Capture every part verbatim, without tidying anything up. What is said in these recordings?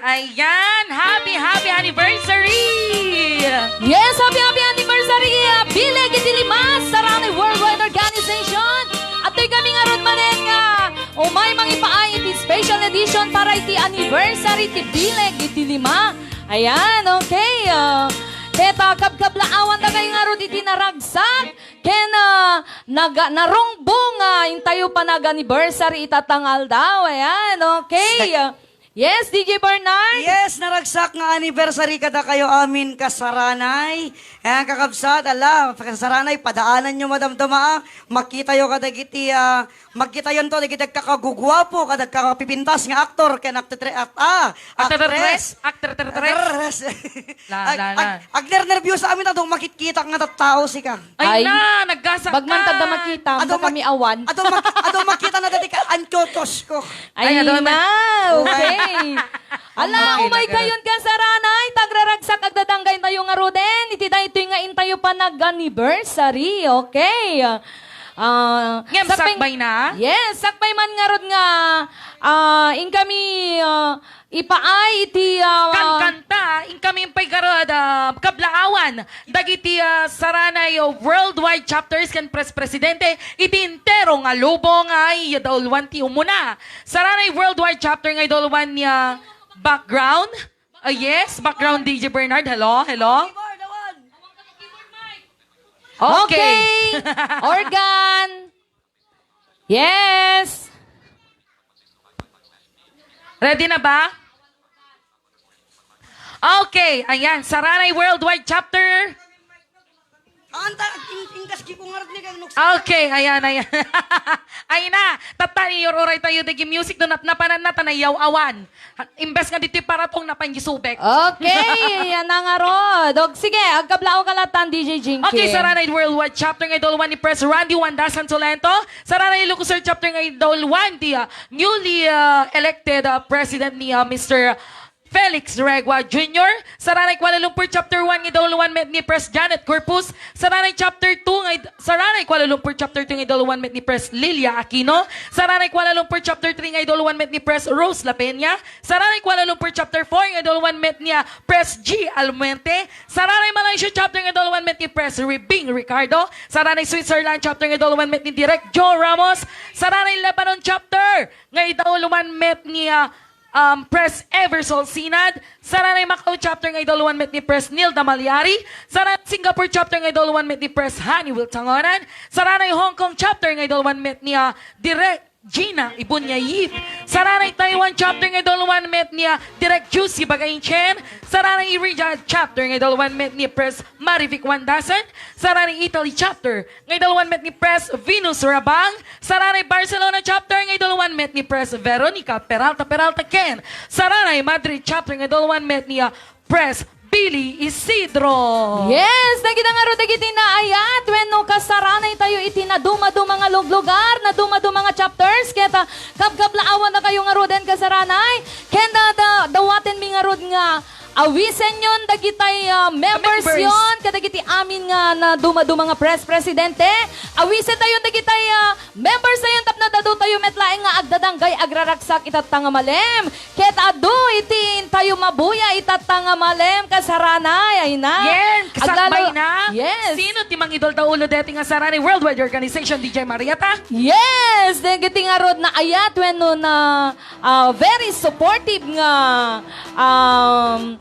Ayan, happy, happy anniversary! Yes, happy, happy anniversary, ah, Bileg iti Lima, Saranay Worldwide Organization. Atoy kami ngarud manen nga umay mangipaay iti special edition para iti anniversary ti Bileg iti Lima. Ayan, okay. Ah, ket, ah, kabkablaawan da kayo ngarud iti naragsak. Ken, ah, naga-, narungbong, ah, intayo panag-anniversary ita ta nga aldaw. Ayan, okay. Yes, D J Bernard? Yes, naragsak nga anniversary kadakayo amin, kasaranay. Ayan, kakabsat, ala, kasaranay, padaananyo madamdama, ah. Makitayo kadagiti, ah, makitayonto dagiti agkakaguguapo, kada agkakapipintas nga aktor, ken aktetre-, at-, ah, Akteretres? Akteretres? Akteretres. La, Ag-, la, la. ag-, agnernerbiosa amin, adu makitkitak nga tattao, sika. Ay, Ay, na, naggasak bagman ka. Tadda makita, Adu baka mag-, mi awan. adu mag-, adu makita na dati ka, antotos ko. Ay, Ay, adu na, mag- okay. Ala, Okay, umay nagara- kayon, kasaranay, tagraragsak agdadanggay tayo ngaruden, iti daytoy nga intayo panag-anniversary, okay. Ah, Ngem sakbay-, sakbay na? Yes, sakbay man ngarud nga, ah, inkami, ah, ipaay iti, ah, Kankanta, inkami pay garud, ah, kablaawan dagiti, ah, Saranay Worldwide Chapters ken Press Presidente iti entero nga lubong nga idauluan ti umuna. Saranay Worldwide Chapter nga idauluan ni, ah, background. Ah, yes, background D J Bernard. Hello, hello. Okay. Okay. Organ. Yes. Ready na ba? Okay, ayan. Saranay Worldwide Chapter. Anta, in-, inkas ki ko ngarud ni kang nuksa. Okay, ayan, ayan. Ay na, tatta ni, uray tayo dagi music, do napnapanan na, ta nayaw-awan. Ha, imbes nga ditoy paratong, napan di subek. Okay, yan na nga rod. Og, sige, agkablaaw ka latan, D J Jinky. Okay, Saranay Worldwide Chapter nga idauluan ni Pres Randy Wanda Santolento. Saranay Ilocos Sur Chapter nga idauluan ti, ah, newly, ah, elected, ah, president ni, ah, Mister Felix Regua Junior. Saranay Kuala Lumpur Chapter one nga idauluan met ni Pres Janet Corpus. Saranay Chapter two nga id-, Saranay Kuala Lumpur Chapter two nga idauluan met ni Pres Lilia Aquino. Saranay Kuala Lumpur Chapter three nga idauluan met ni Pres Rose La Peña. Saranay Kuala Lumpur Chapter four nga idauluan met ni, ah, Pres G Almuerte. Saranay Malaysia Chapter nga idauluan met ni Pres Ribing Ricardo. Saranay Switzerland Chapter nga idauluan met ni Direk Joe Ramos. Saranay Lebanon Chapter nga idauluan met ni, ah, um, Pres Eversol Sinad. Saranay Macau Chapter nga idauluan met ni Pres Nilda Maliari. Saranay Singapore Chapter nga idauluan met ni Pres Honey Wiltangonan. Saranay Hong Kong Chapter nga idauluan met ni, ah, Direk Gina Ibunya Yip. Saranay Taiwan Chapter nga idauluan met ni, ah, Direk Juicy Bagain Chen. Saranay Riyadh Chapter nga idauluan met ni Pres Marivic Wandasan. Saranay Italy Chapter nga idauluan met ni Pres Venus Rabang. Saranay Barcelona Chapter nga idauluan met ni Pres Veronica Peralta Peralta ken Saranay Madrid Chapter nga idauluan met ni, ah, Pres Billy Isidro. Yes, dagita ngarud dagiti naayat wenno kasaranay tayo iti nadumaduma nga luglugar, nadumaduma nga chapters, ket, ah, kabkablaawan na kayo ngaruden kasaranay. Ken da, da, dawaten mi ngarud nga awisenyon dagitay, ah, members Members. yon, kadagiti amin nga nadumaduma nga pres presidente. Awisen tayon dagitay, ah, members tayon tapno adu tayo met laeng nga agdadanggay agraragsak itatta nga malem. Ket adu iti intayo mabuya itatta nga malem kasaranay. Ay na. Yen, kasakbay Aglalo-, na. Yes. Sino ti mangidul ta ulo deti nga Saranay Worldwide Organization, D J Marietta? Yes, dagiti ngarud naayat wenno na, ah, very supportive nga, um,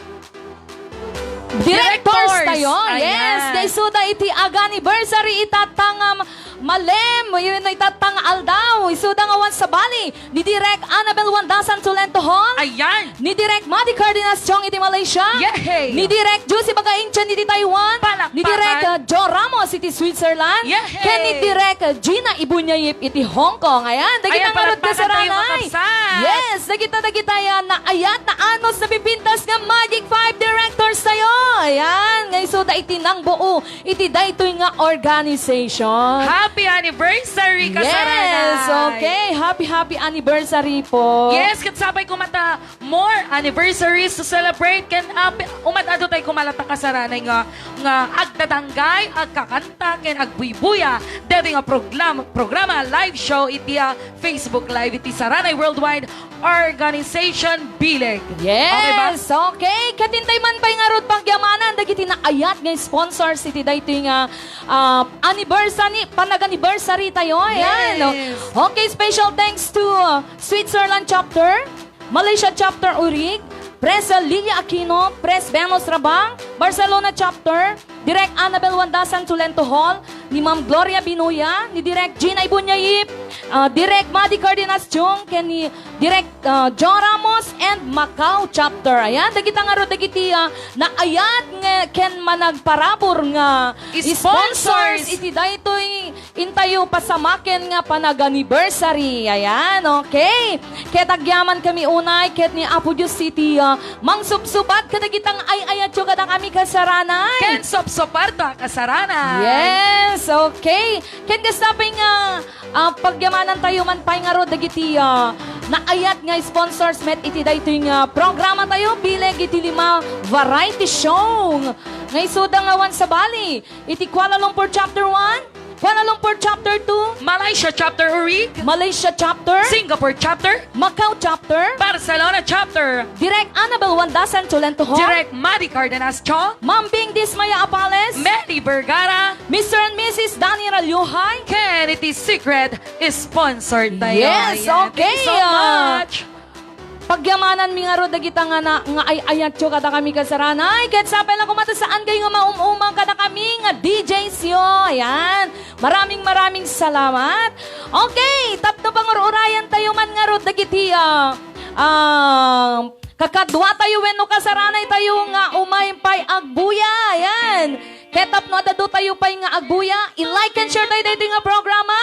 directors Directors. tayo. Ayan. Yes, nga isuda iti ag-anniversary itatta nga ma-, malem, yun, itatta nga aldaw. Isuda nga awan sabali, ni Direk Annabel Wandasan Tolento Hall. Ayan. Ni Direk Madi Cardenas Chong iti Malaysia. Yehey! Ni Direk Juicy Bagain Chen iti Taiwan. Palakpakan. Ni Direk, uh, Joe Ramos iti Switzerland. Yehey! Ken ni Direk, uh, Gina Ibunyayip iti Hong Kong. Ayan, dagita Ayan, ngarud palakpakan tayo, kasaranay. Mga kabsat. Yes, dagita, dagita yan. Naayat, naanos, napipintas nga Magic Five Directors tayo. Ayan, nga isuda iti nangbuo iti daytoy nga organization. Happy anniversary, Kasaranay! Yes, okay. Happy, happy anniversary po. Yes, ket sapay koma ta more anniversaries to celebrate. Ken, ah, pi-, umad-adu tayo koma latta, Kasaranay, nga, nga agdadanggay, agkakanta, ken agbuybuya daytoy nga proglam-, programa, live show iti, ah, Facebook Live iti Saranay Worldwide Organization Bileg. Okay ba? Yes, okay. Ket intay man pay ngarud pagyamanan dagiti naayat nga sponsors iti daytoy nga, ah, anniversary, panag-anniversary tayo. Ayan, no? Yes. Okay, special thanks to, uh, Switzerland Chapter, Malaysia Chapter Urig, Pres Lilia Aquino, Pres Venus Rabang, Barcelona Chapter, Direk Annabel Wandasan Tulento Hall, ni Ma'am Gloria Binuya, ni Direk Gina Ibunyayip, ah, Direk Madi Cardenas Jung, ken ni Direk, ah, Joe Ramos and Macau Chapter. Ayan, dagita ngarud dagiti, ah, naayat nga ken managparabur nga sponsors. Sponsors iti daytoy intayo pasamaken nga panag-anniversary. Ayan, okay. Ket agyamankami unay ket ni Apo Dios iti, ah, mangsubsubat kadagita nga ay-ayatyo kadakami, Kasaranay. Ken subsubarto, Kasaranay. Yes, okay. Ken kasta pay nga, ah, pagyamanan tayo man pay ngarud dagiti, ah, naayat nga sponsors met iti daytoy nga programa tayo, bileg iti lima variety show nga isuda nga awan sabali iti Kuala Lumpur Chapter one, Kuala Lumpur Chapter two, Malaysia Chapter Urig, Malaysia Chapter, Singapore Chapter, Macau Chapter, Barcelona Chapter, Direk Annabel Wandasan Tulento Hall, Direk Madi Cardenas Chong, Ma'am Bing Dismaya Apales, Meli Vergara, Mister and Missus Danny Ralyuhay, ken iti secret sponsor tayo. Yes, ayan. Okay, thank you so, ah, much. Pagyamanan mi ngarud dagita nga na, nga ay-ayatyo kadakami, Kasaranay. Ket sapay la koma ta saan kayo nga maum-umang kadakami nga D Js yo. Ayan. Maraming, maraming salamat. Okay, tapno pangur-urayan tayo man ngarud dagiti, ah, ah, kakadua tayo wenno kasaranay tayo nga umay pay agbuya. Ayan. Ket tapno adda tayo pay nga agbuya, i-like and share tayo daytoy nga programa.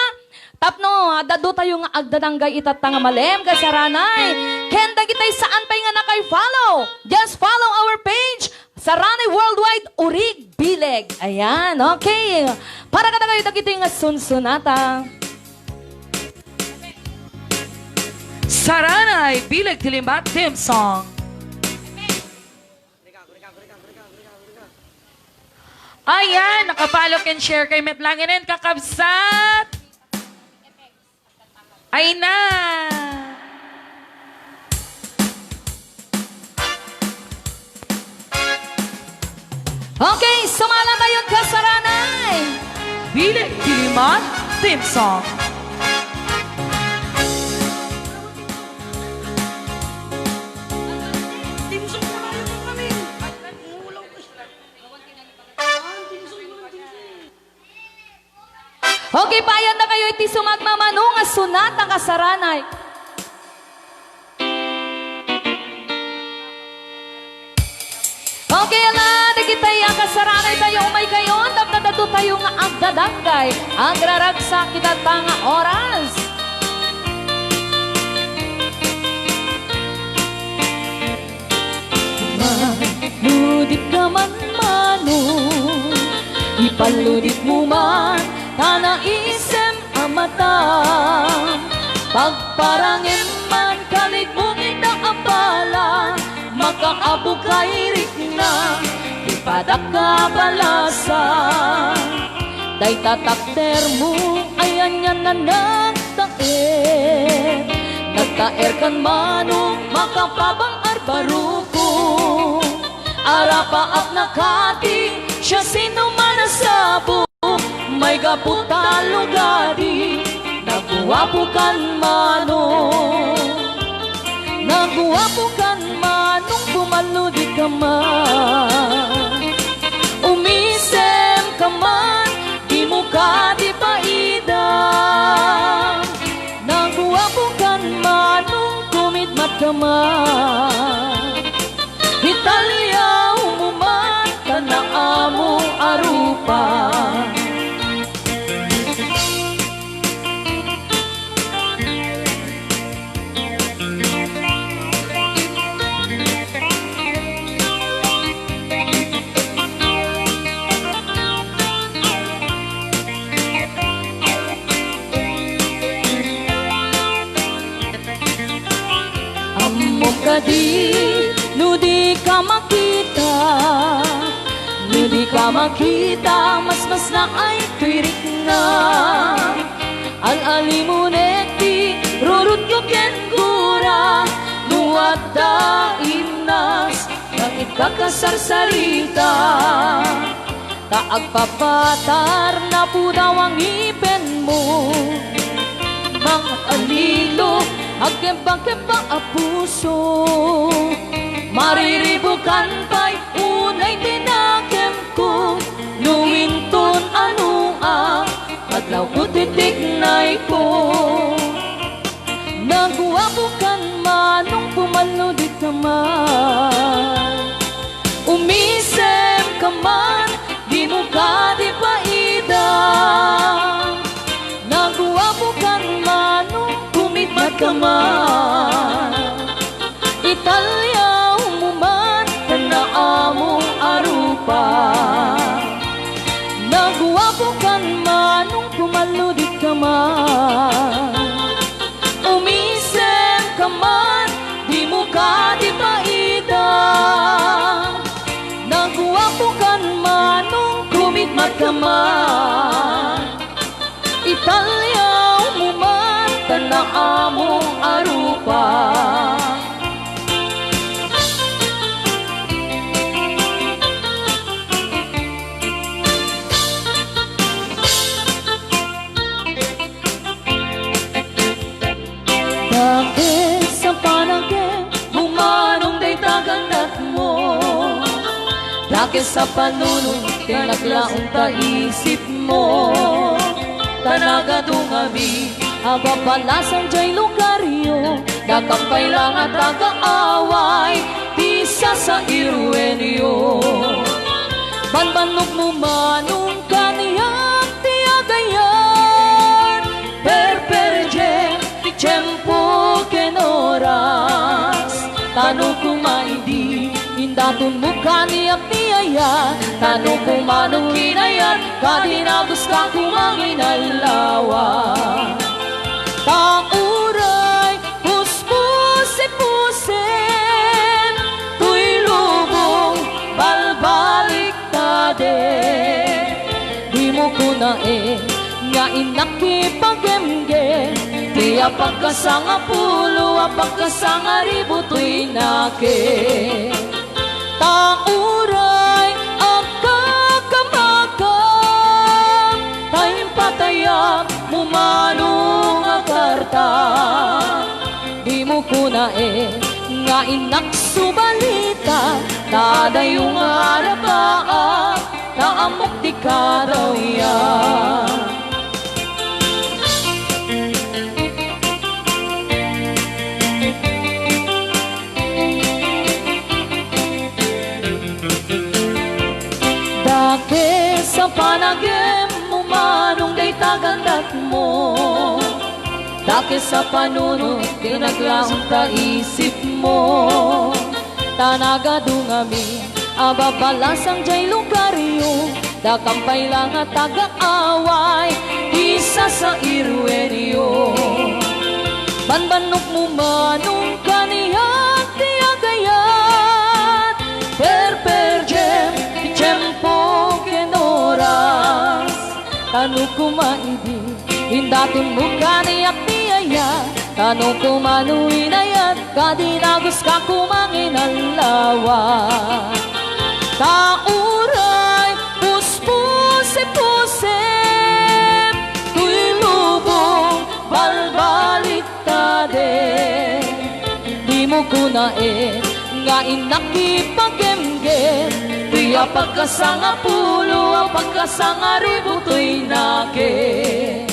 Tapno, ah, adda tayo nga agdadanggay itatta nga malem, kasaranay. Ken dagiti saan pay nga naka-follow, just follow our page, Saranay Worldwide Urig Bileg. Ayan, okay. Para kadakayo dagiti nga sunsunata. Saranay Bileg ti Lima theme song. Ayan, naka-follow ken share kay met lang inen, kakabsat. Ay na. Okay, sumala tayo, kasaranay. Bileg ti Lima theme song. Okay, paayannakayo iti sumagmamano nga sunata, kasaranay. Okay, ala, dagitay a kasaranay tayo, umay kayo, tapno adda tayo nga agdadanggay, agraragsak itatta nga oras. Manudipka man, manong, ipalludipmo man ta naisem a mata. Pagparangem man, kaligmong ita a bala, makaabuka rikna ti padakka a balasa. Dayta takdermo, ay anian a nagtaer. Nagtaerkan, manong, makapabang-ar baruko. Arapaapna kadi, siasinoman a sabo, maigapu ta lugadi. Naguapokan, manong. Naguapokan, manong, bumalludipka man. Umisemka man, dimo kadi paida. Naguapokan, manong, kumidmatka man. Italiawmo man ta naammo a rupa. Di, no di ka makita, no di ka makita, masmasnak ay tuirikna. Al-alimon ti rurutko ken gura, no adda innas, bakit ka kasarsarita? Ta agpapatar, napudaw a ngipenmo. Mangallilo, agkebba-kebba a puso. Mariribukan pay unay ti nakemko. No inton ano a, adlawko ti tiknayko. Naguapokan, Manong, pumallodikka man. Umisemka man, dimo kadi paida. Naguapokan, Manong, kumitmatka man. Italiawmo man ti naamong a rupa. Naguapokan, Manong, pumallodikka man. Umisemka man, dimo kadi paida. Naguapokan, Manong, kumitmatka man. Italiawmo man ti naamong a rupa. Dakes a panagem, Manong, dayta gandatmo. Dakes a panunot ti naglaong ta isipmo. Ta nagadungami a babalasang jay lugaryo, dakam pay la nga taga-away ti sasairuenyo. Banbannogmo, Manong, kaniak ti agayat, perperdiem ti tiempo ken oras. Ta no koma idi, indatonmo kaniak ti ayat. Ta no koma no kinayat, kadi naguska koma nga inaldawan. Ta uray puspusipusen, toy lubong balbalik tade. Dimo kunaen nga innak ipagemgem, ti apagkasangapulo, apagkasangaribu toy nakem. Ta uray agkakamakam, ta impatayammo, Manong, a karta. Dimo kunaen nga innak subalitan, ta adayo nga arapaak, ta ammok ti kadawyan. Dakes a panagemmo, Manong, dayta gandatmo. Dakes a panunot ti naglaong ta isipmo. Ta nagadungami a babalasang jay lugaryo, dakam pay la nga taga-away ti sasairuenyo. Banbannogmo, Manong, kaniak ti agayat, perperdiem ti tiempo ken oras. Ta no koma idi, indatonmo kaniak ti ayat. Ta no koma no inayat, kadi naguska koma nga inaldawan. Ta uray puspusipusen, toy lubong balbaliktade. Dimo kunaen nga innak ipagemgem, ti apagkasangapulo, apagkasangaribu toy nakem.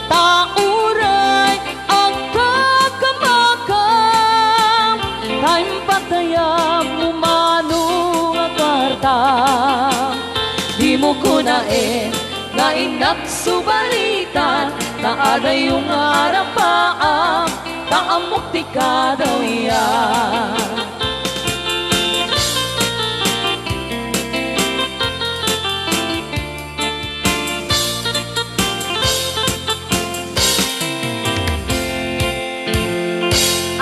Ta uray agkakamakam, ta impatayammo, Manong, a karta. Dimo kunaen nga innak subalitan, ta adayo nga arapaak, ta ammok ti kadawyan.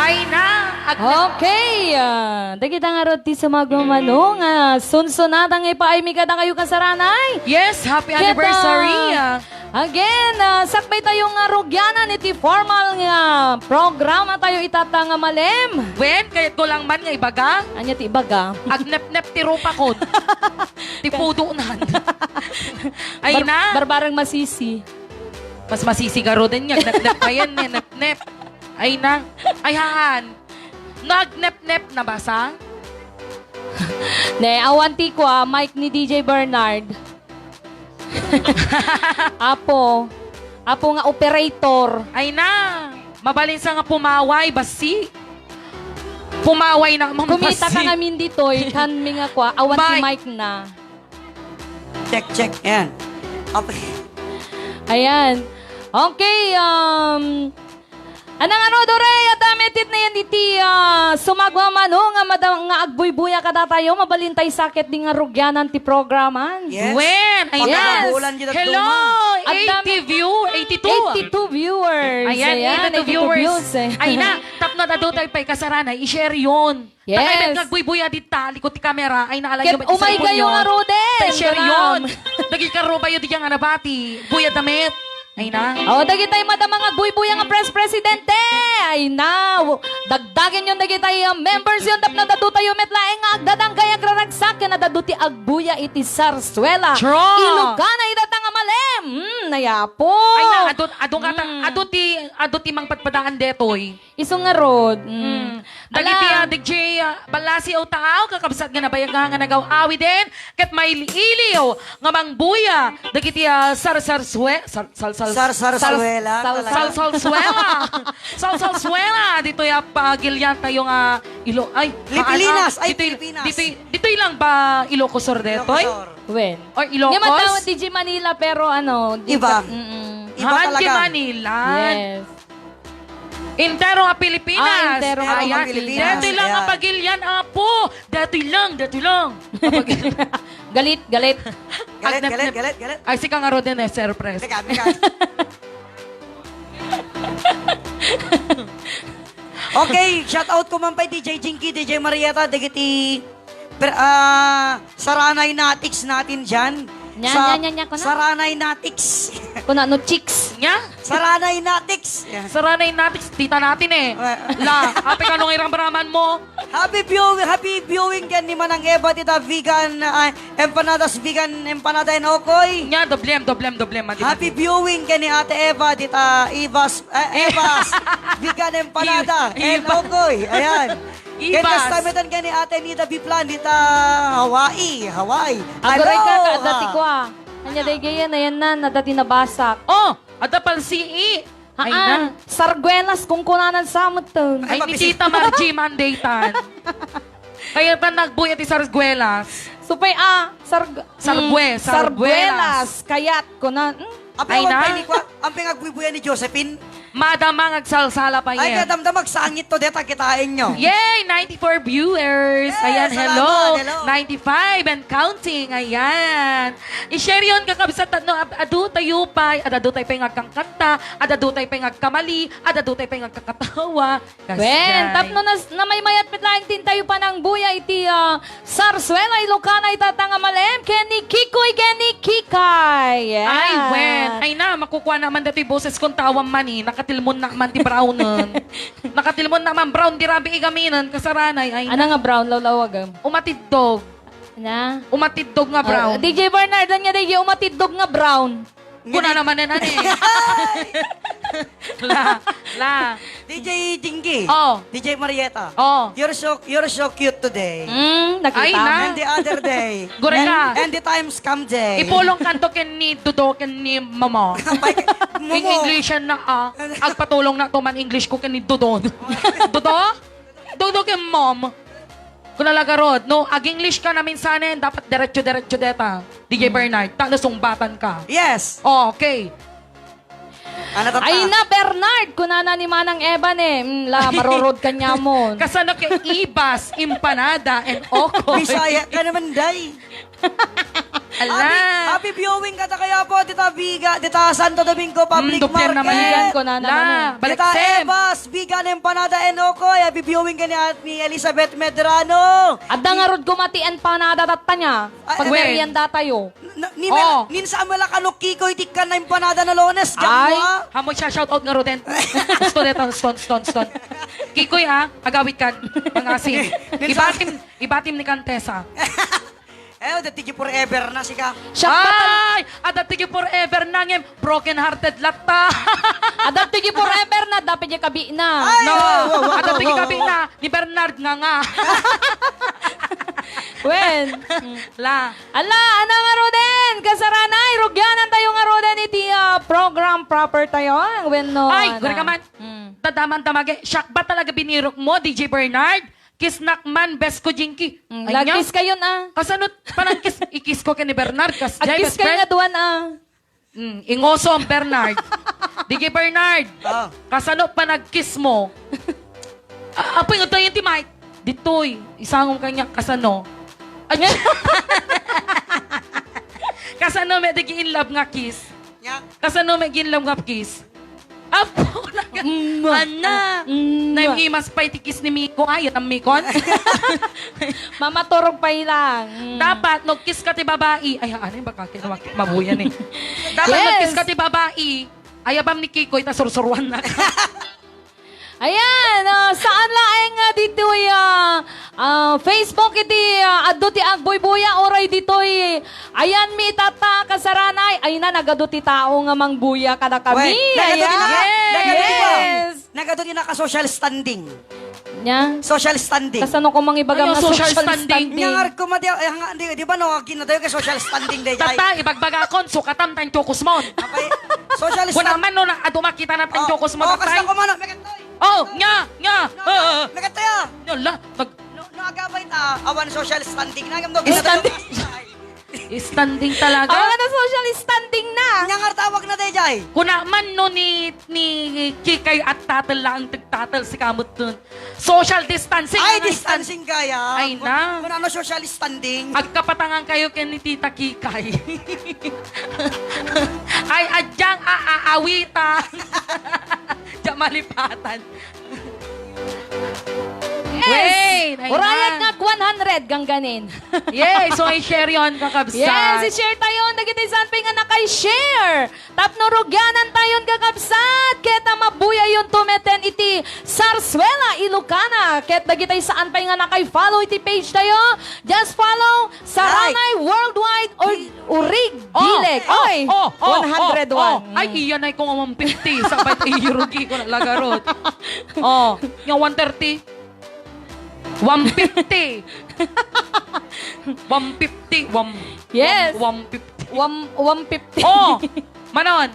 Ay na, Okay, ah, dagita ngarud ti sumagmamano nga sunsunatan nga ipaaymi kadakayo, kasaranay. Yes, happy Ket, anniversary, ah, ah. Again, ah, sakbay tayo nga rugyanan iti formal nga programa tayo itata nga malem. Wen, kayatko lang man nga ibaga. Anya ti ibaga? Agnepnep ti rupakon. Ti pudonan. Ay Bar-, na. Barbarang masisi. Mas masisi garuden nga, nepnep pa yan, eh, nepnep. Ay na. Ay, haan. Nagnepnep na basa? Ne, awan ti kua, mic ni D J Bernard. Apo. Apo nga operator. Ay na. Mabalin sa nga pumaway, basi. Pumaway na, ma'am, Kumita basi. Ka ngamin ditoy, kan mi nga kua, awan ti Mic. Mic na. Check, check. Ayan. Up. Ayan. Okay, um, anang ano, Dore, at, ah, metit na yan iti, ah, sumagmamano nga mada-, nga agbuybuya kadatayo, mabalin tay sakit di nga rugyanan ti programan. Yes. Wen, ay Yes. Pagkabulan kita Hello, tuma. Adda A T view, eighty-two. Eighty-two viewers. Ayan, Ayan, eighty-two eighty-two viewers. Views, eh. Ay na, tapno adu tay pay kasarana, i-share yon. Yes. Takay met nga agbuybuya dita, likod ti kamera, ay naalayo Ket met ti umaygayo cellphone-yo. Nga, Roden. Tay share Gram. Yon. Dagiti karrubayo di nga nabati. Buya damit. Ay na. Oh, dagitay madama nga agbuybuya nga press presidente. Ay na. W-, dagdagen yon dagitay, uh, members yon tapno adu tayo met laeng nga agdadang kay agraragsak ken adadu ti agbuya iti sarsuela. True. Ilokana itata nga malem. Hmm, nayapo. Ay na, adu, adu nga ta, Hmm. adu ti, adu ti mangpadpadaan detoy. Isu ngarud. Mm. Mm. Dagiti, Ala. Ah, D J, ah, Balasi o taaw, kakabsat nga nabayaga nga nagaw-awiden, ket mailiiliw nga mangbuya, dagiti, ah, sarsarsue-, sar-, sal-, sal-, Sarsarsuela, sal-, talaga. Salsalsuela. Salsalsuela. Ditoy, ah, pagilian tayo nga ilo-, ay, Pilipinas, haan, ah, ay, ditoy, Pilipinas. Ditoy, ditoy lang ba Ilocos Sur detoy? Ilocos Sur. Wen. Or Ilocos? Nga matawag D J Manila, pero ano, di Iba. Ka-, mm-mm. Iba Haan, talaga. Di Manila. Yes. Entero nga Pilipinas. Ah, entero nga Ayan. Pilipinas. Dati lang Ayan. Ang pagilian, apo. Dati lang, dati lang. Ang pagilian. Galit, galit. Galit, Agnep-nep. Galit, galit, galit. Ay, si Kang Aro din eh, surprise. Teka, teka. Okay, shout out ko man pay D J Jinky, D J Marietta, dagiti Per-, ah, Saranay Natics natin dyan. Nya, Sa nya, nya, nya, kuna? Saranay Natics. Kuna, no, chicks? Nya? Saranay Natics. Yeah. Saranay Natics, tita natin eh. Wa- La, apay kano nga iramraman mo? Happy viewing, happy viewing ken ni Manang Eva dita vegan, ah, empanadas, vegan empanada and okoy. Nya, doblem, doblem, doblem, madi, Happy madi. Viewing ken ni Ate Eva dita Evas, eh, Evas vegan empanada Eva. And okoy. Ayan. Ken Ibas. Kastamitan ken ni Ate Nida Biplan dita Hawaii, Hawaii. Aguray ka, Aloha! Kaadda ti kua. Anya daydi yan, ayan na, nadda ti nabasak. Oh, adda palsii. Ay, Haan, na. Sarguelas, kung kunanan sa muton. Ay, Ay, ni mabisi- Tita Margie, man daytan. Kayatan nagbuya ti sarguelas. Supay, ah, sarg-, Sargue, mm, sarguelas. Sarguelas, kayat, kunan, mm. Apay, Ay, na. Awan pay ni kua, ampay nga agbuybuya ni Josephine. Madama nga agsalsala pa Ay, yan. Kadamdam agsangit to, deta kitaenyo. Yay! Ninety-four viewers. Yes, Ayan, salamat, hello. Hello. Ninety-five and counting. Ayan. I-share yon, kakabsat, no, ab-, adu tayo pay, ad-, adu tayo pay nga agkangkanta, ad-, adu tayo pay nga agkamali, ad-, adu tayo pay nga agkakatawa. Wen, Kasjay. Tapno nas-, namaymayat met laeng ti intayo panangbuya iti, ah, Sarsuela, Ilocana, itata nga malem, ken ni Kikoy, ken ni Kikay. Yes. Ay, wen. Ay na, makukuana man datoy boses kon tawam man eh. Nakatilmon na man ti brownen. Nakatilmon na man brown, di rabi igaminen, kasaranay. Ay Ana na. Nga brown, lawlawagem? Umatiddog. Na? Umatiddog nga brown. Ah, D J Bernard, anya, D J, umatiddog nga brown. Kuna Ngini- naman yan, ani. La, la. D J Jinky. Oh. D J Marietta. Oh. You're so, you're so cute today. Mm, nakita Ay, na. mo. And the other day. Gure And, ka. And the times come day. Ipulong kanto ken ni Dodo, ken ni Mama. Momo. In English yan na, ah. Agpatulong na to man English ko ken ni Dodo. Dodo? Dodo ken Mom. Kuna la garud, no, ag-English ka na minsanen, dapat diretso-diretso deta. D J Hmm. Bernard, ta nasungbatan ka. Yes. Oh, okay. Ano to Ay pa? Na, Bernard, kunana ni Manang Evan eh. Mm, la, marurod ka niya mon. Kasano kay Ibas, empanada, and okoy? Bisaya ka naman, day. Happy, happy viewing kadakayo po, Tita Biga, Tita Santo Domingo Public Market. Bigan ko na naman eh. Tita Evas, Biga ng Empanada and Okoy. Happy viewing ka ni, ni Elizabeth Medrano. Adda ngarud gumati empanada tatta niya. Pagmerienda tayo. Ni, ni, oh. Ninsa mala kano Kikoy tikkan na empanada na Lones, ay, amo siya, shout out ngaruden. Stone, stone, stone, stone. Kikoy, ah, agawid ka, mga asin. Ibatim, ibatim ni Kantesa. Eh, adda ti forever na, sika. Ay! Adda ti forever na, ngem broken hearted latta. Adda ti forever na, dapat niya kabi na. Ay, no, wow, wow, wow, adda ti kabi na, ni Bernard nga nga. Wen. La. Ala, ano ngaruden? Kasaranay, rugyanan tayo ngaruden iti, ah, program proper tayo. Wenno, ay, guri ka man. Dadaman damage. Siak ba talaga binirok mo, D J Bernard? Kisnak man, best ko, Jinky. Mm, ay, lagkis kayon, ah. Kasano panangkis? Ikis ko ken ni Bernard, kas jay, agkis best kayo friend. Nga duan, ah. Mm, ingosom, Bernard. D J Bernard, ah, kasano panagkis mo? Ah, apoy, ito yung ti Mike. Ditoy, isangom kanya, kasano? Ay, kasano may di in love nga kiss? Nya? Kasano may in love nga kiss? Apo, naga-, mm, ana. Mm. Naim imas pa iti kiss ni Miko. Ay, ang Mikon. Mamaturog pa ilang. Mm. Dapat, no kiss ka ti babae. Ay, ano yung baka kinuha, mabuyan eh. Dapat, yes, no kiss ka ti babae. Ayabam ni Kikoy, ta sursuruan na. Ayan, ah, saan laeng nga ditoy, ah, ah, Facebook iti, ah, addo ti agbuybuya, uray ditoy, ayan mi itata, kasaranay. Ay na, nagadu ti tao nga mangbuya kada kami. Wait, nagadu ti naka-, ayan, nagadu ti ba? Yes. Nagadu ti naka-social standing. Nya? Social standing. Kasano ko mangibaga nga social standing? Nya nga, kuma di, ay, nga, di, di ba, no, ginadayo kay social standing, day, day. Tata, ibagbaga kon, sukatam, tan chokos mon. Okay. Social standing. Kuna man, no, na, adu makita na tan chokos mon, oh, tatay. Kasta ko man, no, megat, oy. Oh, nya, nya. No, ah, megat tayo. Nya, la, nag- No, no, agabay ta, awan social standing. Nagam, no, standing. Standing talaga? Awan na social standing na. Nya nga tawag na, day, jay. Kuna man, no, ni, ni Kikay at Tatel lang, tagtatel si kamot dun. Social distancing. Ay, distancing kaya. Ay na. Kun, kun ano social standing. Agkapatangan kayo ken ni Tita Kikay. Ay, adyang a-, aawitan. Diyan malipatan. Yes! Wait, ay na. Urayag nga one hundred gangganin. Yay! So, i-share yon, kakabsat. Yes, i-share tayo. Dagiti saan pay nga naka-share. Tapno rugyanan tayon, kakabsat, ket a mabuyayon tumeten iti Sarsuela, Ilocana. Ket dagiti saan pay nga naka-follow iti page tayo, just follow Saranay Worldwide or Urig Dileg. Oh, oy, oh, oh, one hundred one. Oh, oh. Ay, iyan ay kung one fifty. Sabay tayo rugi ko na lagarot. Oh, yung one thirty. One fifty. One fifty. One, yes. One, one fifty. One, one fifty. Oh, manon.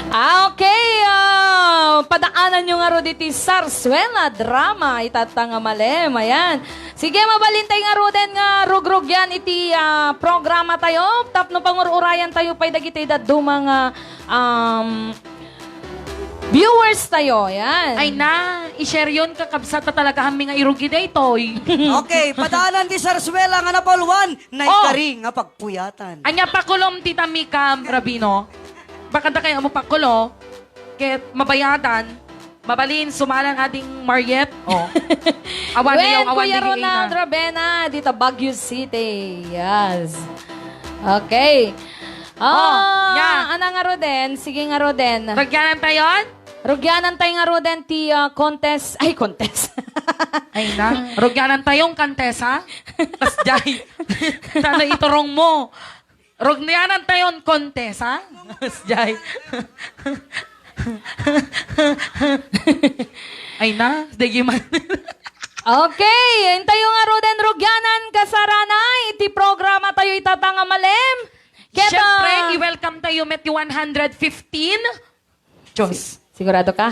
Ah, okay. Ah, padaanan nyo nga ro diti Sarsuela Drama, itatta nga malem. Ayan. Sige, mabalin tayo nga ro den nga rugrugyan iti, ah, programa tayo. Tapno pangur-urayan tayo pay dagiti dadduma nga, um, viewers tayo. Ayan. Ay na, i-share yun, kakabsat, ta talaga kami nga irugi daytoy. Okay, padaanan ti Sarsuela nga napalwan, naikari nga pagpuyatan. Anya pakulom ti tamikam, Rabino? Baka da kayo mo pakulo, ket mabayadan, mabalin, sumalang ading Mariet. Oh. Awan, wen, ayaw, awan, Kuya Ronald Ravena, dita Baguio City. Yes. Okay. Oh, oh, nya. Ana nga ro den? Sige nga ro den. Rugyanan tayon? Rugyanan tayo nga ro den ti, ah, contest. Ay, contest. Ay na. Rugyanan tayong kantesa? Kasjay. Sana iturong mo. Rugyanan tayon contest, ha? Kasjay. Ay na, digi man. Okay, intayo nga ro den rugyanan, kasaranay, iti programa tayo itata nga malem. Ket, siyempre, ah, i-welcome tayo met ti one hundred fifteen. Diyos. Si-, sigurado ka?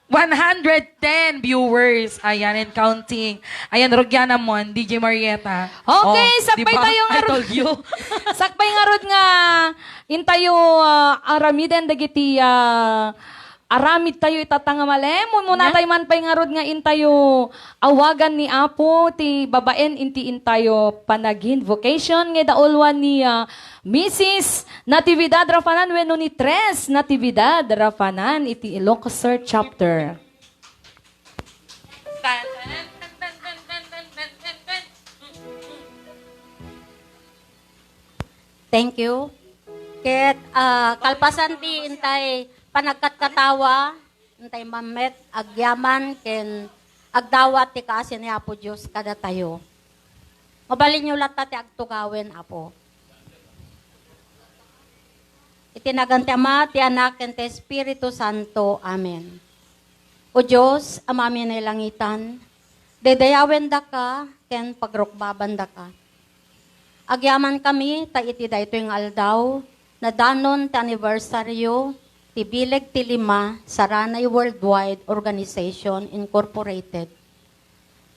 One hundred ten viewers. Ayan, and counting. Ayan, rugyanan mo, D J Marieta. Okay, oh, sakbay diba? Tayo nga I told you. Sakbay nga rod nga intayo, ah, aramiden dagiti, ah, aramidtayo ita nga malem. Umuna Nya? Tay man pay ngarud nga intayo awagan ni Apo ti babaen inti intayo panagin vocation nga idauluan ni, ah, Missus Natividad Rafanan wenno ni Tres Natividad Rafanan iti Ilocos Sur Chapter. Thank you. Ket, ah, kalpasan ti intay panagkatkatawa, intay mammet, agyaman, ken agdawat ti kaasi ni Apo Dios kadatayo. Mabalinyo latta ti agtugawen, Apo. Iti nagan ti Ama, ti Anak, ken ti Espiritu Santo. Amen. O Dios, Amami a nailangitan, daydayawendaka ken pagrukbabandaka. Agyamankami ta iti daytoy nga aldaw, nadanon ti anibersaryo ti bileg ti lima Saranay Worldwide Organization Incorporated.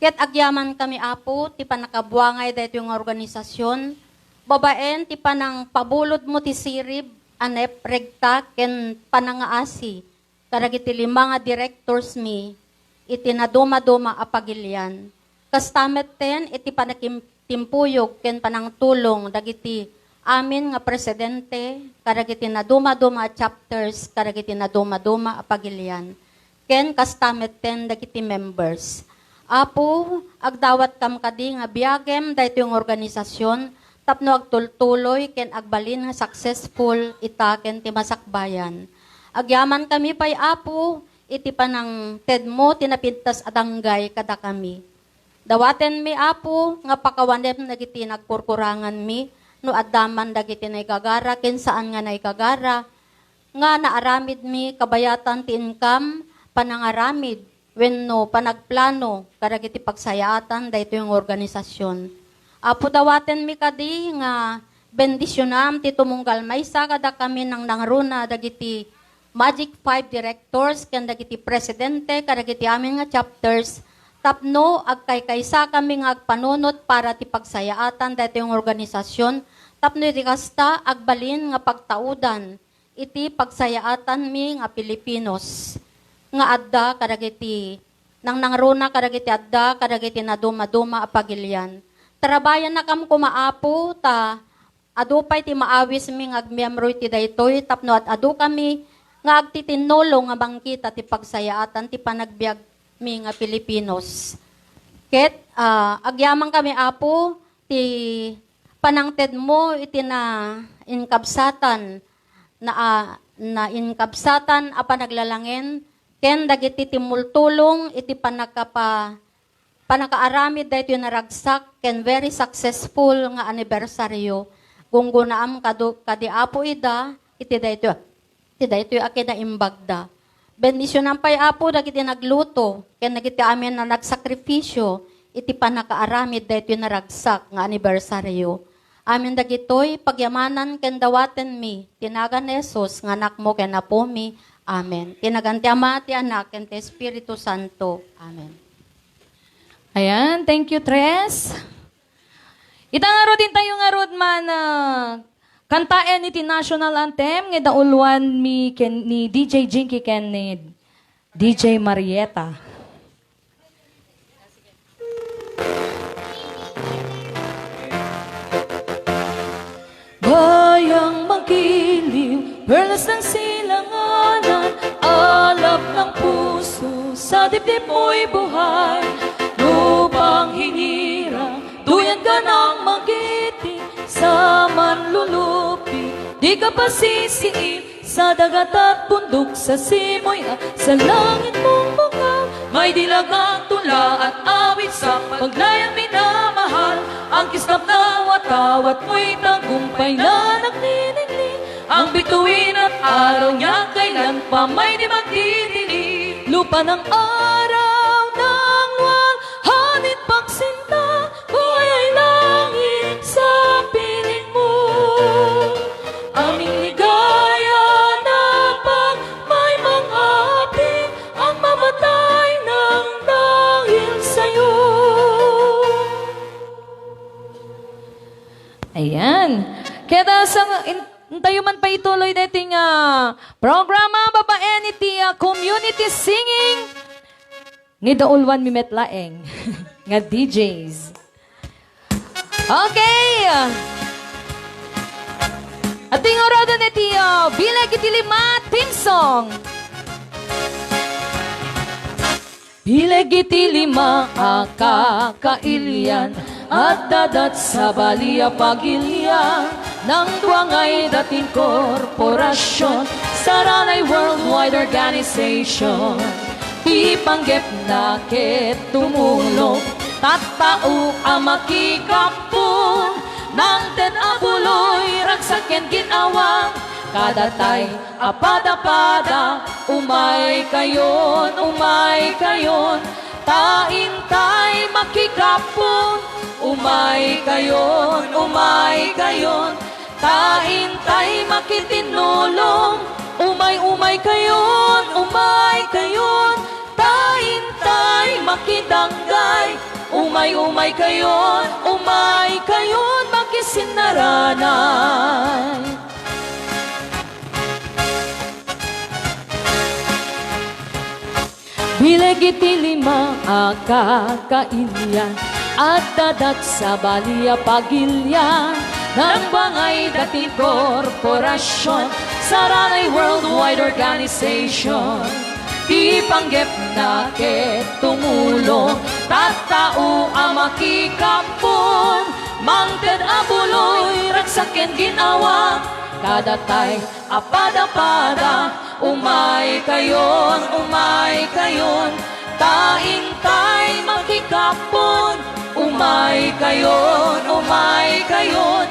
Ket agyamankami, Apo, ti pannakabuangay daytoy nga organisasyon, babaen ti panangpabulodmo ti sirib a nairegta ken panangaasi kadagiti lima nga directors mi iti nadumaduma a pagilian. Kasta metten iti panakim-, timpuyog ken panangtulong dagiti amin nga presidente kadagiti nadumaduma a chapters kadagiti nadumaduma a pagilian. Ken kasta metten dagiti members. Apo, agdawatkam kadi nga biagem daytoy nga organisasyon tapno agtultuloy ken agbalin nga successful ita ken ti masakbayan. Agyamankami pay, Apo, iti panangtedmo ti napintas a danggay kadakami. Dawatenmi, Apo, nga pakawanem dagiti nagkurkuranganmi no adda man dagiti naigagara ken saan nga naigagara, nga naaramidmi kabayatan ti inkam, panangaramid, wenno panagplano kadagiti pagsayaatan daytoy nga organisasyon. Apo, dawatenmi kadi nga bendisionam ti tumunggal maysa kadakami nangnangruna dagiti Magic Five Directors ken dagiti presidente kadagiti amin nga chapters tapno agkaykaysa kami nga agpanunot para ti pagsayaatan daytoy nga organisasyon tapno iti kasta agbalin nga pagtaudan iti pagsayaatanmi nga Filipinos nga adda kadagiti nangnangruna kadagiti adda kadagiti nadumaduma a pagilian. Tarabayannakam koma, Apo, ta adu pay ti maawismi nga agmiembro iti daytoy tapno ad-adu kami nga agtitinnulo nga mangkita ti pagsayaatan ti panagbiagmi nga Filipinos. Ket, ah, agyamankami, Apo, ti panangtedmo iti nainkabsatan na, ah, nainkabsatan a panaglalangen ken dagiti timmultulong iti pannakapa-, pannakaaramid daytoy naragsak ken very successful nga anibersaryo. Gunggunaam kadu-, kadi Apo ida iti daytoy, iti daytoy a kinaimbagda. Bendisionam pay, Apo, dagiti nagluto ken dagiti amin a nagsakripisio iti pannakaaramid daytoy naragsak nga anibersaryo. Amin dagitoy pagyamanan ken dawatenmi ti nagan ni Jesus nga Anakmo ken Apomi. Amen. Ti nagan ti Ama, ti Anak, ken ti Espiritu Santo. Amen. Ayan, thank you, Tres. Ita ngarud, intayo ngarud man, ah, kantaen iti national anthem nga idauluanmi ken ni D J Jinky ken ni D J Marieta. Bayang magiliw, perlas ng silanganan, alab ng puso, sa dibdib mo'y buhay. Lupang hinirang, duyan ka ng magiting, sa manlulupi, di ka pasisiin, sa dagat at bundok, sa simoy at sa langit mong bukal. May dilagang tula at awit sa paglayang minamahal. Ang kisnap na watawat mo'y tagumpay na nagniningning. Ang bituin at araw niya kailan pa may di magdidilim. Lupa ng araw ng luwal, hangin pagsinta, buhay ay langit sa piling mo. Aming ligaya na pag may mga api ang mamatay ng dahil sa'yo. Ayan. Kaya sa in-, tayo man pa ituloy dito nga programa, babaen iti, ah, Iti singing, ni daulwan mi met laeng nga D Js. Okay. At tingurodon iti, uh, Bileg iti Lima theme song. Bileg iti lima a kakailian, adda dat sabali a pagilian, nangtuangay datin korporasion, Saranay Worldwide Organization. Ti panggepna ket tumulong, tattao a makikappon, mangted a puloy, ragsak ken gin-awang, kadatay a pada-pada, umay kayon, umay kayon, ta intay makikappon, umay kayon, umay kayon, ta intay makitinnulong, umay, umay kayon, umay kayon, ta intay makidanggay, umay, umay kayon, umay kayon, makisinnaranay. Bileg iti lima a kakailian, adda dat sabali a pagilian, nangtuangay datin korporasion, Saranay Worldwide Organization. Ti panggepna ket tumulong, tattao a makikappon, mangted a puloy, ragsak ken gin-awang, kadatay a pada-pada, umay kayon, umay kayon, ta intay makikappon, umay kayon, umay kayon,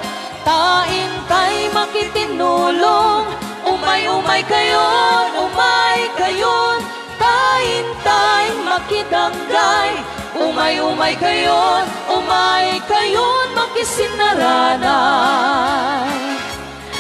ta intay makitinnulong, umay, umay kayon, umay kayon, ta intay makidanggay, umay, umay kayon, umay kayon, makisinnaranay.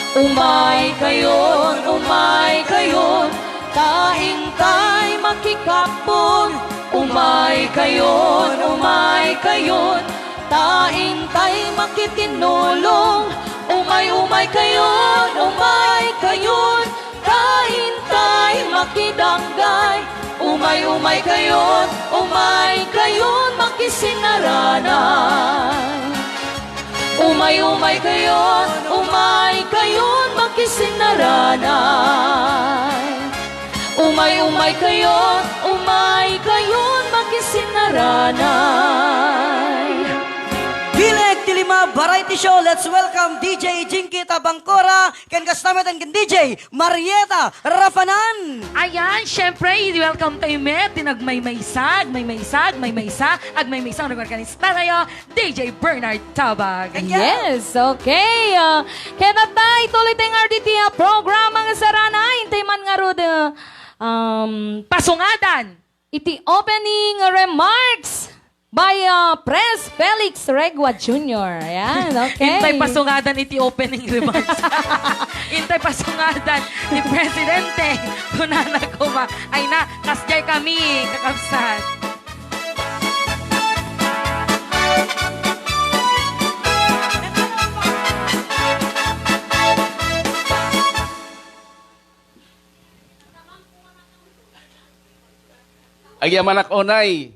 Umay kayon, umay kayon, ta intay makikappon. Umay kayon, umay kayon, ta intay makitinnulong. Umay, umay kayon, umay kayon, ta intay makidanggay. Umay, umay kayon, umay kayon, makisinnaranay. Umay, umay kayon, umay kayon, makisinnaranay. Umay, umay kayon, umay kayon, makisinnaranay. Bileg ti Lima Variety Show, let's welcome D J Jinky Tabangcora, ken kasta met ken D J Marieta Rafanan. Ayan, syempre, welcome tayo met, ti nagmaymaysa, agmaymaysa, agmaymaysa, agmaymaysa, nag-organista tayo, D J Bernard Tabag. Yes, okay. Ah, ket adda, ituloy tayo nga iti, ah, programa nga Saranay. Intay man ngarud, ah, um, pasungadan iti opening remarks by, ah, Pres Felix Regua Junior. Ayan, okay. Intay pasungadan iti opening remarks. Intay pasungadan ni Presidente. Kunana koma, ay na, kasdiay kami, kakabsat. Agyamanak unay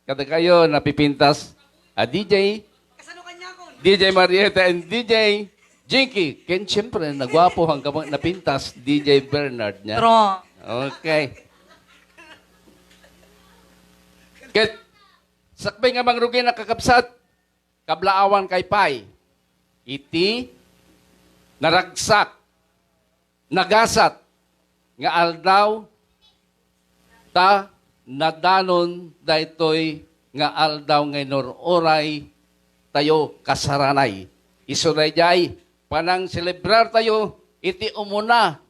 kadakayo napipintas a D J, D J Marieta and D J Jinky. Ken siyempre, nagwapo hanggang napintas, D J Bernard niya. True. Okay. Ket sakbay nga mangrugi, nakakabsat, kablaawan kay pay iti naragsak, nagasat nga aldaw, ta nadanon daytoy nga aldaw nga inur-uray tayo kasaranay. Isu daydiay panangselebrar tayo iti umuna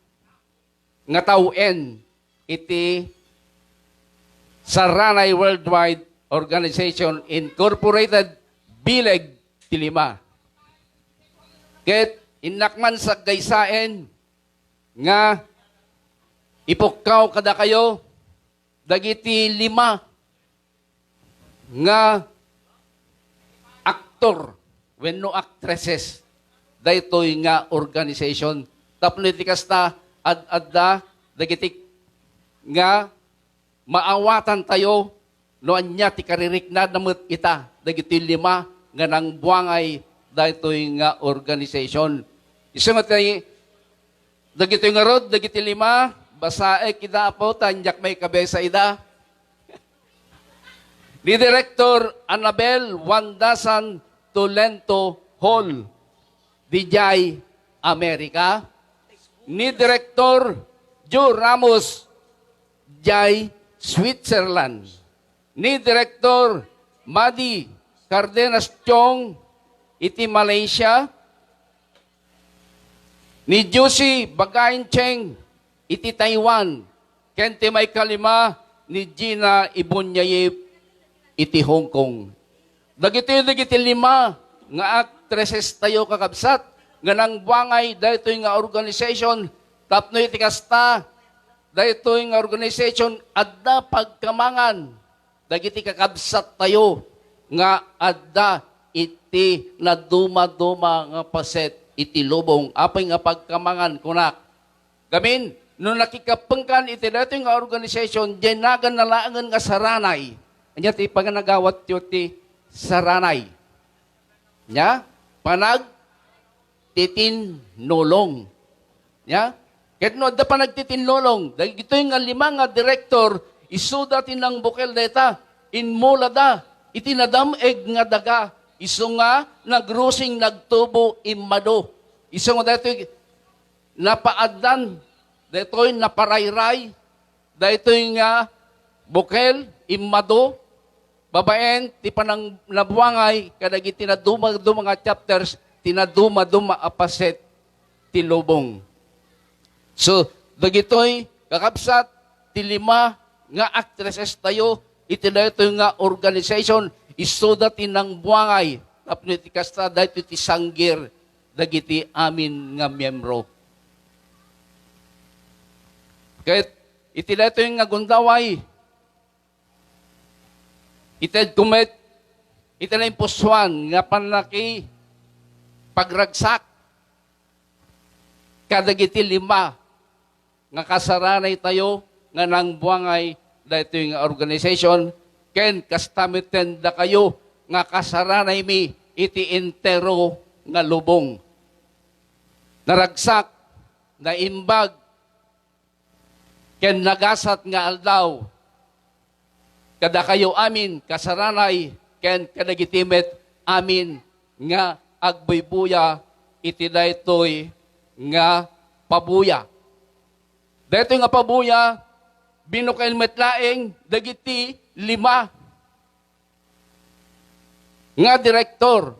nga tawen iti Saranay Worldwide Organization Incorporated, Bileg ti Lima. Ket innak man saggaysaen nga ipukkaw kadakayo dagiti lima nga aktor wenno aktreses daytoy nga organization. Tapno iti kasta, ad-adda dagiti nga maawatantayo no ania ti kaririknada met ita dagiti lima nga nangbuangay daytoy nga organization. Isu nga ti, dagitoy ngarud, dagiti lima, basaek ida, Apo, ta diak maikabesa ida. Ni Director Annabel Wandasan Tolento Hall, didiay Amerika. Ni Director Joe Ramos, diay Switzerland. Ni Director Madi Cardenas Chong, iti Malaysia. Ni Josie Bagain Cheng, iti Taiwan. Ken ti maikalima, ni Gina Ibonyayip, iti Hong Kong. Dagitoy dagiti lima nga actresses tayo, kakabsat, nga nangbuangay daytoy nga organization. Tapno iti kasta, daytoy nga organization adda pagkamangan dagiti kakabsat tayo nga adda iti nadumaduma nga paset iti lubong. Apay nga pagkamangan, kunak? Gamin, no nakikappengkan iti daytoy nga organization, diay naganna laengen nga Saranay. Ania ti panagawatyo ti Saranay? Nia? Panagtitinulong. Nia? Ket no adda panagtitinulong, dagitoy nga lima nga direktor, isuda ti nangbukel dayta, inmulada iti nadam-eg nga daga, isu nga nagrusing nagtubo immadu. Isu nga daytoy napaaddan, daytoy naparayray, daytoy nga bukel, immadu, babaen ti panang-, nabuangay kadagiti nadumaduma nga chapters ti nadumaduma a paset ti lubong. So, dagitoy, kakabsat, ti lima nga actresses tayo iti daytoy nga organization, isuda ti nangbuangay tapno iti kasta, daytoy ti sanggir dagiti amin nga miyembro. Ket iti daytoy nga gundaway, itedko met iti naimpusoan nga pannakipagragsak kadagiti lima nga kasaranay tayo nga nangbuangay daytoy nga organization, ken kasta metten dakayo nga kasaranaymi iti entero nga lubong. Naragsak, naimbag, ken nagasat nga aldaw kadakayo amin kasaranay ken kadagiti met amin nga agbuybuya iti daytoy nga pabuya. Daytoy nga pabuya, binukel met laeng dagiti lima nga direktor,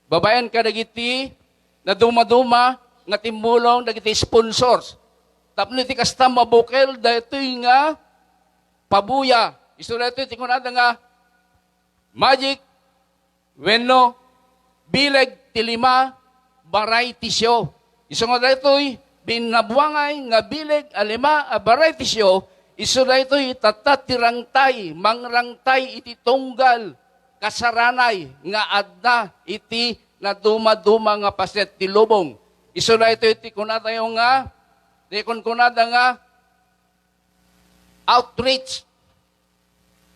babaen kadagiti nadumaduma nga timmulong dagiti sponsors. Tapno iti kasta, mabukel daytoy nga pabuya. Isu daytoy ti kunada nga magic wenno bileg ti lima variety show. Isu nga daytoy, binnabuangay nga bileg a lima a variety show, isu daytoy tatta ti rangtay, mangrangtay iti tunggal kasaranay nga adda iti nadumaduma nga paset ti lubong. Isu daytoy ti kunatayo nga, ti kunkunada nga outreach.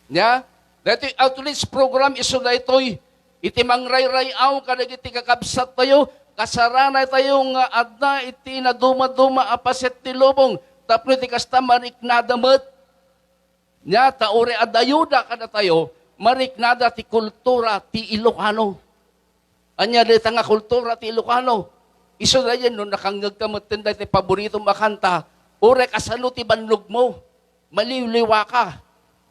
Nia? Daytoy outreach program, isu daytoy iti mangrayray-aw kadagiti kakabsat tayo, kasaranay tayo nga adda iti nadumaduma a paset ti lubong, tapno iti kasta, mariknada met. Nia, ta uray adda ayuda kadatayo, mariknada ti kultura ti Ilocano. Ania dayta nga kultura ti Ilocano? Isu dayen no nakangngegka metten daytoy paboritom a kanta, uray kasano ti bannogmo, maliwliwaka,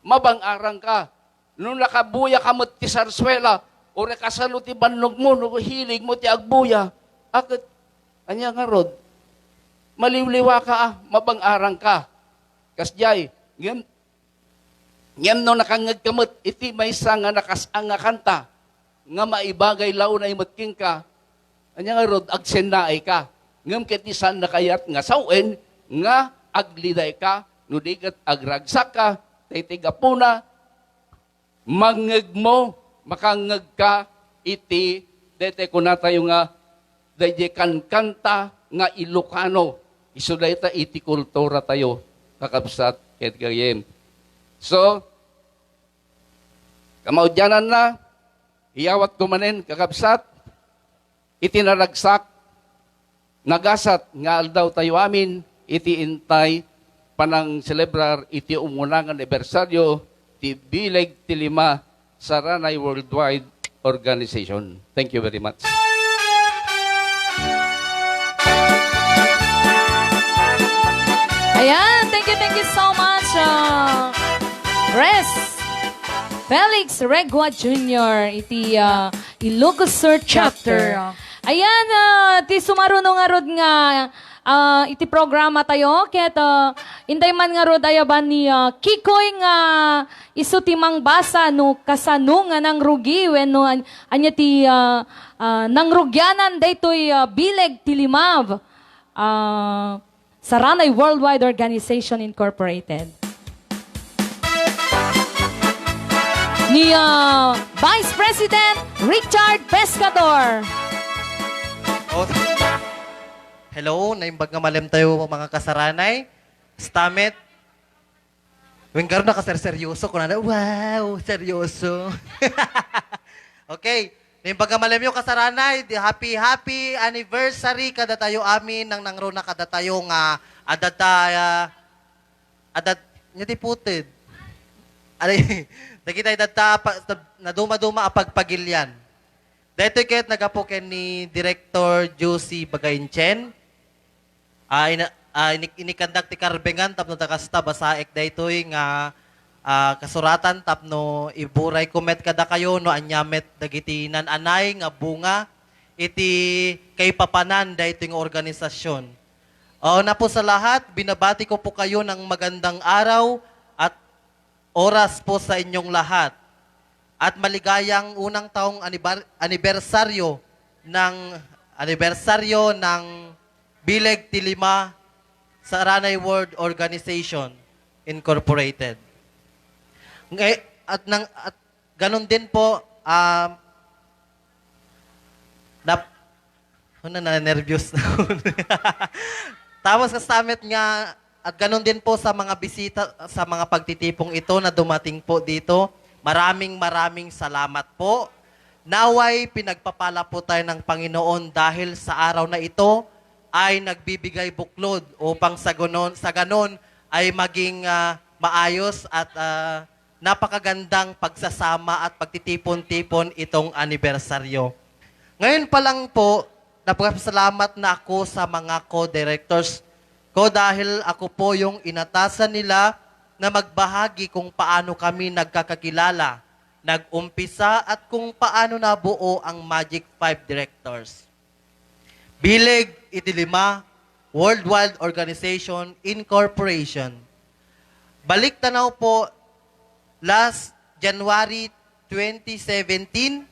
mabang-arangka. No nakabuyaka met ti sarsuela, uray kasano ti bannogmo no hiligmo ti agbuya, a ket ania ngarud? Maliwliwaka a, mabang-arangka. Kasdiay, ngem Ngem no nakangngegka met iti maysa nga nakas-ang nga kanta nga maibagay la unay met kenka, ania ngarud, agsennaayka. Ngem ket di saannaka kayat nga sawen nga aglidayka, no di ket agragsakka, ta iti gapuna, mangngegmo, makangngegka iti daytoy kunatayo nga daydiay kankanta nga Ilocano. Isu dayta iti kultura tayo, kakabsat ket gayyem. So, kamaudiananna, iyawatko manen, kakabsat, iti naragsak, nagasat nga aldawtayo amin iti intay panangselebrar iti umuna nga anibersaryo ti Bileg ti Lima Saranay Worldwide Organization. Thank you very much. Ayan, thank you, thank you so much, uh, Res Felix Regua Junior, iti, uh, Ilocos Sur Chapter. Chapter. Ayan, ah, ti sumaruno ngarud nga, ah, iti programa tayo, ket, ah, intay man ngarud ayaban ni, ah, Kikoy nga isu ti mangbasa no kasano nga nangrugi wenno an-, ania ti, ah, ah, nangrugianan daytoy, ah, bileg ti limaw. Ah, Saranay Worldwide Organization Incorporated. Ni, ah, Vice President Richard Pescador. Oh. Hello, naimbag nga malem tayo, mga kasaranay. Stammet. Wen, garo nakaserseryoso ko na, wow, seryoso. Okay. Naimbag nga malem yo, kasaranay, di happy, happy anniversary kadatayo amin, nang nangruna kadatayo nga adda ta, ah, adda, nya ti puted. Ari, dagiti adda ta, pa, naduma-duma a pagpagilian. Daytoy ket naggapu ken ni Director Josie Bagainchen. Ah, ina-, ah, ini-, inikandak ti karbengan tapno dakasta basaek daytoy nga, ah, kasuratan tapno iburayko met kadakayo no ania met dagiti naan-anay nga bunga iti kaipapanan daytoy nga organisasyon. O, napusalahat, binabati ko po kayo ng magandang araw at oras po sa inyong lahat. At maligayang unang taong anibar-, anibersaryo ng, anibersaryo ng Bileg ti Lima Saranay World Organization Incorporated. Ngay-, at nang, at ganun din po, um, nap-, Ano na, nervyos na ako. Tapos, kasta met nga, at ganun din po sa mga bisita, sa mga pagtitipong ito na dumating po dito. Maraming, maraming salamat po. Naway pinagpapala po tayo ng Panginoon dahil sa araw na ito ay nagbibigay buklod upang sa ganon, sa ganon ay maging, ah, maayos at, ah, napakagandang pagsasama at pagtitipon-tipon itong anibersaryo. Ngayon pa lang po, napasalamat na ako sa mga co-directors ko dahil ako po yung inatasan nila na magbahagi kung paano kami nagkakakilala, nag-umpisa at kung paano nabuo ang Magic Five Directors. Bileg iti lima, Worldwide Organization Incorporation. Balik tanaw po, last January twenty seventeen,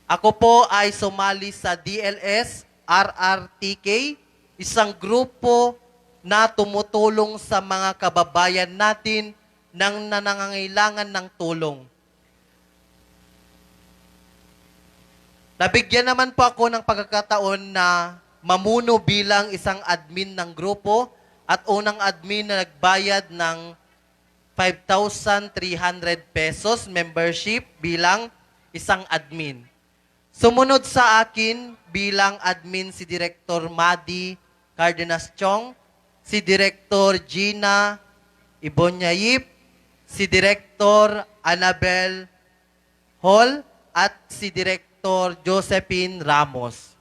ako po ay sumali sa D L S R R T K, isang grupo na tumutulong sa mga kababayan natin nang nanangangailangan ng tulong. Nabigyan naman po ako ng pagkakataon na mamuno bilang isang admin ng grupo at unang admin na nagbayad ng five thousand three hundred pesos membership bilang isang admin. Sumunod sa akin bilang admin si Director Madi Cardenas Chong, si Director Gina Ibonyayip, si Director Annabel Hall, at si Director Josephine Ramos.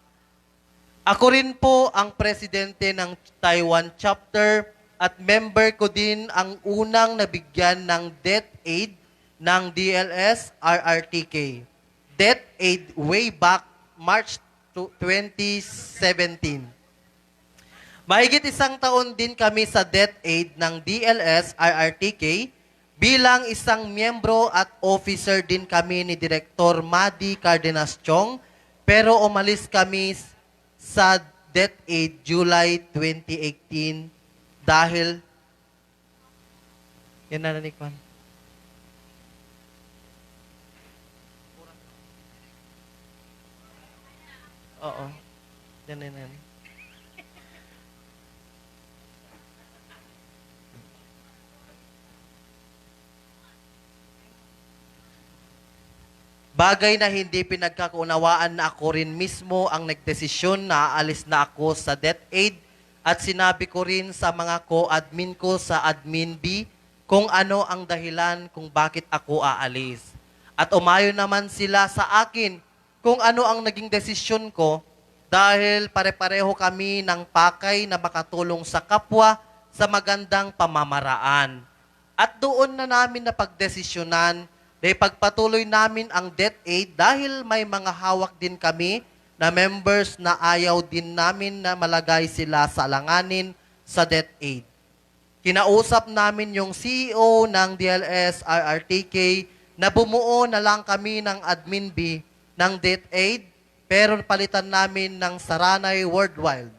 Ako rin po ang presidente ng Taiwan chapter at member ko din ang unang nabigyan ng debt aid ng D L S R R T K. Debt aid way back March twenty seventeen. Mahigit isang taon din kami sa debt aid ng D L S R R T K bilang isang miyembro at officer din kami ni Direktor Madi Cardenas Chong, pero umalis kami sa debt aid July twenty eighteen dahil Yan na, nanikman. Oo. Yan na, yan na. Bagay na hindi pinagkakaunawaan na ako rin mismo ang nagdesisyon na aalis na ako sa DepEd at sinabi ko rin sa mga co-admin ko sa Admin B kung ano ang dahilan kung bakit ako aalis. At umayon naman sila sa akin kung ano ang naging desisyon ko dahil pare-pareho kami ng pakay na makatulong sa kapwa sa magandang pamamaraan. At doon na namin napagdesisyonan na ipagpatuloy namin ang DepEd dahil may mga hawak din kami na members na ayaw din namin na malagay sila sa alanganin sa DepEd. Kinausap namin yung C E O ng D L S R R T K na bumuo na lang kami ng Admin B ng DepEd, pero palitan namin ng Saranay Worldwide.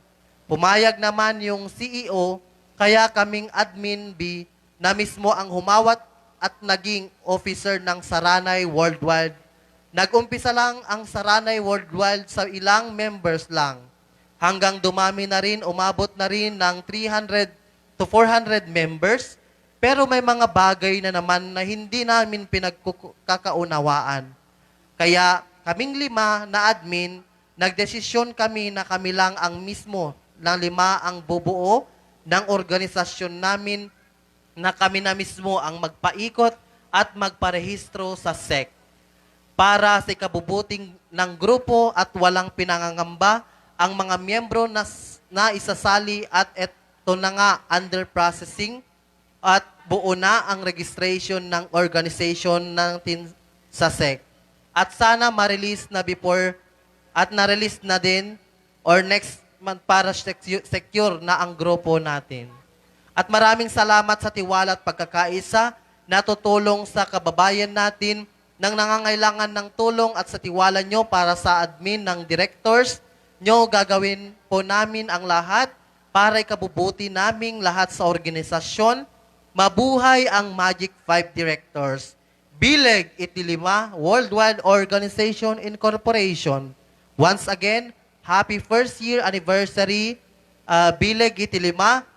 Pumayag naman yung C E O, kaya kaming Admin B na mismo ang humawat at naging officer ng Saranay Worldwide. Nag-umpisa lang ang Saranay Worldwide sa ilang members lang. Hanggang dumami na rin, umabot na rin ng three hundred to four hundred members, pero may mga bagay na naman na hindi namin pinagkakaunawaan. Kaya kaming lima na admin, nagdesisyon kami na kami lang ang mismo ng lima ang bubuo ng organisasyon namin, na kami na mismo ang magpaikot at magparehistro sa SEC. Para sa ikabubuting ng grupo at walang pinangangamba ang mga miyembro na, s- na isasali at eto na nga under processing at buo na ang registration ng organization natin sa SEC. At sana ma-release na before at na-release na din or next month para secu-, secure na ang grupo natin. At maraming salamat sa tiwala at pagkakaisa na tutulong sa kababayan natin nang nangangailangan ng tulong at sa tiwala nyo para sa admin ng directors nyo. Gagawin po namin ang lahat para ikabubuti naming lahat sa organisasyon. Mabuhay ang Magic Five Directors! Bileg iti Lima Worldwide Organization Incorporation. Once again, happy first year anniversary, uh, Bileg iti Lima,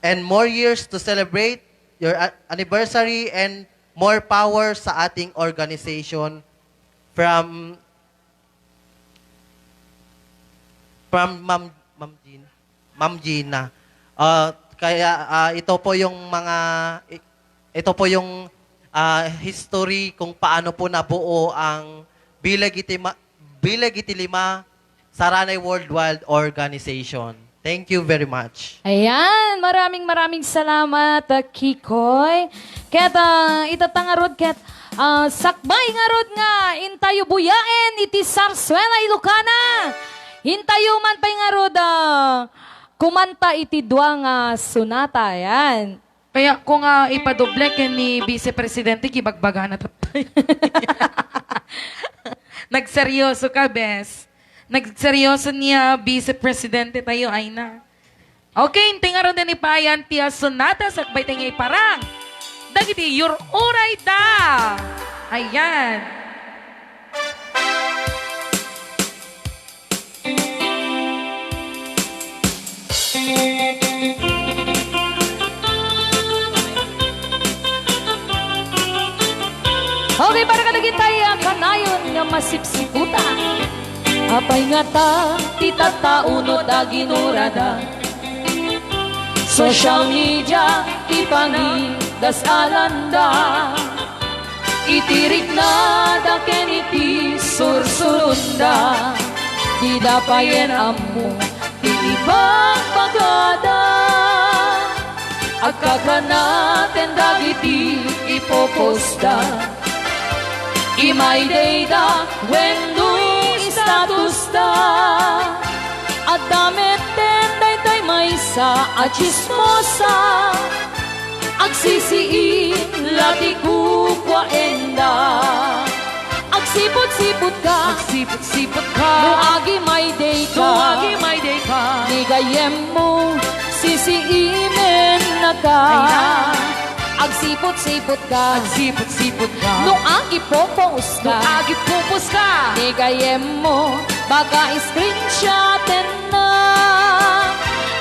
and more years to celebrate your a- anniversary and more power sa ating organization. From from Ma'am, Ma'am Gina. Ma'am Gina. Ah, kaya, ah, ito po yung mga, i- ito po yung, ah, history kung paano po nabuo ang Bileg iti Ma-, Bileg iti Lima Saranay Worldwide Organization. Thank you very much. Ayan, maraming, maraming salamat, ah, Kikoy. Ket, ah, itata ngarud, ket, ah, sakbay ngarud nga intayo buyaen iti Zarzuela Ilocana. Intayo man pay ngarud, ah, kumanta iti dua nga sonata. Ayan. Kaya ko nga ipadoble ken ni Vice Presidente, gibagbagana tattay. Nagseryoso ka, bes. Nagseryoso ni Vice Presidente tayo, ay na. Okay, inti ngaruden ni payan ti sonata, sakbay tayo nga iparang dagiti ur-uray da. Ayan. Okay, para kadagiti, ah, kanayon nga masipsiputan. Apay ngata ti tattao no ta ginurada? Social media ti pangidasalanda. Iti riknada ken iti sursurunda, dida payen ammo ti ibagbagada. Agkakanaten dagiti ipoposta, imaydayda wenno istatusta. Adda metten daytoy maysa a tsismosa. Agsisiila ti kukuaenda. Agsiput-siputka. Agsiput-siputka. No agimaydayka. No agimaydayka. Ni gayyemmo, sisiimennaka. Ay na. Agsiput-siputka. Agsiput-siputka. No agipoposka. No agipoposka. Ni gayyemmo, baka screenshotenna.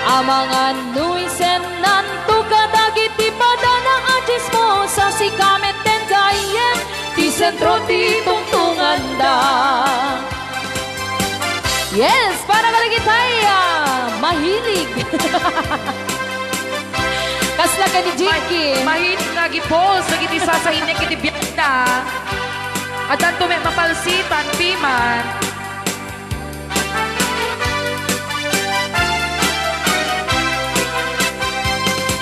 Amangan no isennanto kadagiti padana a tsismosa, sika metten gayyem ti sentro ti tungtunganda. Yes, para kadagiti, ah, mahilig. Kasla ken ni Jinky. Ma-, mahilig nga agipos dagiti sasainek iti biagda. Addanto met mapalsitan, piman.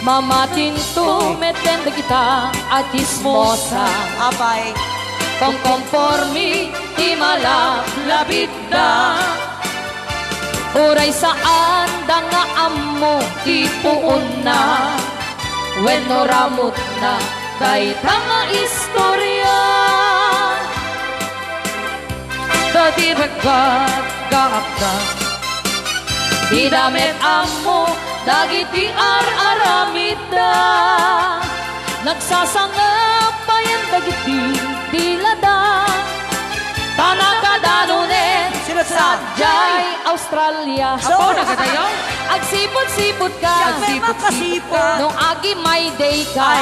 Mamatinto metten dagita a chismosa. Apay. Konkonporme ti malablabitda. Uray saanda nga ammo ti puonna wenno ramutna dayta nga istoria. Dati nagkagakda, dida met ammo dagiti ar-aramidda. Nagsasangep payen dagiti dilada. Ta nakadanonen sila sadiay Australia. Apo, nagadayo? Agsipud-sipud ka. Agsipud-sipud ka. No agi My Day ka. Ay.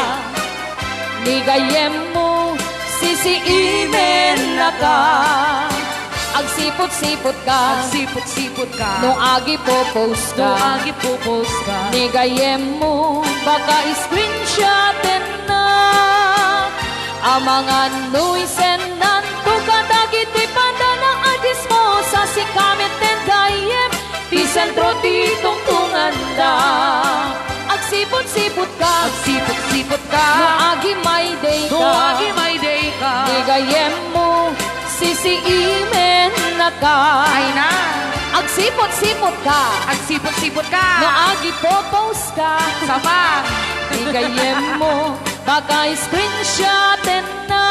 Ni gayyemmo, sisiimennaka. Agsipud-sipud ka. Agsipud-sipud ka. No agi-popost ka. No agi-popost ka. Ni gayyemmo, baka screenshotenna. Amangan no isennanto kadagiti padana a chismosa, sika metten gayyem ti sentro ti tungtunganda. Agsipud-sipud ka. Agsipud-sipud ka. No agi My Day ka. No agi My Day ka. Ni gayyemmo, sisiimennaka. Ay na. Agsipud-sipud ka. Agsipud-sipud ka. No agi-popost ka. Sapa. Ni gayyemmo, baka screenshotenna.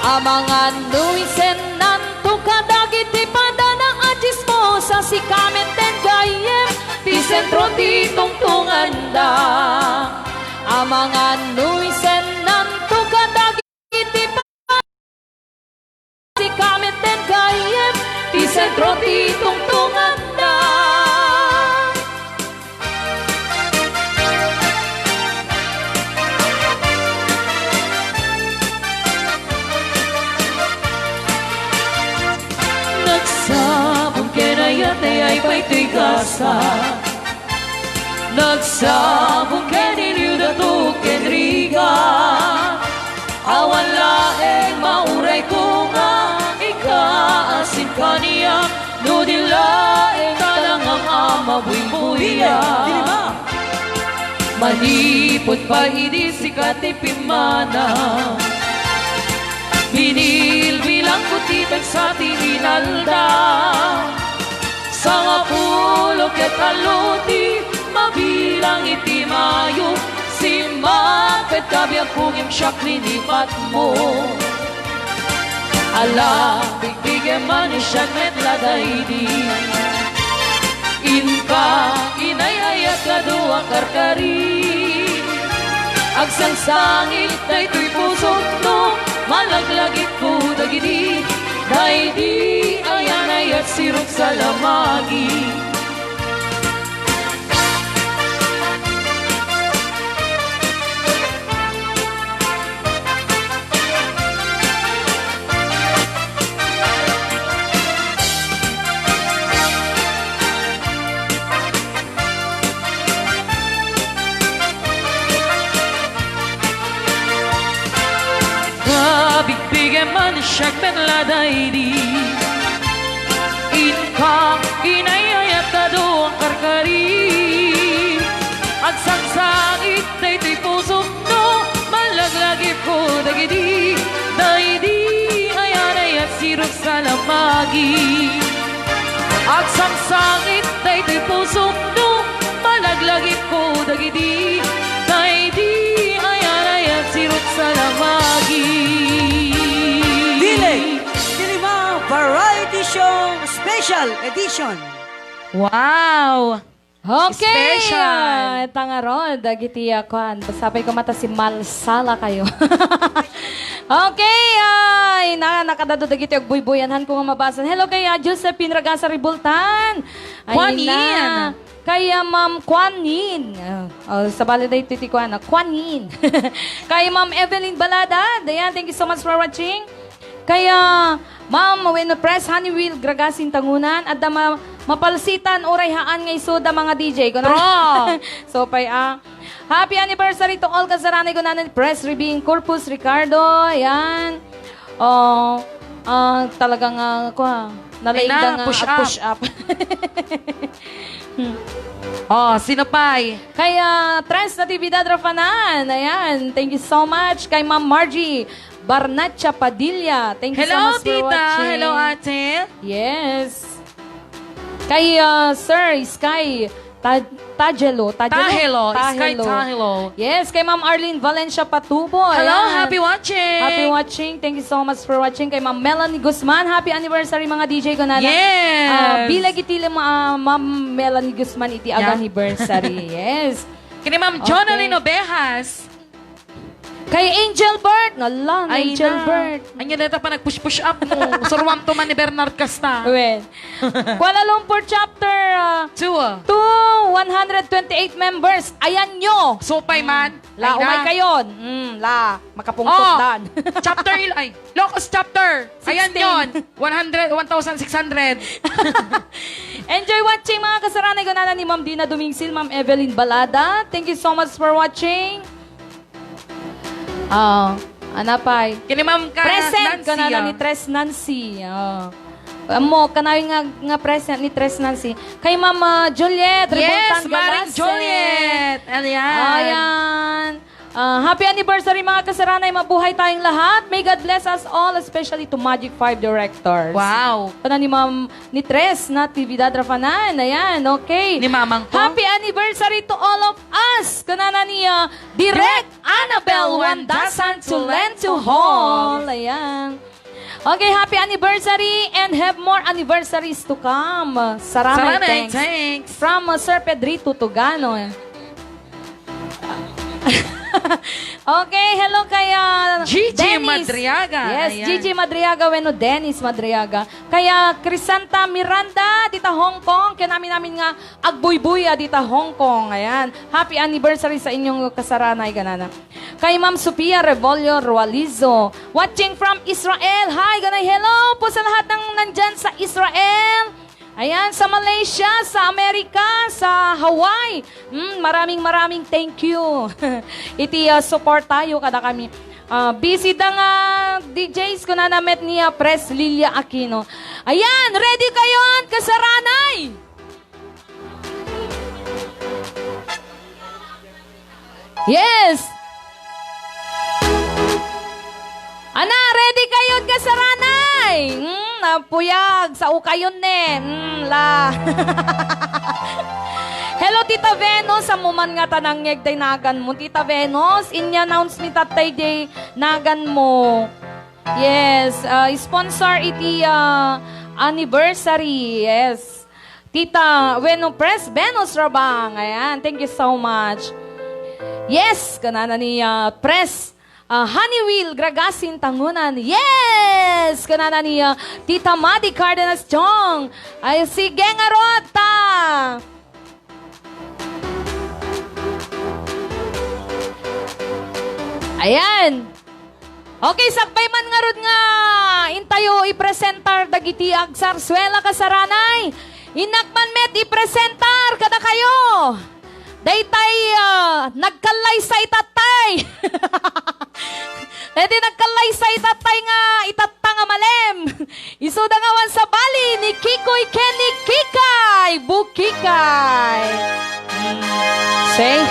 Amangan no isennanto kadagiti padana a chismosa, sika metten gayyem ti sentro ti tungtunganda. Amangan no isennanto kadagiti pa-, sika metten gayyem ti sentro ti tungtunganda. Nagsabong ken ayat, ay pay toy gasa. Nagsabong ken iliw, dato ken rigat. Awan laeng maurayko nga ikaasin kaniak, no di laeng talangam a mabuybuya. Manipud pay idi sika ti pimmana, binilbilangko ti pigsa ti inaldaw. Sangapulo ket tallo ti mabilang iti Mayo, simmakket ti biagko ngem siak linipatmo. Ala, bigbigem man siak met la daydi. Inka, inay-ayat kadu a karkari. Agsangsangit daytoy pusok no malaglagipko dagidi. Daydi ayan-ayat, sirok salamagi. Kabigbigem man siak met la daydi. Inka, inay-ayat kadu a karkari. Agsangsangit daytoy pusok no malaglagipko dagidi. Daydi ayan-ayat, sirok salamagi. Agsangsangit daytoy pusok no malaglagipko dagidi. Daydi ayan-ayat, sirok salamagi. Dile, Dilima Variety Show Special Edition. Wow! Okay, special. Ah, ita ngarud, dagiti, ah, kuan, basta pay kumata si Malsala kayo. Okay, ay, na, nakadado dagiti agbuybuyan, han ko nga mabasa. Hello kay, ah, Josephine Ragasa Ribultan. Ay, kuan na. Iyan. Kay, ah, Ma'am Kuan Yin. Ah, ah, sabali daytoy ti kuana, Kuan Yin. Kay Ma'am Evelyn Balada. Ayan, thank you so much for watching. Kay, ah, Ma'am wenno Pres Honeywell Gragasin Tangunan, adda ma-, mapalsitan uray haan nga isuda mga D J. Kuna-, True. So, pay, ah, happy anniversary to all kasaranay ko nanan Pres Ribing Corpus Ricardo. Ayan. Oh, ah, talaga nga, kwa, nalaing Ay na, da nga push up. Push up. Oh, sino pa'y? Kay, ah, Tres Natividad Rafanan. Ayan, thank you so much. Kay Ma'am Margie Barnacha Padilla. Thank you so Hello, much for tita. Watching. Hello, ate. Yes. Kay, ah, Sir Sky Ta-, Tajelo, Tajelo? Tahelo, Sky Tahelo. Tahelo. Yes, kay Ma'am Arlene Valencia Patubo. Hello, ayan. Happy watching. Happy watching. Thank you so much for watching. Kay Ma'am Melanie Guzman, happy anniversary, mga D J ko na. Yes. Ah, bilag iti lima, ah, Ma'am Melanie Guzman iti Yan. Ag-anniversary. Yes. Kini Ma'am Okay. Jonalyn Ovejas. Kay Angel Bert. Ala, Ay, Angel na. Bert. Anya deta pa nag-push-push up mo. Suruam to man ni Bernard Casta. Well, Kuala Lumpur chapter, ah, Two. Two, one hundred twenty-eight members. Ayan nyo. Supay man. La, Ay, na. Umay kayon. Mm, la, makapungtot Oh, dan. Chapter il-, ay, Locos chapter. Ayan Sixteen. Yon. One hundred, one thousand six hundred. Enjoy watching, mga kasaranay. Kunana ni Ma'am Dina Dumingsil, Ma'am Evelyn Balada. Thank you so much for watching. Ah, ana pay? Kini Ma'am ka Present, Nancy, kanana ah. Ni Tres Nancy. Ah. Amo, kanayon nga, nga present ni Tres Nancy. Kay Ma'am, ah, Juliet Yes, Rebultan Maring Galase. Juliet. Ayan. Ayan. Ah, happy anniversary, mga kasaranay. Mabuhay tayong lahat. May God bless us all, especially to Magic Five Directors. Wow. Kana ni Ma'am, ni Tres Natividad Rafanan. Ayan, okay. Ni Mamang po. Happy anniversary to all of us. Kanana ni, ah, Direk Direk Annabel Annabel Wandasan Wandasan to Lento Hall. Ayan. Okay, happy anniversary and have more anniversaries to come. Saranay, Saranay, thanks. Thanks. From, uh, Sir Pedrito Tugano. Okay, hello kay, uh, Gigi Dennis. Madriaga. Yes, ayan. Gigi Madriaga wenno Dennis Madriaga. Kay Crisanta Miranda, dita Hong Kong, kay namin-namin nga agbuybuya dita Hong Kong. Ayan. Happy anniversary sa inyong kasaranay, kanana. Kay Ma'am Sofia Rebollo Rualizo, watching from Israel. Hi, ganay, hello po sa lahat ng nandyan sa Israel. Ayan, sa Malaysia, sa Amerika, sa Hawaii. Mm, maraming, maraming thank you. Iti, ah, support tayo kada kami. Ah, busy da nga D Js ko na namet ni, ah, Pres Lilia Aquino. Ayan, ready kayon, kasaranay? Yes! Ana, ready kayon, kasaranay? Hmm, napuyag. Sao kayon ne. Hmm, la. Hello, Tita Venus. Ammom man nga ta nangngeg tay naganmo, Tita Venus. Inya-announce ni Tatay Jay naganmo. Yes, ah, sponsor iti, ah, anniversary. Yes. Tita, wenno, Pres Venus Rabang. Ayan, thank you so much. Yes, kanana ni, ah, Pres, ah, Honeywell Gragasin Tangunan. Yes, kanana ni, ah, Tita Madi Cardenas Chong. Ay, sige nga rod ta. Ayan. Okay, sakbay man ngarud nga intayo ipresentar dagiti agsarsuela, kasaranay. Innak man met ipresentar kadakayo. Daytay, ah, nagkallaysay tattay. Daytay nagkallaysay tattay nga itatta nga malem. Isuda nga awan sabali ni Kikoy ken ni Kikay. Bukikay. Say.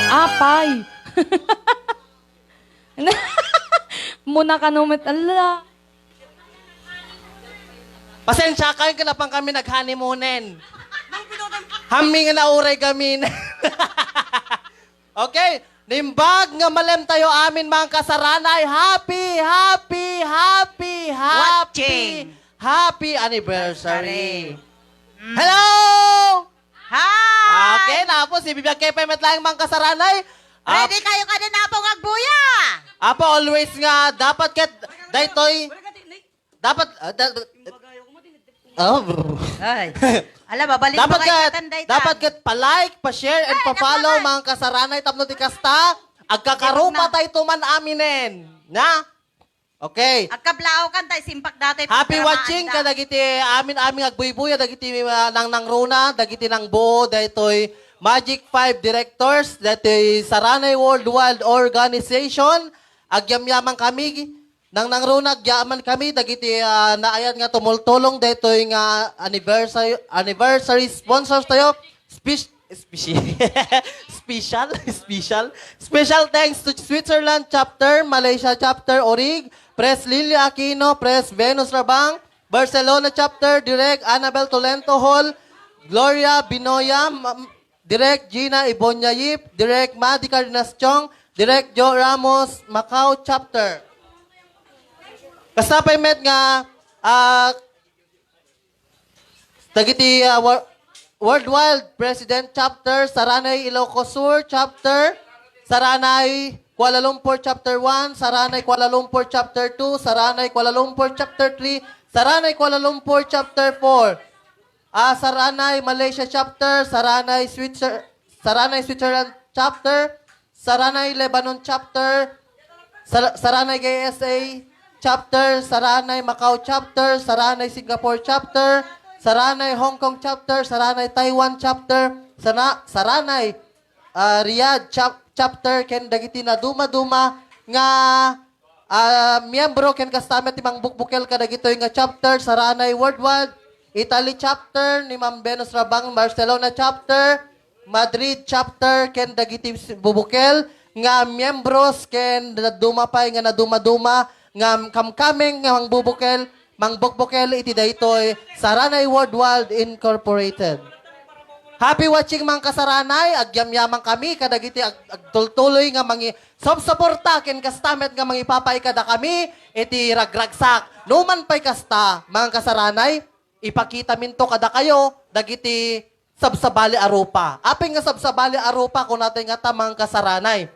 Apay. Muna ka no met, ala. Pasensya ka, ken napan kami nag-honeymoonen. Hammi nga nauray gamin. Okay, nimbag nga malem tayo amin, mga kasaranay. Happy, happy, happy, happy, Watching. Happy anniversary. Sorry. Mm. Hello! Hi! Okay, na po, si Bibiag Kepay met laeng, mga kasaranay. Ready Ap- kayo ka din, Apo, nga agbuya? Apo, always nga, dapat ket, daytoy, dapat, ah, da- Oh. Ay. Ala, babalik Dapat mo kay ket, Katan, daytan. dapat ket pa-like, pa-share, and Ay, pa-follow, naku, mga kasaranay, tapno ti kasta, agkakarupa Ay, na. tayo tuman aminen. Na? Okay. Agkablaaw kan tay simpak dati Happy programa, watching anda. kadagiti amin, aming agbuybuya, dagiti, ah, nangnangruna, dagiti nangbuo, daytoy Magic Five Directors, daytoy Saranay Worldwide Organization. Agyamyaman kami, nangnangruna, agyaman kami, dagiti, ah, naayat nga tumultulong, daytoy nga anniversary, anniversary sponsors tayo. Spec-, speci-, special, special, special thanks to Switzerland chapter, Malaysia chapter, Orig, Pres Lilia Aquino, Pres Venus Rabang, Barcelona chapter, Direk Annabel Tolento Hall, Gloria Binoya, Ma-, Direk Gina Ibonya Yip, Direk Madi Cardenas Chong, Direk Joe Ramos, Macau chapter. Kasta pay met nga, ah, Dagiti, ah, Wor-, Worldwide President Chapter, Saranay Ilocos Sur Chapter, Saranay Kuala Lumpur Chapter One, Saranay Kuala Lumpur Chapter Two, Saranay Kuala Lumpur Chapter Three, Saranay Kuala Lumpur Chapter Four, ah, Saranay Malaysia Chapter, Saranay Switzer-, Saranay Switzerland Chapter, Saranay Lebanon Chapter, Sar-, Saranay K S A Chapter, Saranay Macau Chapter, Saranay Singapore Chapter, Saranay Hong Kong Chapter, Saranay Taiwan Chapter, Sana-, Saranay, ah, Riyadh Chap-, Chapter, ken dagiti naduma-duma nga, ah, miyembro ken kasta met ti mangbukbukel kadagitoy nga chapter, Saranay Worldwide, Italy Chapter, ni Ma'am Venus Rabang, Barcelona Chapter, Madrid Chapter ken dagiti s-, bubukel nga miyembros ken naduma pay nga naduma-duma nga kamkameng nga mangbubukel, mangbukbukel iti daytoy Saranay Worldwide Incorporated. Happy watching, mga kasaranay. Agyamyaman kami kadagiti ag-, agtultuloy nga mangi-, subsuporta ken kasta met nga mangipapaay kadakami iti ragragsak. Numan pay kasta, mga kasaranay, ipakitaminto kadakayo dagiti sabsabali a rupa. Apay nga sabsabali a rupa, kunatay nga ta, mga kasaranay.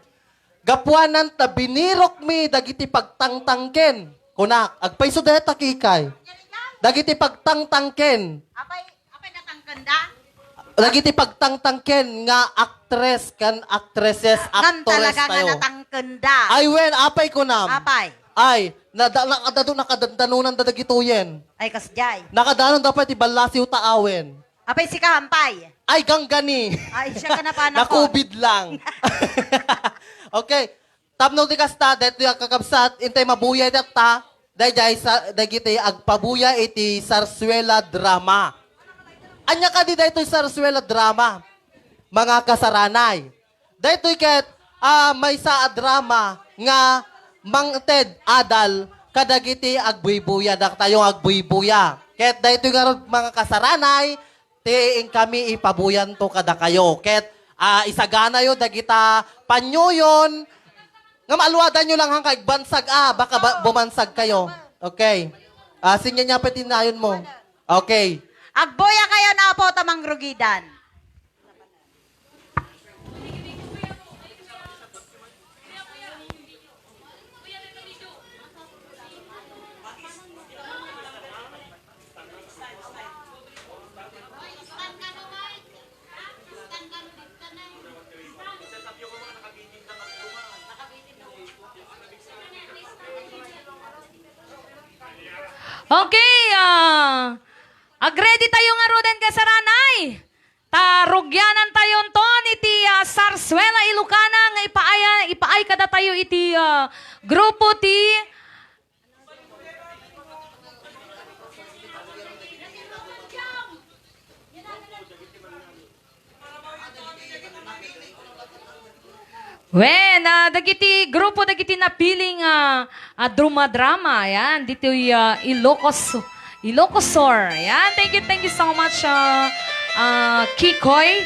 Gapuanan ta binirokmi dagiti pagtangtangken. Kunak, agpayso dayta kikay. Dagiti pagtangtangken. Apay, apay natangkenda? Dagiti pagtangtangken nga actress ken actresses, Ngem actores talaga nga tayo. natangkenda. Ay, wen, apay kunam. Apay. Ay, nada-, nakadado, nakadandanunan da dagitoyen. Ay, kasjay. Nakadanon da pay ti ballasiw ta awen. Apay sika, Ampay? Ay, ganggani. Ay, siya ka na pa na po. Nakubid lang. Okay. Tapno ti kasta, daytoy a kakabsat, intay mabuya iti atta, daydiay sa, dagiti agpabuya iti Sarsuela Drama. Ania kadi daytoy Sarsuela Drama? Mga kasaranay. Daytoy ket, ah, maysa a drama nga mangted adal kadagiti agbuybuya, daktayo nga agbuybuya. Ket daytoy ngarud, mga kasaranay, ti inkami ipabuyanto kadakayo. Ket, ah, isaganayo dagita panyoyon. Ngem aluadanyo lang han kaigbansag, ah, baka ba, bumansag kayo. Okay. Ah, sinyan niya pati nayon mo. Okay. Agbuya kayo na po tamang rugidan. Okay, ah, ag-ready tayo ngaruden, kasaranay. Ta rugianan tayonton iti, ah, Sarsuela Ilocana nga ipaaya-, ipaay kadatayo iti, ah, grupo ti Wen, ah, dagiti grupo dagiti napiling, ah, ah, drumadrama, ayan, ditoy, ah, Ilocos, Ilocosur. Ayan, thank you, thank you so much, ah, ah, Kikoy.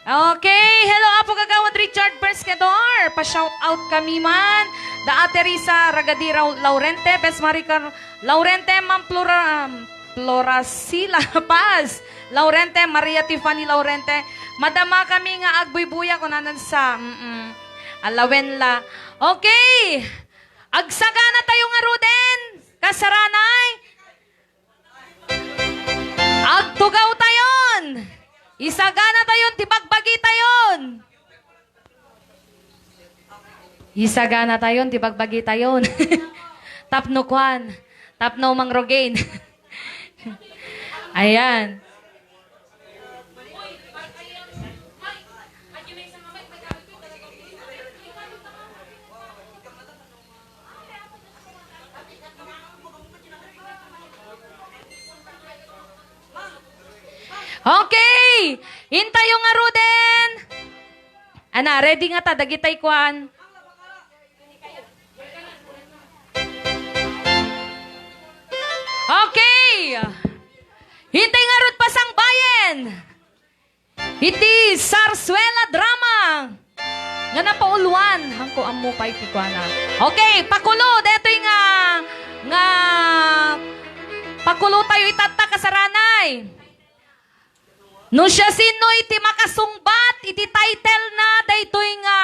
Okay, hello, Apo Kagawad Richard Persquedor. Pa-shout out kami man. Da Ate Risa Ragadira Laurente, Bes Maricar Laurente, Ma'am Flora-, Floracila Paz Laurente, Maria Tiffany Laurente. Madama kami nga agbuybuya, kunanan sa, mm, alawen la. Okay. Agsagana tayo ngaruden, kasaranay. Agtugawtayon! Isaganatayon ti bagbagitayon! Isaganatayon ti bagbagitayon. Tapno kuan, tapno mangrugen. Ayan. Okay! Intayo ngaruden! Ana, ready ngata, dagitay kuan. Okay! Intay ngarud, pasangbayen! Iti Sarsuela Drama nga napauluan, haanko ammo pay ti kuana. Okay, pakulo, detoy nga, nga pakulo tayo itatta, kasaranay. No siasino iti makasungbat iti title na daytoy nga,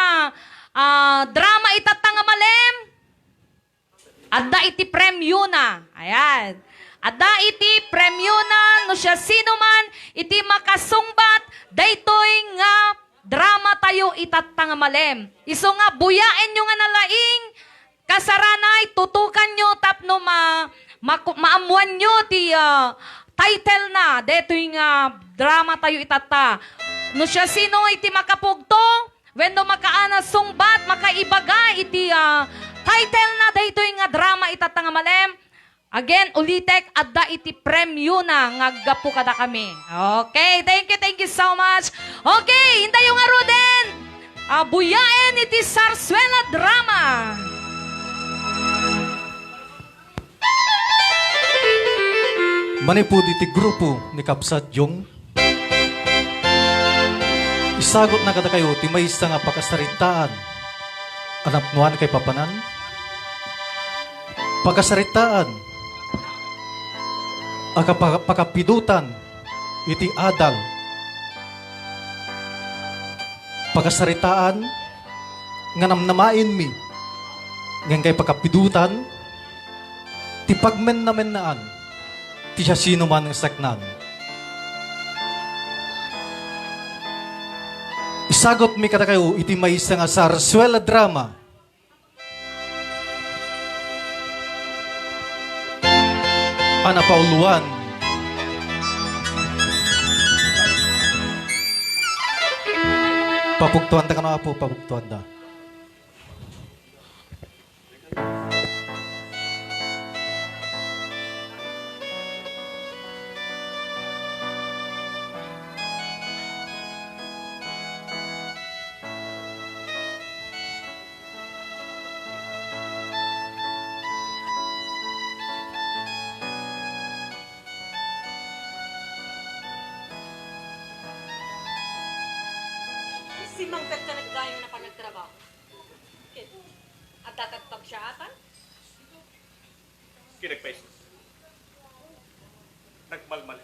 ah, drama itatta nga malem, adda iti premiona. Ayan. Adda iti premiona no siasinoman iti makasungbat daytoy nga drama tayo itatta nga malem. Isu nga buyaenyo nga nalaing, kasaranay, tutukanyo tapno ma-, maku-, maammoanyo ti, ah, title na daytoy nga drama tayo itatta. No siasino iti makapugto, wenno makaana sungbat, makaibaga iti, ah, title na daytoy nga drama itatta nga malem, again, ulitek, adda iti premiona nga aggapu kadakami. Okay, thank you, thank you so much. Okay, intayo ngaruden, ah, buyaen iti Sarsuela Drama. Manipud iti grupo ni Kabsat Jong, isagutna kadakayo ti maysa nga pakasaritaan a napnoan kaipapanan. Pakasaritaan a kapa-, pakapidutan iti adal. Pakasaritaan nga namnamaenmi, ngem kay pakapidutan ti pagmennamennaan ti siasinoman nga saknan. Isagutmi kadakayo iti maysa nga sarsuela drama a napauluan. Papugtuanta kano, Apo, papugtuanta. Simmangpet ka naggayon a panagtrabaho. Ket, adda kad pagsiaatan? Kinagpaiso. Nagmalmali.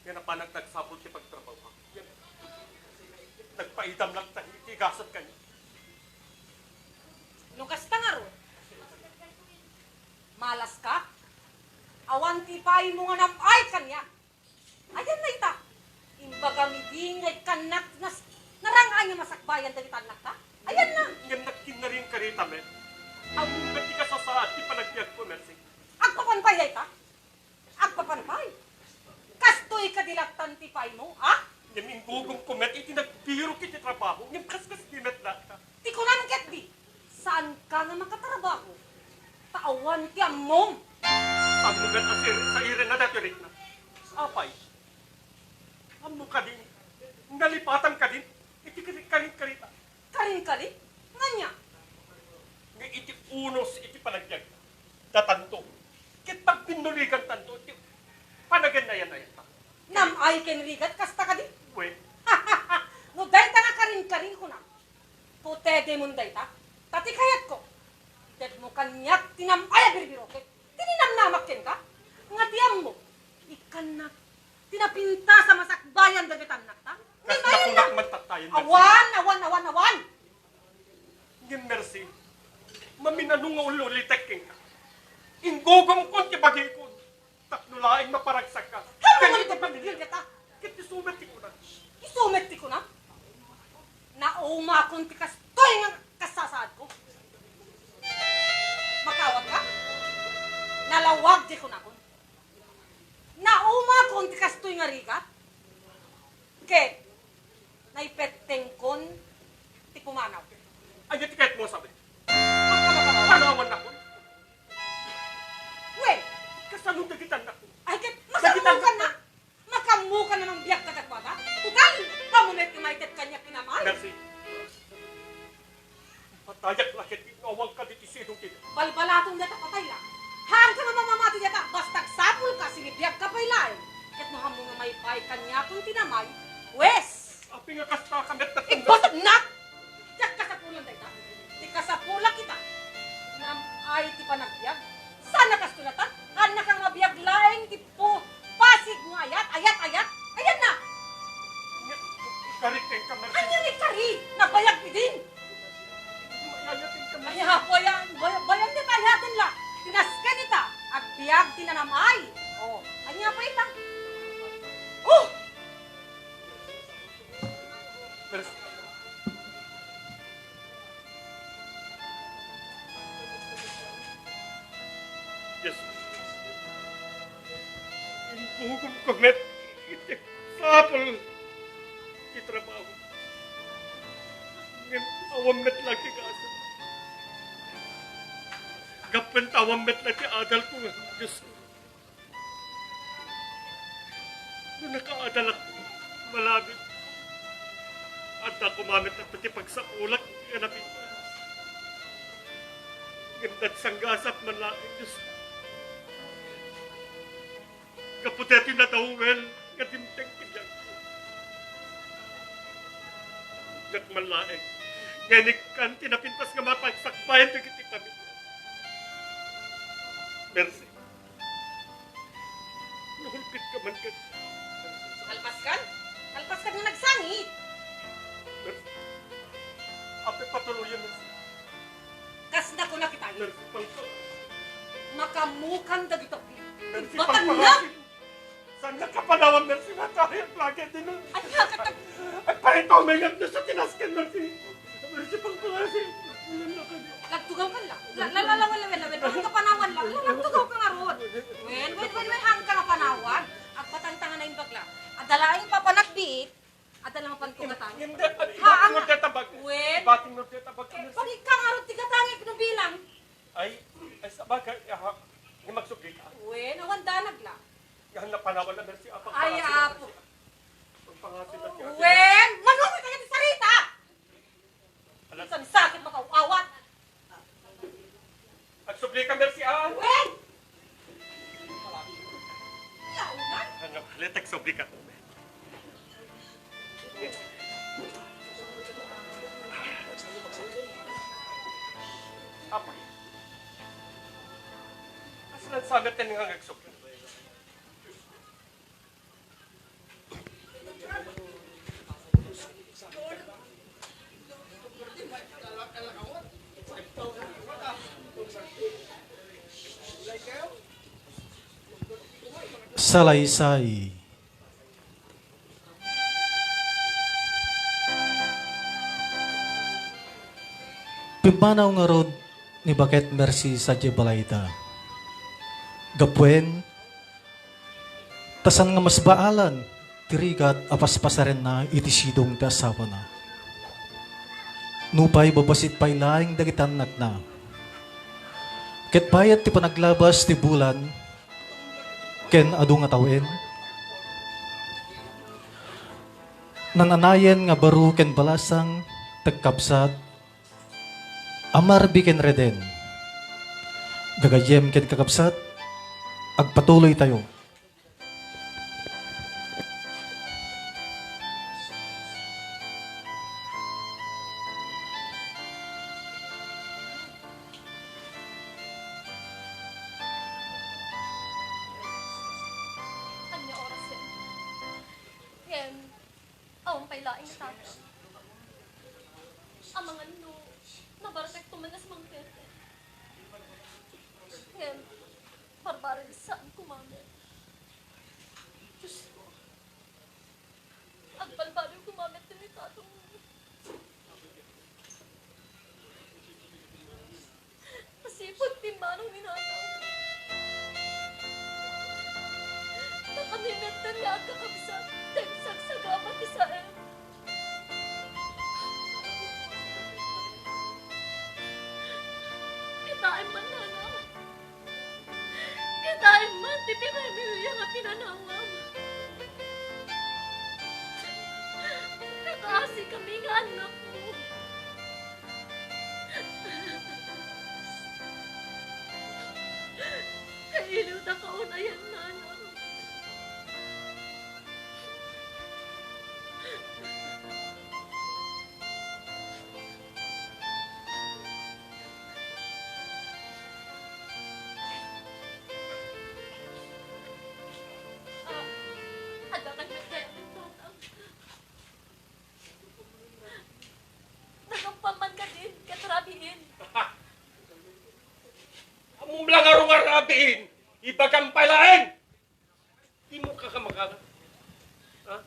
Nga napanak nagsapul ti pagtrabaho. Nagpaidam lang tayo iti gasat kanya. No kasta ngarud, malas ka? Awan ti pay mo nga nam-ay kaniak. Ayan na ita. Imbagam idi nga ikkannak nas-, narang-ay nga masakbayan dagiti annakta. Ayan na. Ngem nagkinnari karita, met. Ammom met ti kasasaad ti panagbiagko, Mercy. Agpapanpay dayta? Agpapan pay. Kastoy kadi lattan ti paymo, a? Ngem inggugomko met iti nagbirok iti trabaho, ngem kaskas di met latta. Ti kunam ketdi, saanka nga makatrabaho, ta awan ti ammom. Saanmo met a sir-, sairenna daytoy rikna? Apay, ammo kadi, nalipatan kadi iti kari-, kari-, karita. Karinkari? Ngania? Nga iti unos iti panagbiag, datanto. Ket pagpinnuligantanto ti panagannayan-ayanto. Nam-ay ken rigat kasta kadi? Wen. No dayta nga karinkari kunam, putegimon dayta. Ta ti kayatko, itedmo kaniak ti nam-ay a birbiroket. Ti ninamnamak kenka? Nga di ammo, ikkannak ti napintas a masakbayan dagiti annakta. Kas Ngem ayan nakunak na. Magtattayan, Mercy. Awan, awan, awan, awan! Ngem, Mercy, maminano nga ul-ulitek kenka. Inggugomkon ti bagikon tapno laeng maparagsakka. Ket nga iti pamilya data. Ket isu met ti kuna. Isu met ti kuna? Naumakon ti kastoy nga kasasaadko. Makaawat ka? Nalawag ti kunakon. Naumakon ti kastoy nga rigat. Ket naipettengkon ti pumanaw. Ania ti kayatmo a sabi? Panawan nakon. Wen, kasano dagiti annakmo? Ay, ket masammokan na. Makammokan na mangbiag kadakuada. Total, kamo met ti maited kaniak ken amay. Mercy. Patayak la ket no awan ka ditoy sidong ti. Balbalatom dayta patay la. Haanka nga mamamati dayta, basta agsapulka, sinibiagka pay laeng. Ket no ammom nga maipaay kaniakon ti namay, wes! Apay nga kasta ka met? Imbasagnak! Diak kasapulan dayta. Ti kasapulak ita. Nam-ay ti panagbiag. Saan a kastoy latta? Haannaka nga mabiag laeng ti pu-, pasig nga ayat, ayat, ayat. Ayan na! Ikari kenka, Mercy. Ania nga ikari? Nabayag idin. Ayat kenka, Mercy. Ay, apo, ayan. Bay-, bayan dita ayaten la. Tinasken ita. Agbiag ti nanam-ay. Oh, ania pay ita? Oh! Mercy. Yes. Imbugom ko met iti sapul ti trabaho. Ngem awan met la ti kaasam. Gapu ta awan met la ti adal ko nga Dios. No nakaadalak, malabit. Adda koma met ti pagsapulak nga napintas. Ngem nagsanggasat man laeng, Dios. Gapu daytoy nadawel nga dimteng ti biag. Diak man laeng nga inikkan ti napintas nga mapagsakbayan dagiti pamilya. Mercy. Nahulpitka man ket. Kalpaskan? Kalpaskan nga nagsangit. Mercy. Apay patuloyen, Mercy. Kasna ko nakitayo. Mercy, pangpang. Makammokan dagita. Mercy, pangpang. Saan nga kapanawan, Mercy, nga tayo ang lagi din, ah? Ania ka tag- Ay, parito, may ngam na sa tinasken, Mercy. Mercy, pangpangasi. Nagtugaw ka la. La, la, la, la, wala, wala, wala. Ang kapanawan la. La, nagtugaw ka nga rod. Wen, wen, wen, wen, ang kapanawan. Agpatangtanga na yung bagla. Adalaing papanagbiit. Adda lang pantugatang. Hindi, at Ha, ibating ang mo deta bag-, Wen. Ibating mo deta bag-, Eh, pag ikaw nga rod, tigatangik no bilang. Ay, ay, sa bagay, aha, yung magsugli ka. Wen, awan danag la. Yan na panawan na, Mercy, ah, Ay, pagpangasi na, apo. Mercy, ah. Pagpangasi na, Mercy, ah. Wen, manunod ka nga ti sarita! Alas. Minsan sakit makauawat. Agsubli ka, Mercy, ah. Wen! Yaunan? Ano, halit agsubli ka. Apo. Kasla sagat nga agsubli. Salaysay. Pimmanaw ngarud ni Baket Mercy sadiay balayda. Gapuen, ta saan nga masbaalan ti rigat a paspasarenna iti sidong ti asawana. Nupay babassit pay laeng dagiti annakna. Ket bayat ti panaglabas ti bulan ken adu nga tawen, nan-anayen nga baro ken balasang ti agkabsat, a Marby ken Reden. Gagayyem ken kakabsat, agpatuloytayo. Ania oras yan? Ngem, awan pay laeng ni Tata. Amangan no, nabartekto man a sumangpet. Ngem, barbareng saan kumanen. Balbaliw ko mamet ni tatang. Masipag ti manong ni nanang. Nakamimetten nga agkakabsat, ti agsagsaga a matisaen. Kitaem man, nanang. Kitaem man ti pamilya nga pinanawam. Nakaasi kami nga annakmo. Kailiwdaka unayen, nanang. Ah, adda kaniak dayta, tatang. Nagumpa man kadin ket rabiin. Ammom la ngarud nga rabiin, ibagam pay laeng. Dimo kakamakana. Ha?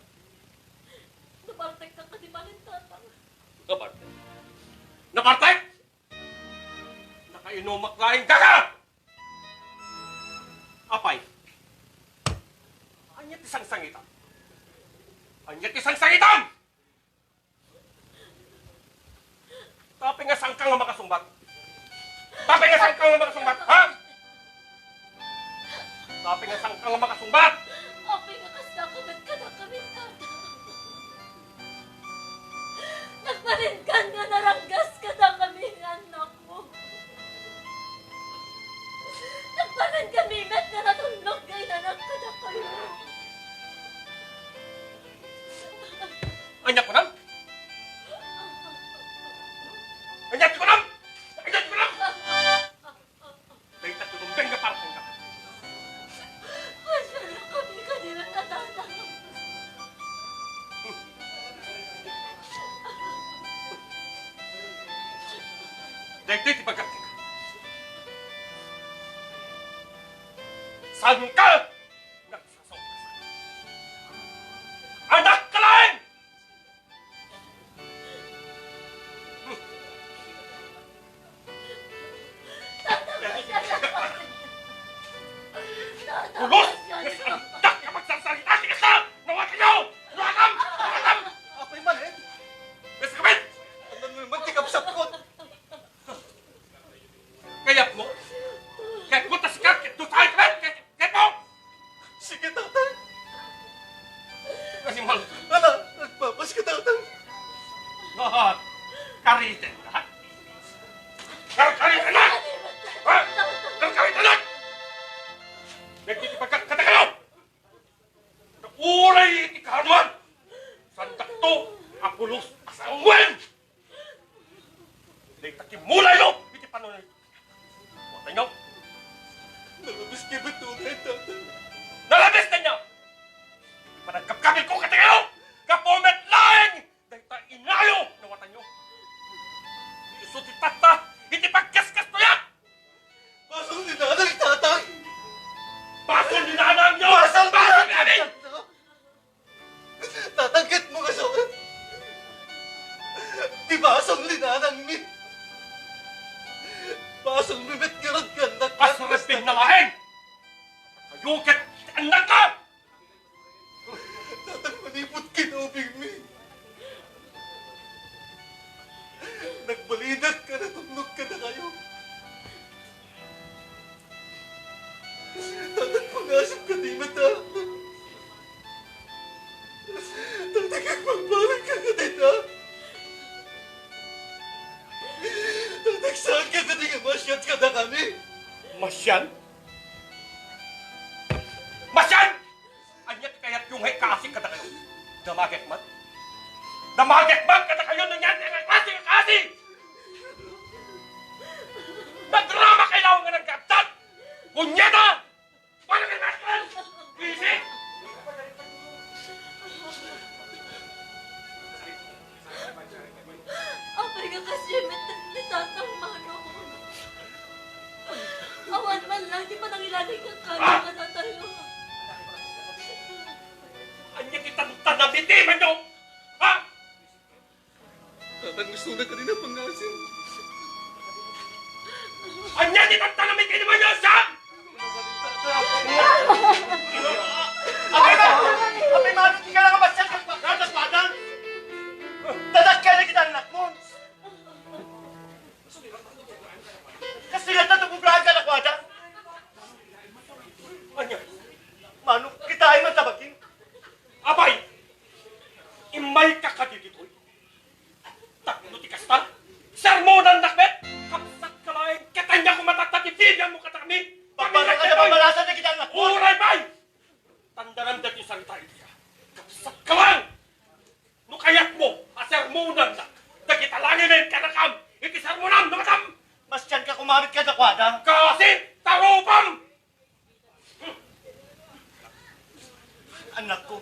Nabartekka kadi manen, tatang. Nabartek? Nabartek? Nakainumak laeng, daga! Apay, ania ti sangsangitam? Ania ti sangsangitam? Apay nga saanka nga makasungbat? Apay nga saanka nga makasungbat, ha? Apay nga saanka nga makasungbat? Apay nga kasta ka met kadakami, tatang. Nagbalinkan nga naranggas kadakami nga annakmo. Nagbalinkan met nga natulnog nga inanak kadakayo. Ania kunam? Ania ti kunam? Ania ti kunam? Dayta ti rumbeng nga para kenka. Masyarakami kadi met a tatang. Daytoy ti pagkakita. Saanka nagsasaokas? Annakka laeng! Pulos! Nasarangdak nga pagsarsarita ti kasta! Nawatanyo! Nawatam! Nawatam! Apay manen? Nasakit! Annon man ti kabsatko? Kayatmo? Kayatmo ta sika ket dusaenka met? Kayat-, kayatmo? Sige, tatay. Animal. Ala, nagpapas ka, tatay. Lahat. Kariten lahat. Karkariten lahat! Ha? Karkariten lahat! Nagtitipagkakatakayo! Uray iti kaaduan, saandakto a pulos a sawen! Dayta kimmulayo iti panunay. Watanyo? Nalabes kami tunay, tatay. Nalabes kaniak! Iti panagkapkapilko kadakayo, gapu met laeng dayta inayo nga watanyo. Isu ti tatta iti pagkaskastoyak! Basol ni nanang, tatay! Basol ni nanangyo! Basol ni nanang, tatay! Tatang, kayatmo nga sawen? Ti basol ni nanangmi. Basolmi met ngarud nga annakna. Asrepin na laeng! Kayo ket ti annakna! Tatang, manipud kinaubingmi, nagbalinak nga natulnog kadakayo. Tatang, pangasem kadi met a. Tatang, agpagbalik ka kadi ta. Tatang, saanka kadi nga masian kadakami? Masian? Masian! Ania ti kayatyo nga ikkaasi kadakayo? Damagek man? Damagek man kadakayo no ania ti klase nga kaasi? Nadrama kay laeng nga nagkattat! Punyeta! Paano ka natin? Wisit! Apay nga kasdiay met ni Tatang Manong? Awan man lang ti panangilanay nga kano kadatayo. Ania ti tantanam iti manyo? Gusto na kanina pangasim. Ania ti tantanami ti demonyo, Sam? Apay, apay, mano ti kailangan masyal kang pagkatapadan? Dadakkel na kita, anak mo. Kasi latta ti bubrahan kadakuada. Ania? Mano, kitaem man ta bagim. Apay, immayka kadi ditoy? Tapno ti kasta, sermonannak met! Kabsatka laeng ket ania koma tatta ti bibiangmo kadakami? Pagpara ka na pamalasan dagiti anak mo! Uray pay! Tandanam dagiti saritayo. Kabsatka laeng! No kayatmo a sermonannak dagita langimen kadakam iti sermonam, no matam! Mastianka koma met kadakuada. Kaasi, tarupam! Annakko,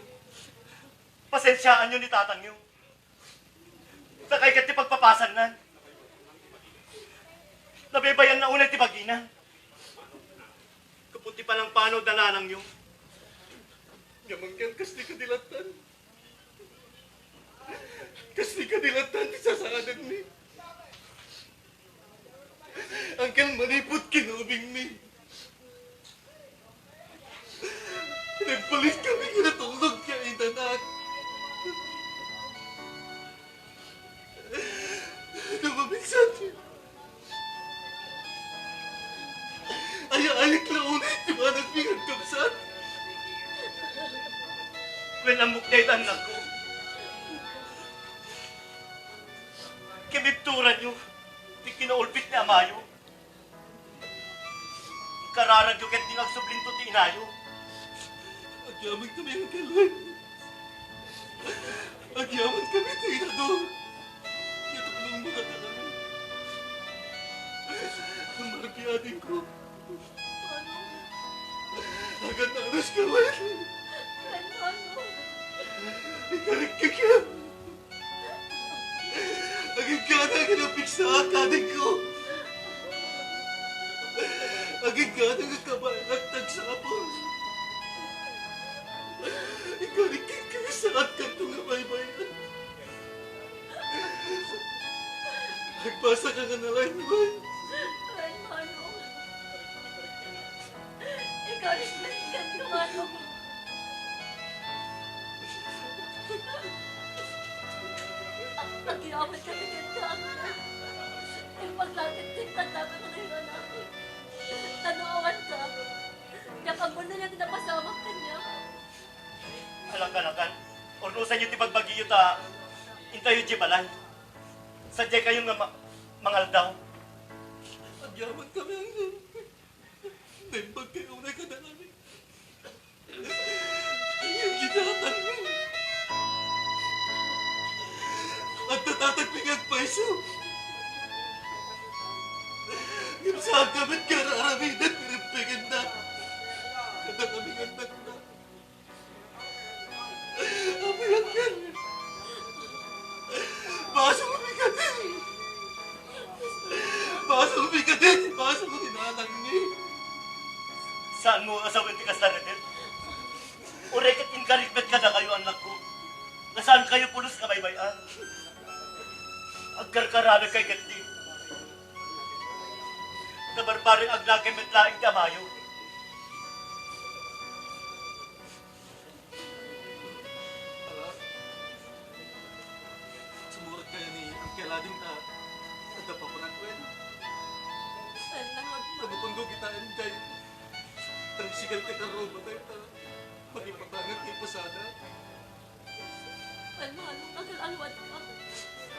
pasensiaanyo ni tatangyo. Sakay ket ti pagpapasannan. Nabaybayanna unay ti bagina. Gapu ti panangpanaw da nanangyo. Ngem anggem kas ti kadilattan. Kas ti kadilattan ti sasaadanmi. Anggem manipud kinubingmi. Nagpalit kami nga natulog nga inanak. Namaminsan, aya-ayek la unay ti managmi nga agkabsat. Wen, ammok dayta, annakko. Kimibturanyo ti kinaulbit ni amayo. Kararagyo ket di nga agsublinto ti inayo. Agyaman kami, Uncle Wen. Agyaman kami ti inador. Ket tulongmo kadakami. Marbi, adingko. Agan-anos ka, Wen. Ikarik ka. Agingga nga napigsaak, adingko. Agingga nga kabaelak ti agsapul. Ikarik ken kaysaat kanto nga baybay-an. Agbasaka nga nalaing-laing. Ay, Manong. Ikaw rin, Manong. Agyaman kami kenta, Uncle. Impaglapit ti tanda nga nangirana. Tano awan ka. Diak ammo no ania ti napasamak kaniak. Alagalagan, urnusanyo ti bagbagiyo ta intayo idiay balay. Sadiay kayo nga ma-, mangaldaw. Agyaman kami, Uncle. Naimbag kayo unay kadakami. Ngem ti tatangmi, agtatatagmi nga agpayso. Ngem saan kami nga ar-aramiden ti ribbigenna kadakami nga annakna. Apo Angel, basolmi kadi! Basolmi kadi! Basol ti nanangmi! Saanmo a sawen ti kasta, Redel? Uray ket inkarik met kadakayo, annakko, nga saan kayo pulos nga baybay-an. Agkarkaramegkayo ketdi. Nabarbareng agnakem met laeng ti amayo. Ala, sumurat kayo ni Uncle Ading ta adda papanak wen. Ay, nangag- Nagutunggo kita, Inday. Tricycle ti karruba tayo ta makipatangan ti pasada. Ay, Manong, agal-alwad ka.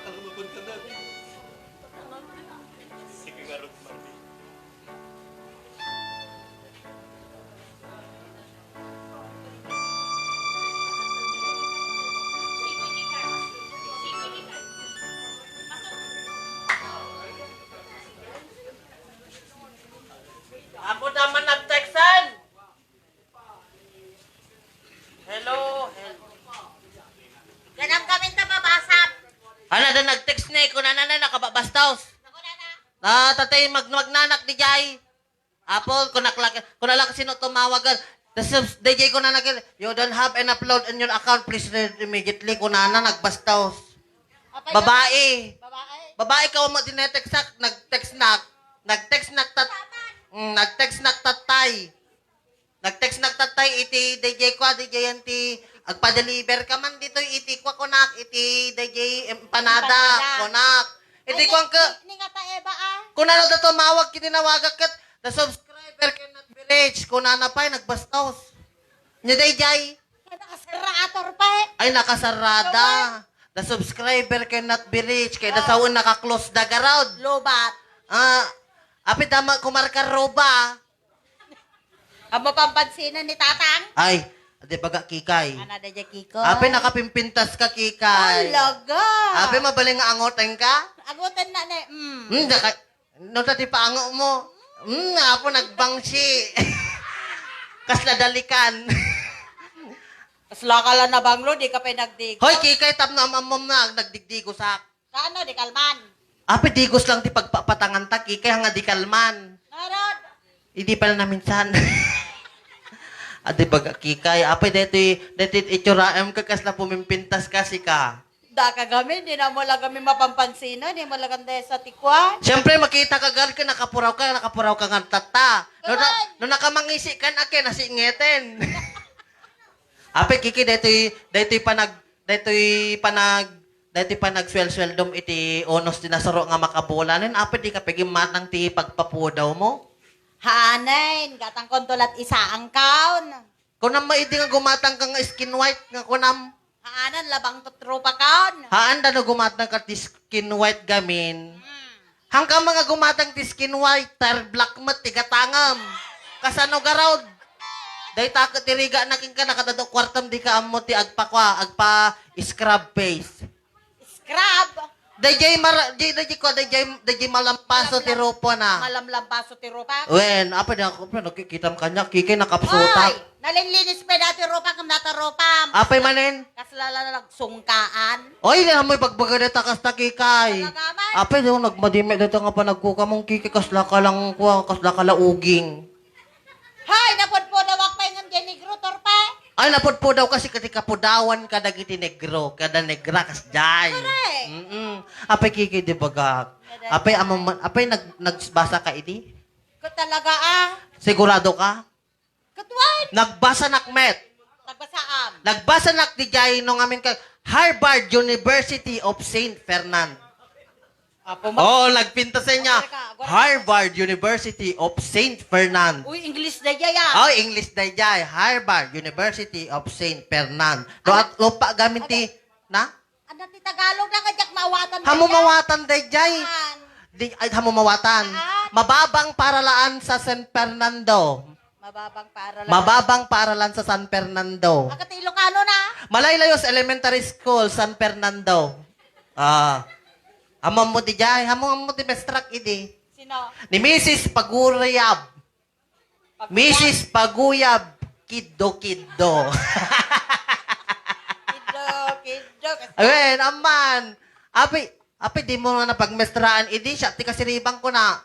Alam mo, Uncle Ading. Alam mo, Uncle. Sige nga, Ruth Marie. Apo naman nagtextan. Hello, hello. Ganap kami ta mabasap. Hala, da nag-text ni, kunana na, nakababastaos. Nakunana. Ah, tatay, mag-, magnanak di jay. Apo, kunak lak-, kunalak sino tumawagan. Tas, D J, kunana ket, "You don't have enough load in your account, please read immediately." Kunana, nagbastaos. Apay, babae. Babae. Babae ka, wa mo tinetextak, nag-text nak. Nag-text nak tat-, mm, nag-text nak tatay. Nag-text nak tatay iti D J ko, D J yan ti agpa-deliver ka man ditoy iti kwa kunak, iti D J empanada, Empanada. Kunak. Iti Ay, kuwan ka, ni, ni nga ta Eva, ah. Kunana da tumawag, kiti nawagak ket, the subscriber cannot be reached. Kunana pay, nagbastos. Nya D J. Ay, nakasarra, ator pa, eh. Ay, nakasarrada. Tuwan. The subscriber cannot be reached. Kay da Ah. Sawen naka-close da garod. Lobat. Ah, apid dama kumarka roba. Amo pampansinan ni Tatang? Ay, di baga Kikay. Ana da dya, Kiko? Apay nakapimpintas ka, Kikay. Talaga? Apay mabalin nga angoten ka? Angoten na ne, mm. Hmm, daka, no, ta ti paango mo. Hmm, apo nagbangsi. Kasla dalikan. Kasla ka lang nabanglo, di ka pay nagdigo. Hoy, Kikay, tapno am-ammom na, nagdigdigosak. Kaano, di kalman? Apay digos lang ti pagpapatanganta, Kikay, nga di kalman. Ngarod. Idi pala na minsan. Adi baga, Kikay, apay daytoy, daytoy itsuraem ka kasla pumimpintas ka, sika. Daka gamin, di na mo la gamin mapampansinan, di mo la ganda sa tikwan. Siyempre, makita ka, gar, ka nakapuraw ka, nakapuraw ka nga tatta. No, na, Tuwan. No nakamangisi kan, ake, nasingeten. Apay, Kikay, daytoy, daytoy panag-, daytoy panag-, daytoy panagsuel-sueldom iti unos ti nasaro nga makabulanen, apay di ka pay gimmatang ti pagpapudaw mo? Hanen, gatang konto lat isaang kaon. Kunam maidi nga gumatang ka nga skin white nga kunam. Haanan, labang to tropa kaon. Haan da no gumatang ka ti skin white gamin. Hmm. Hangka mga gumatang ti skin white, tar black met ti gatangam. Kasano garod? Dayta ket ti riga na kenka, nakadado kwartam, di ka ammo ti agpakua, agpa-scrub face. Scrub? Dayjay mara-, di-, dayjay ko, dayjay, dayjay malampaso ti rupo na. Malamlampaso ti rupa? Wen, apa di ako, pa, nagkikitam kanya, Kikay, nakapsutak. Oy, nalinlinis pa dati rupa, kam nata rupa. Apay manen? Kasla la nagsungkaan. Oy, di amoy pagbaga deta kasta, Kikay. Talaga man? Apay, di ako nagmadimik deta nga panagkukamong, Kikay, kasla ka lang kua, kasla ka la uging. Hay, napudpudawak pay ngem diay negro, torpe. Ay, napudpudaw kasi kati kapudawan kadagiti negro, kada negra, kasdiay. Correct. Mm-mm. Apay, Kikay, di bagak. Kada Apay, amang man, apay, nag-, nagbasa ka idi? Ko talaga, ah. Sigurado ka? Katwan. Nagbasa nak met. Nagbasaam. Nagbasa nak diay no ngamin ka Harvard University of Saint Fernand. Apo, ma- Oo, nagpintas niya. Agora ka, agora ka. Harvard University of Saint Fernand. Uy, English dayjay, ah. Oh, English dayjay. Harvard University of Saint Fernand. Do Ano? At lupa gamin ti, Ano? Na? Ano ti Tagalog na kajak mawatan Hamo dayjay? Mawatan dayjay. Saan? Di, ay, hamo mawatan. Saan? Mababang paralaan sa San Fernando. Mababang paralan. Mababang paralan sa San Fernando. Agka ti Ilocano na? Malaylayos Elementary School, San Fernando. Ah. Amam mo ti jay, amam mo ti mestrak idi. Sino? Ni Missus Pagurayab. Pagurayab. Missus Paguyab, kiddo-kiddo. Kiddo, kiddo. Awen, amman. Api, api, di mo na pagmestraan idi, siya ti kasiribang ko na.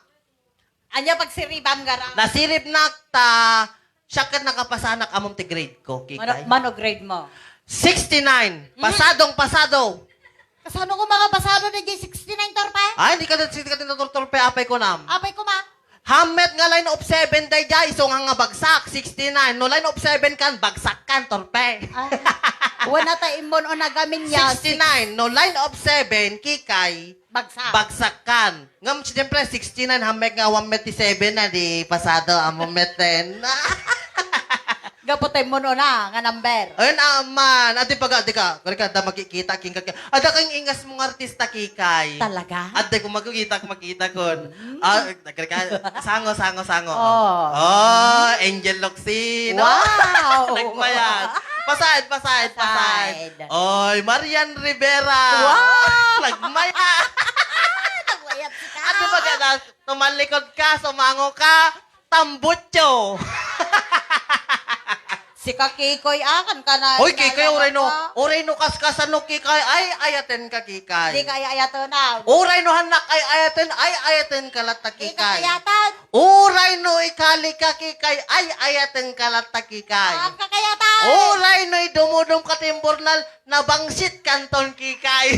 Anya pagsiribam, gara? Nasirib nak ta, siya ket nakapasanak amom ti grade ko, Kikay. Mano, mano grade mo? Sixty-nine. Hmm? Pasadong pasado. Kasano ko makapasado na di sixty-nine, torpe? Ay, di ka, di ka din torpe, apay ko nam. Apay ko, ma? Hammet nga line of seven, dayjay, isu nga nga bagsak, sixty-nine. No line of seven kan, bagsak kan, torpe. Ay, wala ta immon o nagamin ya, sixty-nine. No line of seven, Kikay. Bagsak. Bagsak kan. Ngem, siyempre, sixty-nine, hamek nga one met ti seven na, di pasado, amo met ten. Gapu ta immun una nga number. Ayun, aman. Adi baga, di ka, kaya ka, da makikita, king ka, ada kang ingas mong artista, Kikay. Talaga? Adi ko makikita, makita ko. Mm. Ah, nagkari ka, sango, sango, sango. Oh. Oh, Angel Locsin. Wow! Nagmayat. Pasaid, pasaid, pasaid. Pasaid. Oy, Marian Rivera. Wow! Nagmaya. Nagmayat sika. Ano ba ka na? Tumalikod ka, sumango ka, tambutso. Sika Kikoy, akan ka na. Hoy, Kikoy, uray no, uray no kaskasano, Kikay, ay, ayaten ka, Kikay. Di ka ay-ayaten, ah. Uray no hannak ay-ayaten, ay, ayaten ka latta, Kikay. Di ka ayatan. Uray no ikali ka, Kikay, ay, ayaten ka latta, Kikay. Ah, kakayatan. Uray no idumudum ka timburnal, nabangsit kanton, Kikay.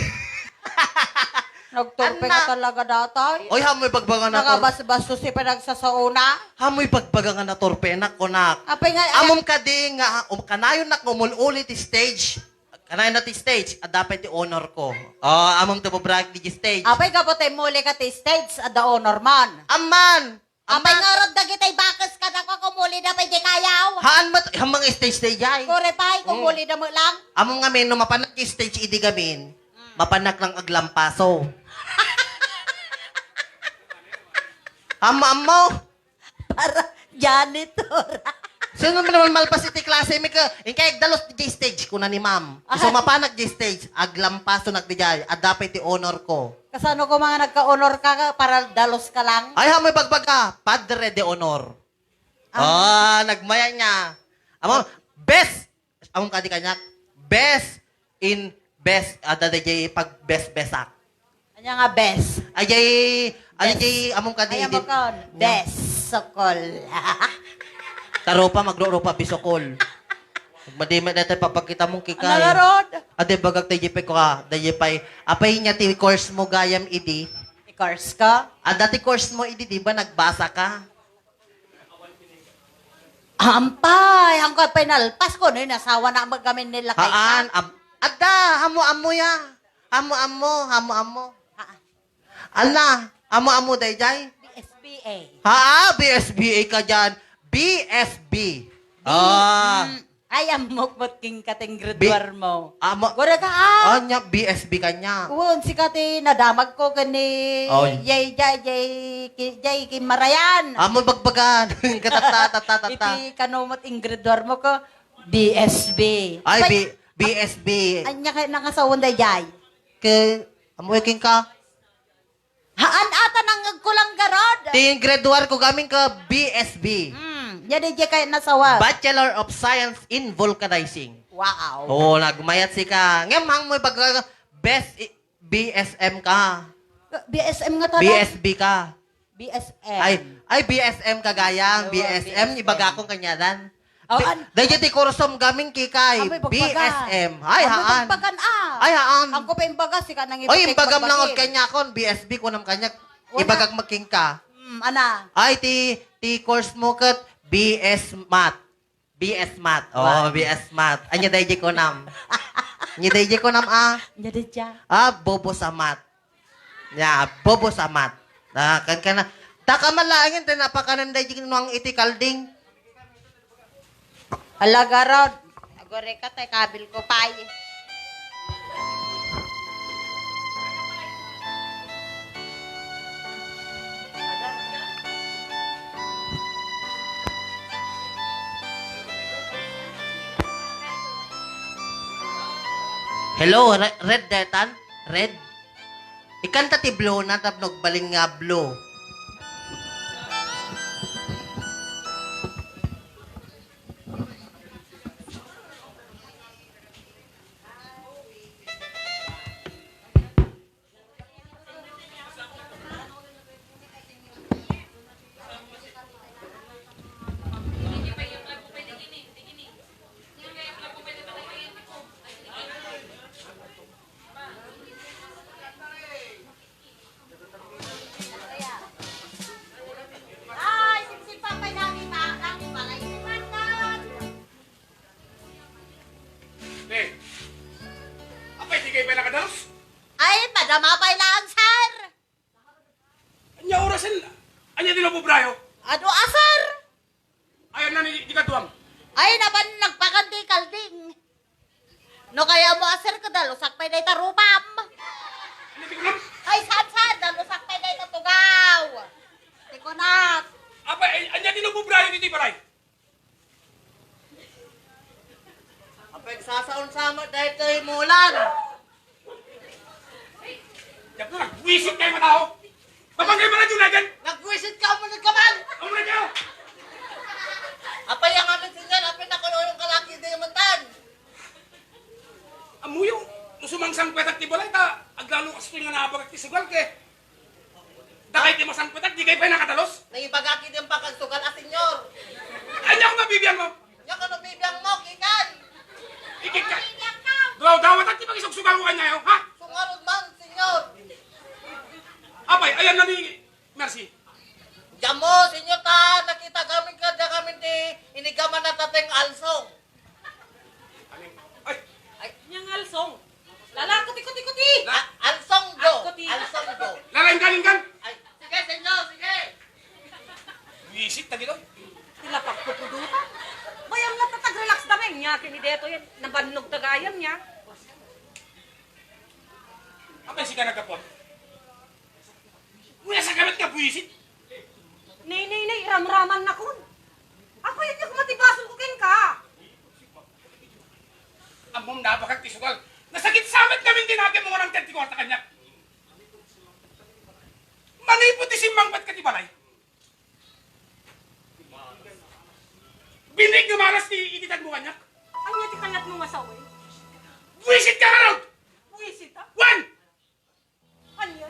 Nagturpe Anna. ka talaga, datay. Oy, hamoy bagbaga na tor- Nagabasbastos ti panagsasaona. Hamoy bagbaga nga naturpe, anak, kunak. Apay nga, Amom kadi nga, um, kanayon nak umul-uli ti stage. Kanayon na ti stage, adda pay ti honor ko. Oh, amom ti bubrag di stage. Apay gapu ta immuli ka ti stage, adda honor man. Amman! Apay Amman! ngarud dagitay bakes kadakua, kumuli da pay di kayaw. Haan met, haan mga stage-stage ay. Kore pay, Mm. kumuli da met lang. Amom ngamin, no mapanak ti stage idi gamin, Mm. mapanak lang aglampaso. Ammo, ammo. Para janitor. Sino man naman malpas iti klase mi ka? Inkay agdalus di stage, kuna ni ma'am. Isu Ay. mapanak di stage, aglampaso nak di jay. Adda pay ti honor ko. Kasano ko mga nagka-honor ka, ka para dalus ka lang? Ay, hamoy bagbaga, padre de honor. Ah. Ah, nagmaya niya. Amo, best, among kadi kaniak, best in best, adda dayjay pag-best-bestak. Ania nga best? Ayjay, Best. ayjay, among kadi Ay, di- amokon. Nya. Best, sokol. Tarupa, magrurupa, bisokol. Madi met daytoy papakita mong kikay. Ano, Rod? Adi, bagak dayjay pay ko ka, dayjay pay. Apay nia ti course mo gayam idi? Ti course ko? Adda ti course mo idi, di ba nagbasa ka? Ampay, hanggang pinalpas ko, no, nasawa na magamin nila kay Haan, am-, adda, amo-amo ya. Amo-amo, amo-amo. Haan. Ala, amo-amo, dayjay? B S B A. Haa, B S B A ka dyan. B S B. Ah. Mm, ay, ammok met king kating Bi-, graduar mo. amo-, Gura ka, ah. Anya, B S B ka niya. Uwan, si Kati, nadamag ko gani. Oy. Jay, jay, jay, ki-, jay, kimarayan. Amo bagbagan. Katata, tata, tata. Iti kano met ing graduar mo ko, B S B. Ay, Pay-, B-, B S B. Anya kay nangasawan da jay? Ke, amo iking ka? Haan ata nangngeg ko lang garod. Ti graduar ko gamin ka B S B. Hmm, nya di jay kay nasawa. Bachelor of Science in Vulcanizing. Wow. Oo, nagmayat si ka. Ngem hang mo baga best i-, B S M ka. B S M nga tanan. B S B ka. B S M. Ay, ay, B S M ka gayam. Oo, B S M, B S M. Ibaga kong kanyadan. Oh, Bi-, an- dayjay ti kursom gamin kikay. Amoy bagbaga. B S M. Ay, Amoy haan. bagbagan, ah. Ay, haan. Ang ko pa imbaga, sika nang Oy, ibagay imbagam lang magbagin. Od kanyakon, B S B kunam kanyak. Wala. Ibagak magking ka. Hmm, ana. Ay, ti, ti course mo ket B S Math. B S Math. Oh, Wa. B S Math. Anya dayjay kunam? Anya dayjay kunam, ah? Anya dayjay? Ah, bobo sa math. Ya, bobo sa math. Ah, kan, kan, ta kamalaengen, ta napakanan dayjay nuang iti kalding. Ala garod, agore ka, tay kabil ko pay. Hello, Re-, Red Detan? Red? Ikanta ti Blue na tapno agbalin nga blue. Ay, sipsip pa pay namin, ma-, namin pala yung iwanan. Eh, apay, di kayo pala nakadalos? Ay, madama pay lang, sir. Anya orasen, anya di nabubrayo? Adu, ah, sir. Ayan na ni, di kaduam. Ay, napan nagpakan ti kalding. No kaya mo, ah, sir, kadalusak pay dayta rupam. Ano ti kunam? Ay, saan, sir? Dalusak pay dayta tugaw. Ti kunak. Apa, ay, anya di nabubrayo dito'y balay? Apay, sasaon sa mo, daytoy mulan. Diyak na, nagwisit kayo matao. Babang kayo pala, Julagan. Nagwisit ka, umunod ka man. Umunod kayo. Apay, ang amin sinyan, apay, nakulong ka lagi, di man tan. Amuyo, no sumangsangpetak ti balay, ta, aglalo kastoy nga nabagak ti sugal, ke. Dakay ti masangpetak, di kayo pay nakadalos? Naibaga ki din pagkagsugal a, senyor. Anya ko mabibiyan mo? Nya kano bibiyan mo, kikan? Ikit ka. Daw, dawatak ti pakisugsugal ko kanyayo, ha? Sungarod man, senyor. Ayan na ni Mercy. Diammo, senyor, ta nakita kami kada kami ti inigaman na tateng alsong. Ay, ay, niyang alsong. Lala, kuti, kuti, kuti. La- Ah, alsong do. Alsong do. Lala, ingkan, ingkan. Ay, sige, senyor, sige. Wisit ta gito. Tinapag ko pudutan. Bayam na tatag relax da men niya, kini deto yan. Nabannog tagayan niya. Apay sika nagkapot? Uy, asa ka met nga buwisit? Nay, nay, nay, ramraman nakon. Apay, anya koma ti basol ko kenka? Ammom, nabakag ti sugal. Nasakit sa met ngamin ti nakem mo nga nangted ti kwarta kaniak. Manipud ti simmangpet ka ti balay. Binig nga malas ti ititan mo kaniak. Anya ti kayat mo nga sawen? Buwisit ka ngarud! Buwisit, ha? Wen! Ania?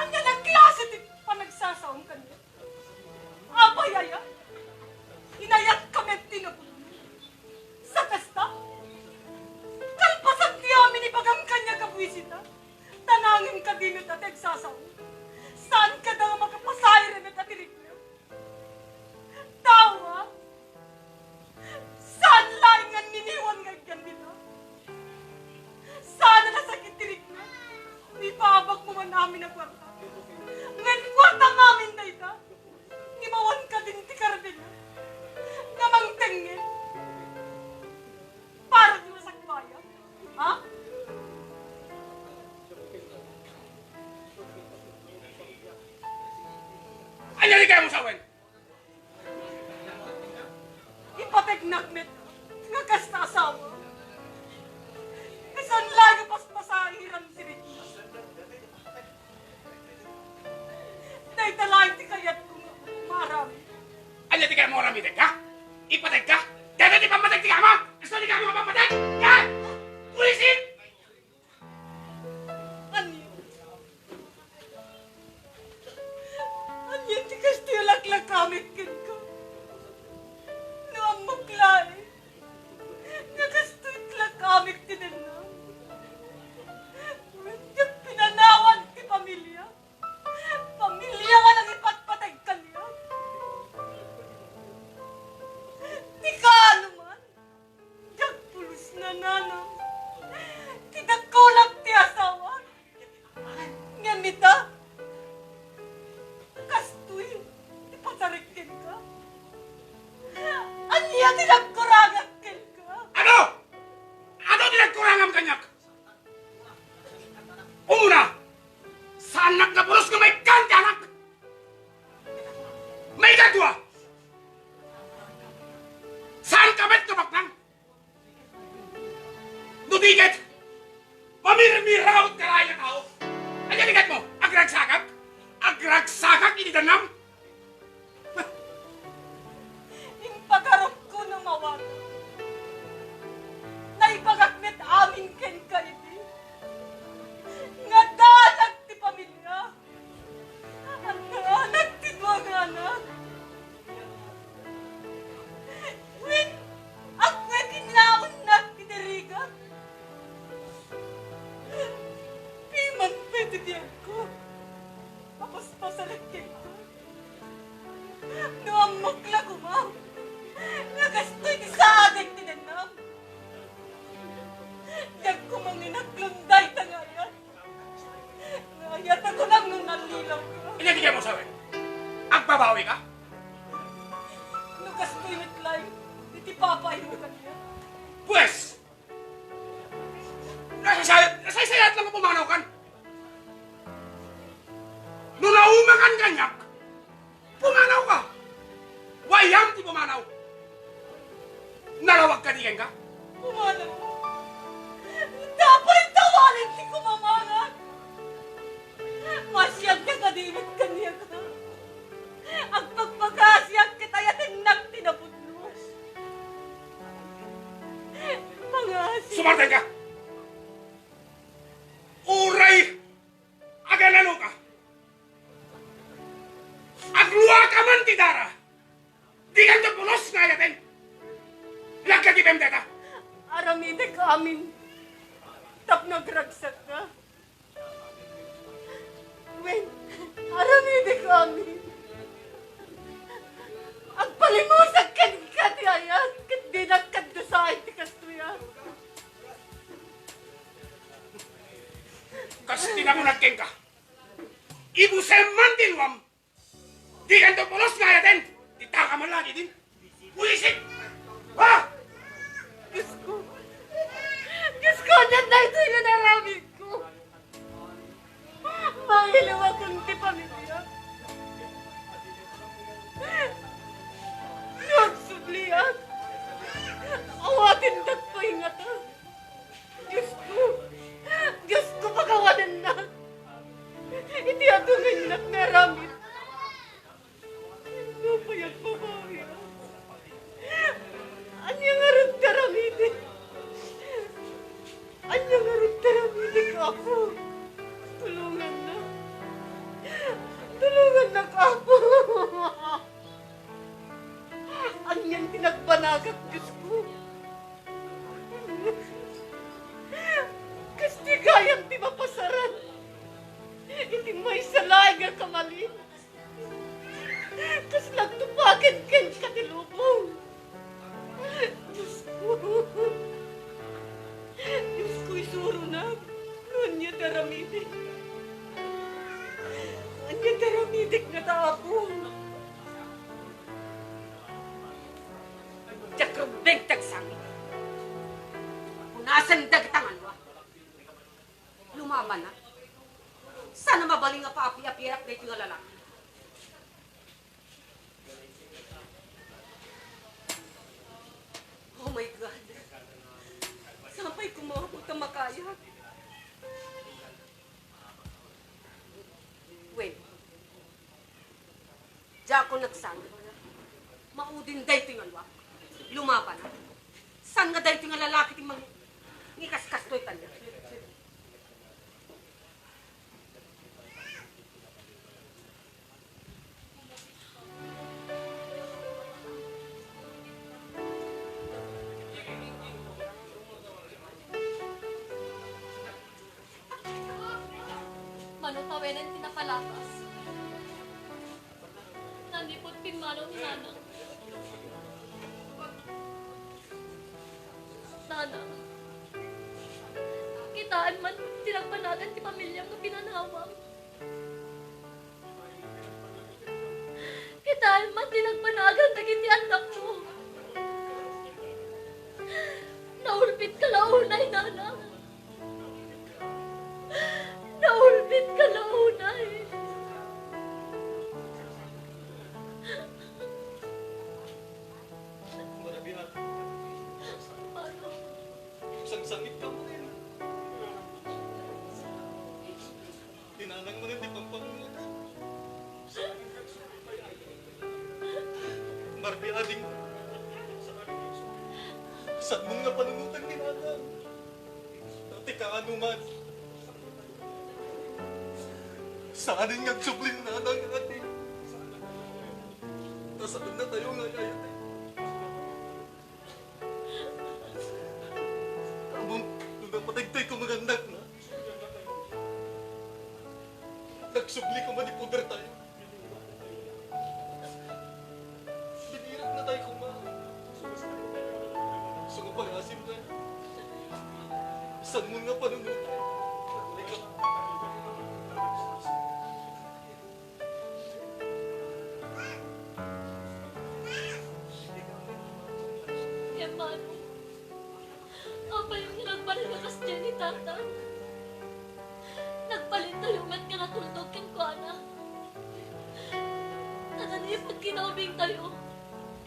Ania nga klase ti panagsasaom kaniak? Apay aya? Inayat ka met ti napudno. Sa kasta, kalpasan ti amin ibagam kaniak a buwisit, a? Ta nangem kadi met a ti agsasaom. Saan kada nga makapasair met a ti rikna. Tao, a? Saan laeng nga niniwan nga agyan dita? Saan a nasakit ti rikna? Ipaabak mo man amin a kuarta. Ngem kuarta ngamin dayta. Ngem awan kadin ti karabinier nga mangtengngel para ti masakbayan. Ha? Ania ti kayat mo sawen? Ipategnak met nga kasta asawa. Saan laeng a paspasairan ti rikna. Dayta laeng ti kayatko nga maaramid. Ania ti kayat mo aramiden, ha? Ipateg ka? Dayta ti pammateg ti kayat mo? Kasta ti kayat mo nga pammateg? Ha? Buwisit! Ania? Ania ti kastoy a laklakamek kenka? No ammok laeng nga kastoy ti laklakamek ti dennam. Wen, diak pinanawan ti pamiliak. Pamiliak a nangipatpateg kaniak. Ti kaano man, diak pulos nananam ti dakulak ti asawak. Ngem ita, kastoy ti pasarek kenka. Ania ti nagkurangak kenka? Ano? Ano ti nagkurangam kaniak? Umuna, saannak nga pulos nga maikkan ti anak. Maikadua, saanka met nga baknang. No di ket, mamirmiraot ka laeng a tao. Ania ti kayat mo? Agragsakak? Agragsakak iti dannam? Impagarupko no mawato. Naibagak met amin kenka idi nga addaak ti pamilia. Addaak ti dua nga anak. Wen, agkuy kinnaonnak iti rigat. Piman pay ti biagko a paspasarek kenka. No ammok la koma nga kastoy ti sadek ti dennam, diak koma nga inaklon dayta nga ayat. Nga ayat a kunam no nallilaw ka. Ania ti kayat mo sawen? Agbabawi ka? No kastoy met laeng iti papaaymo kaniak. Pues, nasasayat, nasasayat lang nga pumanawkan. No naumakan kaniak, pumanawka. Wayam ti pumanaw. Nalawag kadi kenka? Pumanaw. Apay ta awanen ti kumamangan? Masiagka kadi met kaniak? Agpagpakasiak ket ayatennak ti napudno. Pangasi. Sumartenka! Uray agananoka, agluaka man ti dara, dikanto pulos nga ayaten. Lagka ti pem dayta. Aramidek amin tapno agragsakka. Kas ti nakunat kenka, ibusem man ti luam. Dikanto pulos nga ayaten ti takam a laki din. Buisit! Ha? Diyos ko! Diyos ko, ania daytoy nga naaramidko? Mailuwakon ti pamiliak. Agsubliak. Awatendak pay ngata. Diyos ko! Diyos ko, pakawanennak iti adu nga innak nga aramid. Ania pay a babawi? Ania ngarud ti aramidek? Ania ngarud ti aramidek, Apo? Tulongannak. Tulongannak, Apo. Anian ti nagbanagak, Diyos ko? Kas ti gayam ti mapasaran iti maysa laeng a kamalin. Kas nagtupaken kenka ti lubong. Diyos ko. Diyos ko, isuronak. No ania ti aramidek? Ania ti aramidek ngata, Apo? Diak rumbeng ti agsangit. Punasen dagita nga alua. Lumabanak. Saan a mabalin nga paapi-apiak daytoy nga lalaki? Oh my God. Saan pay koma ta makayat? Wen, diakon agsangit. Maudin daytoy nga alua. Lumabanak. Saan nga daytoy nga lalaki ti mangikaskastoy kaniak? Mano ta wenen ti napalatas? Nanipud pimmanaw ni Nanang. Nanang, kitaem man ti nagbanagan ti pamiliam nga pinanawam. Kitaem man ti nagbanagan dagiti annakmo. Naulpitka la unay, Nanang. Naulpitka la unay. Marabiat. Sangsangit ka mo rin. Ti Nanang mo rin, di pagpangunakan. Marbi ading. Saan mo nga panunutan ni Nanang? Dati ka ano man. Saan nga agsublin Nanang ati? Tasakan na tayo nga ayat eh. Among, no napatay tayo kung magandang na. Nagsubli ko man di puder tayo. Binirag na tayo kuma. Sungabay, asim na. San mo nga panunod? Hermano, apay nga nagbalin nga kasdiay ni Tatang? Nagbalintayo met nga natuldog kenkuana. Nanipud kinaubingtayo,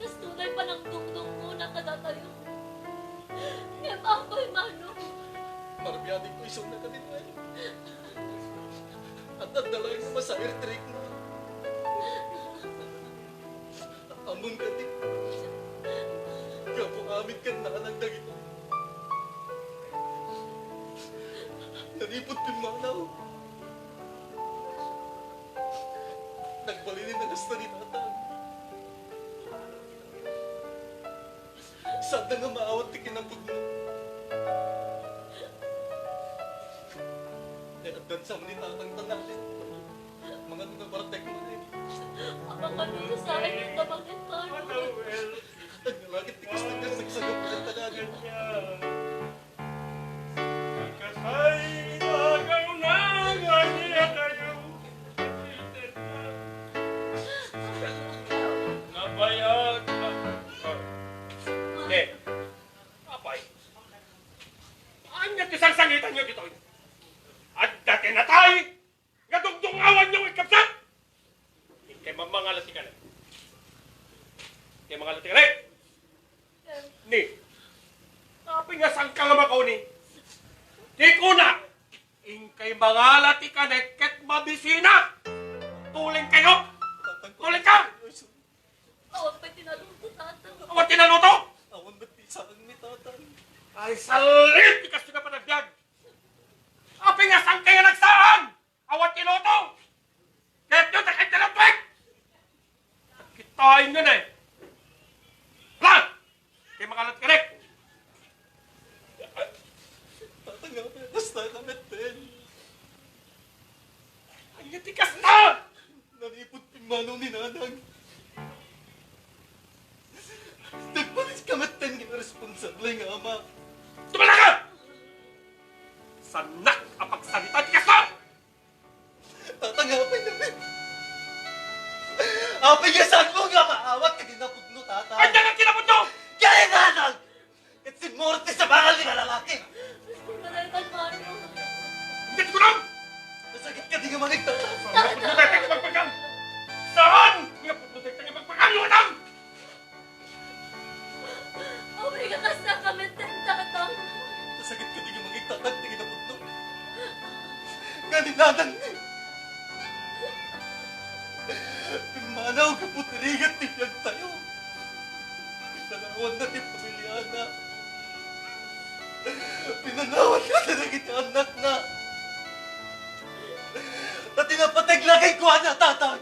kastoy panangdungdungngona kadatayo. Ngem apay, Manong? Marbiadingko isuna kadin, Manong. At adda laeng nga masair ti rikna. Ammom kadi, gapu amin ken Nanang dagitoy. Nanipud pimmanaw, nagbalin nga kasta ni Tatang. Saan nga maawat ti kinapudno? Addan sa ni Tatang tanali. Mga nga bartek mo, eh. Apakan mo sa akin, tabangin pa. Ang lalaki, tigas-tigas, nagsagap ng tanali. Mangalati ka, Rick! Ni, apay nga saan ka nga makauni? Di kuna, inkay mangala ti kanek ket mabisina. Tuleng kayo! Tuleng ka! Awan pay tinaluto, Tatang. Awan tinaluto? Awan met ti saangmi, Tatang. Ay, salit ti kastoy nga panagbiag! Apay nga saan kayo nagsaang? Awan ti luto! Ket yu, dakit na lang, Twek! Kitain nga na eh! Hala! Kay makalat ka, Rick! Tatang, apay nga kasta ka metten? Ania ti kasta? Nanipod pimmanaw ni Nanang. Nagpalit ka metten nga responsable nga ama. Tumala ka! Saannak a pagsarita ti kasta! Tatang, apay nga, apay nga saanmo nga maawat kadagiti napudno, Tatang? Ania nga kinapudno? Kay Nanang! Ket simmurot ti sabali nga lalaki! Gusto ka na itan, Mario. Hindi ko lang! Nasakit kadi nga manik, Tatang? Saan nga pudno dayta nga pagpagang? Saan nga pudno dayta nga pagpagang, Tatang? Apay nga kasta ka metten, Tatang? Nasakit kadi nga manik, Tatang, ti kinapudno? Nga ni Nanang ni. Pimmanaw gapu ti rigat ti biagtayo. Pinanawanna ti pamiliana. Pinanawanna dagiti annakna. Ta ti napateg la kenkuana, Tatang,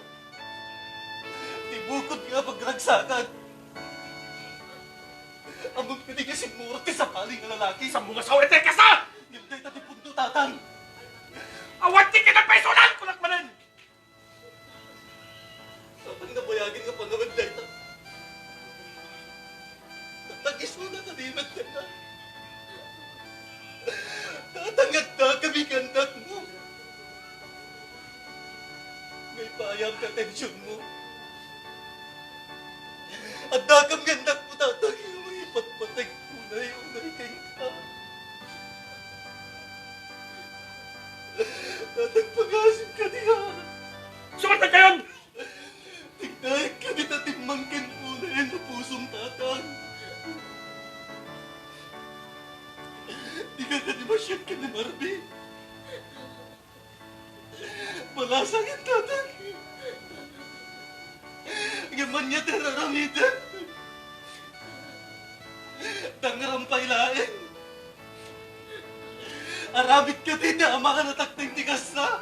ti bukod nga pagragsakan. Ammom kadi nga simmurot ti sabali nga lalaki? Saanmo nga sao ti kasta? Ngem dayta ti pudno, Tatang. Awan ti kinapaisonan, kunak manen! Tatang, nabayagen nga panawen dayta. Tatang, isuna kadi met dayta. Tatang, addakami nga annakmo. Maipaayam ti atensionmo. Addakami nga annakmo, Tatang, nga mangipatpateg unay-unay kenka. Tatang, pangaasim kadi, ha? Sumartag kayon! Tignaek kadi ta timmangken unay a pusom, Tatang. Dika kadi masiak ken ni Marvin. Balasangin, Tatang. Ngem ania ti ar-aramidek? Dangram pay laeng. Aramid kadi ti ama nga natakneng ti kasta.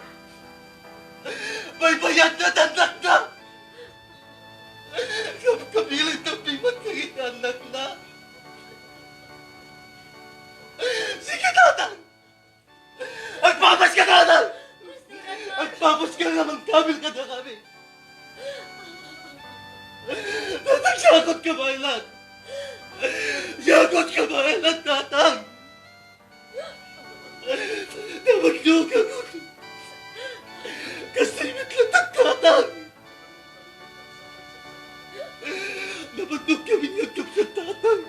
Baybayadna ti annakna. Kabkabilanna piman dagiti annakna. Sige, Tatang! Agpapaska, Tatang! Agpapaska nga mangkabil kadakami! Tatang, siakot ka baelan! Siakot ka baelan, Tatang! Nabagdokak! Kastoy met latta, Tatang! Nabagdok kami nga agkapsat, Tatang!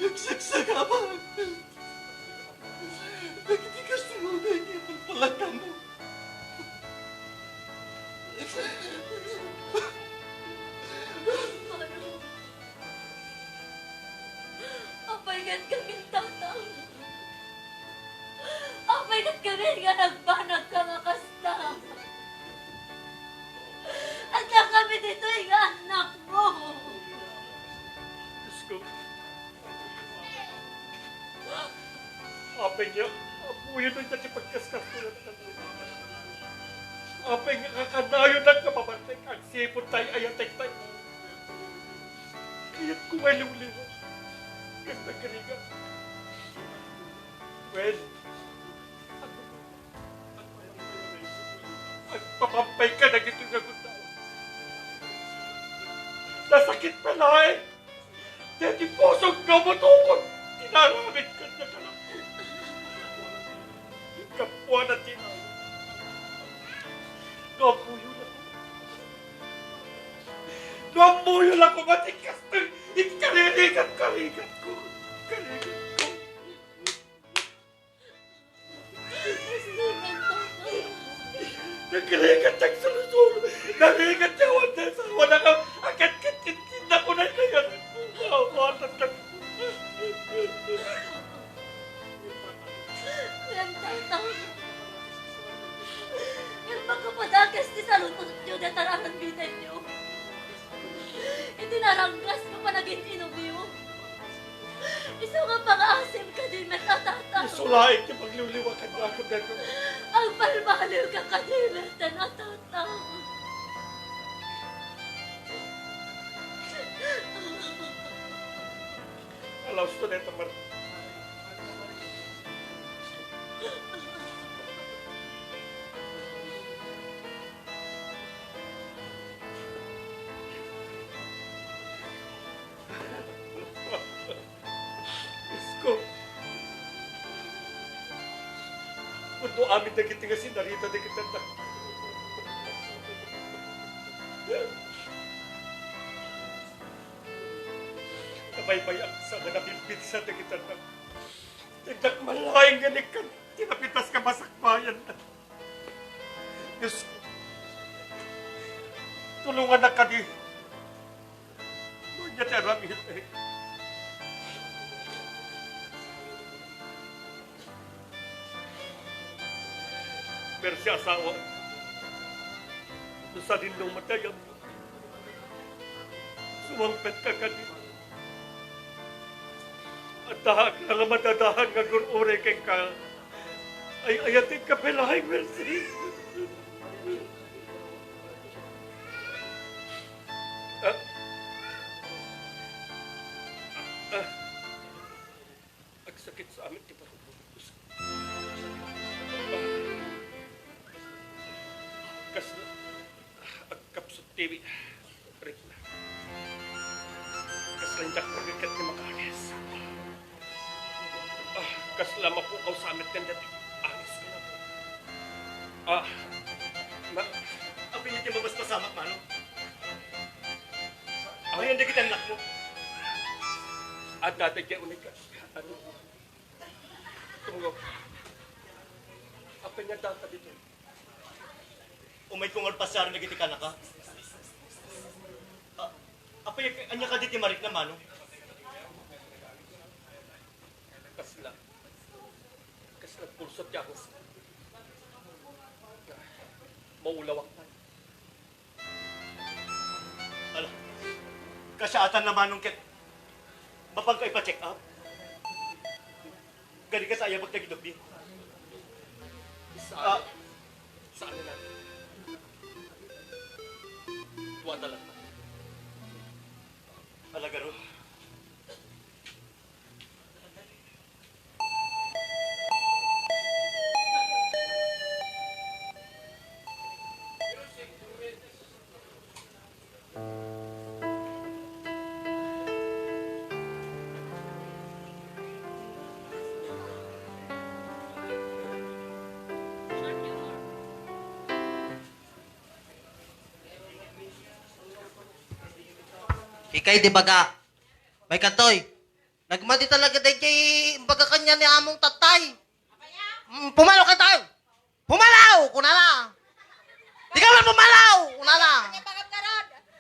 Nagsagsagaman! Dagiti kastoy unay nga ipalpalagamo. Apay ket kami, Tatang? Apay ket kami nga nagbanagka nga kasta? Adda kami ditoy nga annakmo. Diosko, apay nga ammoyo dayta ti pagkaskastoyan. Apay nga kakanayonak nga pabartek agsipud ta ay-ayatek tayo. Kayatko nga iliwliwa ket nagrigat. Wen, agpapampay ka dagitoy nga gundaway. Nasakit pay laeng daydi pusok nga umutokot ti naaramid kaniak. Gapuana ti naw. No ammoyo la koma. No ammoyo la koma ti kastoy, ikaririgat-karigatko. Karigatko. Nagrigat ti agsursuro. Narigat ti awan ti asawa. Naka-, akat Tata, ngem makapadakes ti salunotyo dayta aramidentayo. Iti naranggas nga panaginginumyo, isu nga pangaasim kadi met a, Tata. Isu laeng ti pagliwliwa kaniak, Pedro. Agbalbaliwka kadi met a, Tata. Alaos to dayta, Mar. Isko. Pudno amin dagiti nga sinarita dagiti anak. Nabaybay-ak sa nga nabimbinsa dagiti anak. Diak man laeng nga nikkan ti napitas nga masakbayan. Dios, tulongannak kadi. Ania ti aramidek. Persia asawa, no sadin no matayam, sumangpetka kadi. Addaak la nga madadahan nga agur-uray kenka. Ay-ayatenka pay laeng, Mercy. Ah. Ah. Agsakit sa amin ti parubok. Ah. Kas Agkapsut ti rikna. Kasla diak nagikkat ti makaalis. Ah, kasla mapukaw sa amin ken dati. Alis ko na po. Ah, ma- Apin ti mabasbasamak, Manong? Ah. Ayan, dagiti annakmo. Adda dagiti unik. Ano? Tunggo. Apin nga data dito? Umayko nga pasiaren dagiti kanaka. Ah, apay, ania kadi ti marikna, Manong? Kasla. Kasla pulso ti Apo. Maulawak man. Ala, kasiatanna, Manong, ket mapanka ipa-check up? Kadi kas ayabag dagiti doktor. Saan? Ah. Saan na? Tuwa talaga. Alagaro. Ikay di baga. May kantoy. Nagmadi talaga dayjay imbaga kaniak ni among tatay. Mm, pumanaw ka tayo. Pumanaw! Kunana. Di ka man pumanaw! Kunana.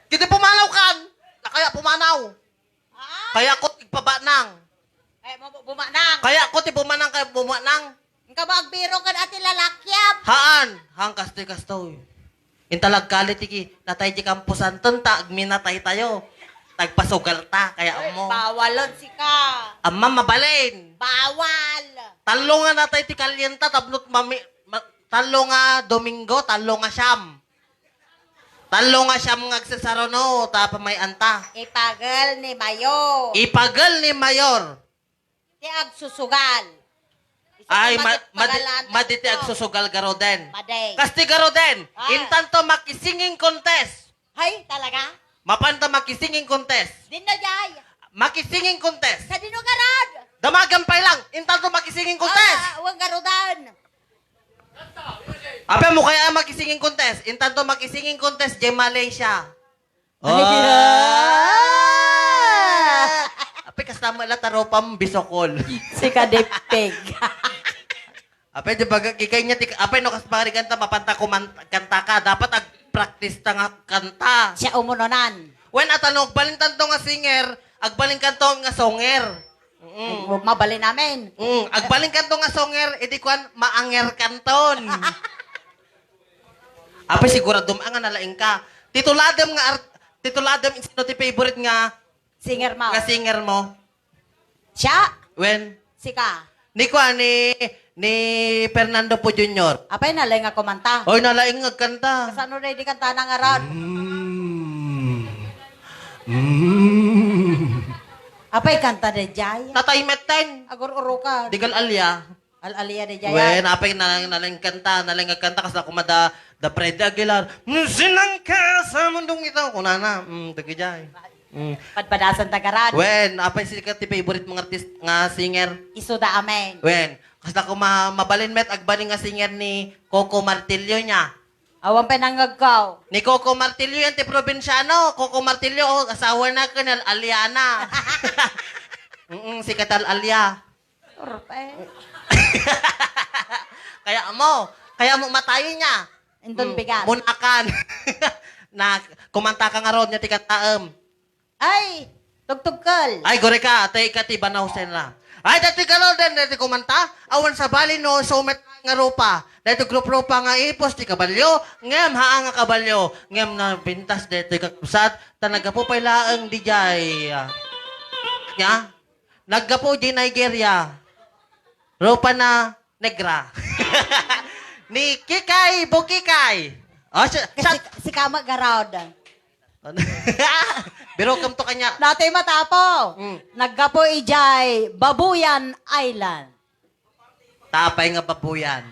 Kaya pumanaw kan. Nakaya pumanaw. Ah? Kaya ko tigpabanang. Ay, mo, bumanang. Kaya ko ti bumanang, kaya bumanang. Engka mo agbiro ken ati lalakiam. Haan, haan kastoy, kastoy. Inta lagkali ti ki-, natay ti kamposanton ta agminatay tayo. Tagpasugal ta, kaya mo. Bawalon sika. Amma mabalin. Bawal. Tallo nga natay ti kalienta, tapno mami-, ma-, tallo nga Domingo, tallo nga siam. Tallo nga siam nga agsasaruno, ta pamay-anta. Ipagel ni Mayor. Ipagel ni Mayor. Ti agsusugal. Isu Ay, ti ma-, madi-, pagalaan madi ti agsusugal, garuden. Madi. Kasti, garuden, Ah. intanto makisinging contest. Hay, talaga? Mapanta makisinging contest. Dinno jay. Makisinging contest. Sadino garud? Damagan pay lang, intanto makisinging contest. Ah, wen garudan. Apay mo kaya makisinging contest? Intanto makisinging contest, jay Malaysia. Ay, Oh! ah. Apay, kasta mo la taropam bisokol. Si Kadipig. Apay, di ba, kikay niya, tik-, apay, no, kas pangarigan ta, mapanta kuman-, kanta ka, dapat ag-practice ta nga kanta. Siya umununan. Wen, ata no, agbalin tanto nga singer, agbalin kanto nga songer. Mm. Mabalin amin. Mm, agbalin kanto nga songer, idi kuan, maanger kanton. Apay, siguradom nga nalaing ka. Tituladem nga art-, tituladem, sino ti favorite nga, Singer mo. Nga singer mo? Siya? Wen? Sika? Ni kuan, ni, ni Fernando Poe Junior. Apay, nalaing nga kumanta. Oy, nalaing nga agkanta. Kasano na di kanta na nga rod? Mm. Mm. Apay, kanta na jay. Tatay Metten. Agur-urukan. Digal alia. Al-alia di jay. Wen, apay, nalaing, nalaing kanta, nalaing agkanta, kasla koma da, da Freddy Aguilar. "Sinangka sa mundong ito," kunana. Mm, dagijay. Mm. Padpadasan ta garad. Wen, apay, sika ti favorite mong artist nga singer? Isu da amin. Wen, kasla koma mabalin met agbalin nga singer ni Coco Martillo niya. Awan pay nangngegko. Ni Coco Martillo yan ti probinsyano. Coco Martillo, oh, asawa na ken al-, aliana. Mm, sika ti al-alia. Turpe. Kaya mo, kaya mo matayo niya. Inton Mm, bigat. Munakan. Na, kumanta ka ngarud nia ti kantaem. Ay, tugtugkel. Ay, guri ka, ate, ika ti banaw senra. Ay, dati ka, Lord, dati kumanta. Awan sabali no, sumet nga rupa. Dati grup rupa nga ipos ti kabalyo, ngem haan nga kabalyo, ngem nabintas dati kakabsat, ta naggapu pay laeng dijay. Nya? Naggapu di Nigeria. Rupa na negra. Ni Kikay Bukikay. Oh, si, Kasi si, si Kama Garod. Biro kam to kanya. Dati matapo. Mm. Naggapu ijay Babuyan Island. Tapay nga babuyan.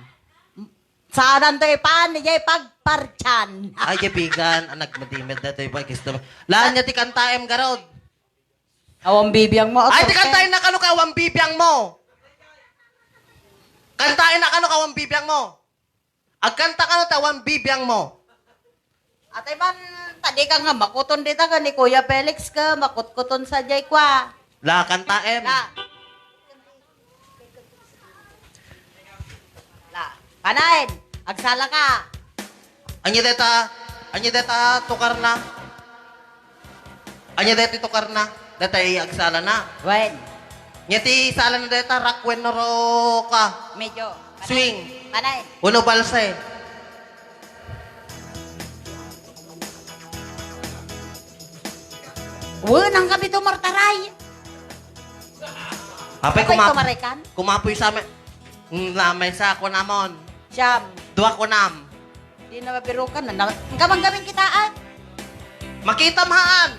Saanan to ipan, ijay pagpartian. Ay, jabigan. Anak, madimit na to yung pag-gusto mo. Lahan niya ti kantaem, garod. Awan bibiang mo. Ay, ti kantaen na kano ka awan bibiang mo. Kantaen na kano ka awan bibiang mo. Agkanta kano ta awan bibiang mo. Atay man, tadi ka nga makuton dita ka ni Kuya Felix ka, makutkuton sa jay kwa. La, kantaem. La. La. Panayen, agsala ka. Anya deta, anya deta tukar na. Anya deta tukar na. Deta agsala na. Wen. Nya ti sala na deta, rock wen no rock ka. Medyo. Swing. Panayen. Uno balse. Wen, ang gabi to, Martaray. Apay, Apay, kuma-, tumarikan? Kumapoy sa amin. Mm, lamay sa, kunamon. Siyam. Dua kunam. Di na mabirukan na. Na, ang kamanggaming kitaan. Makita mahaan.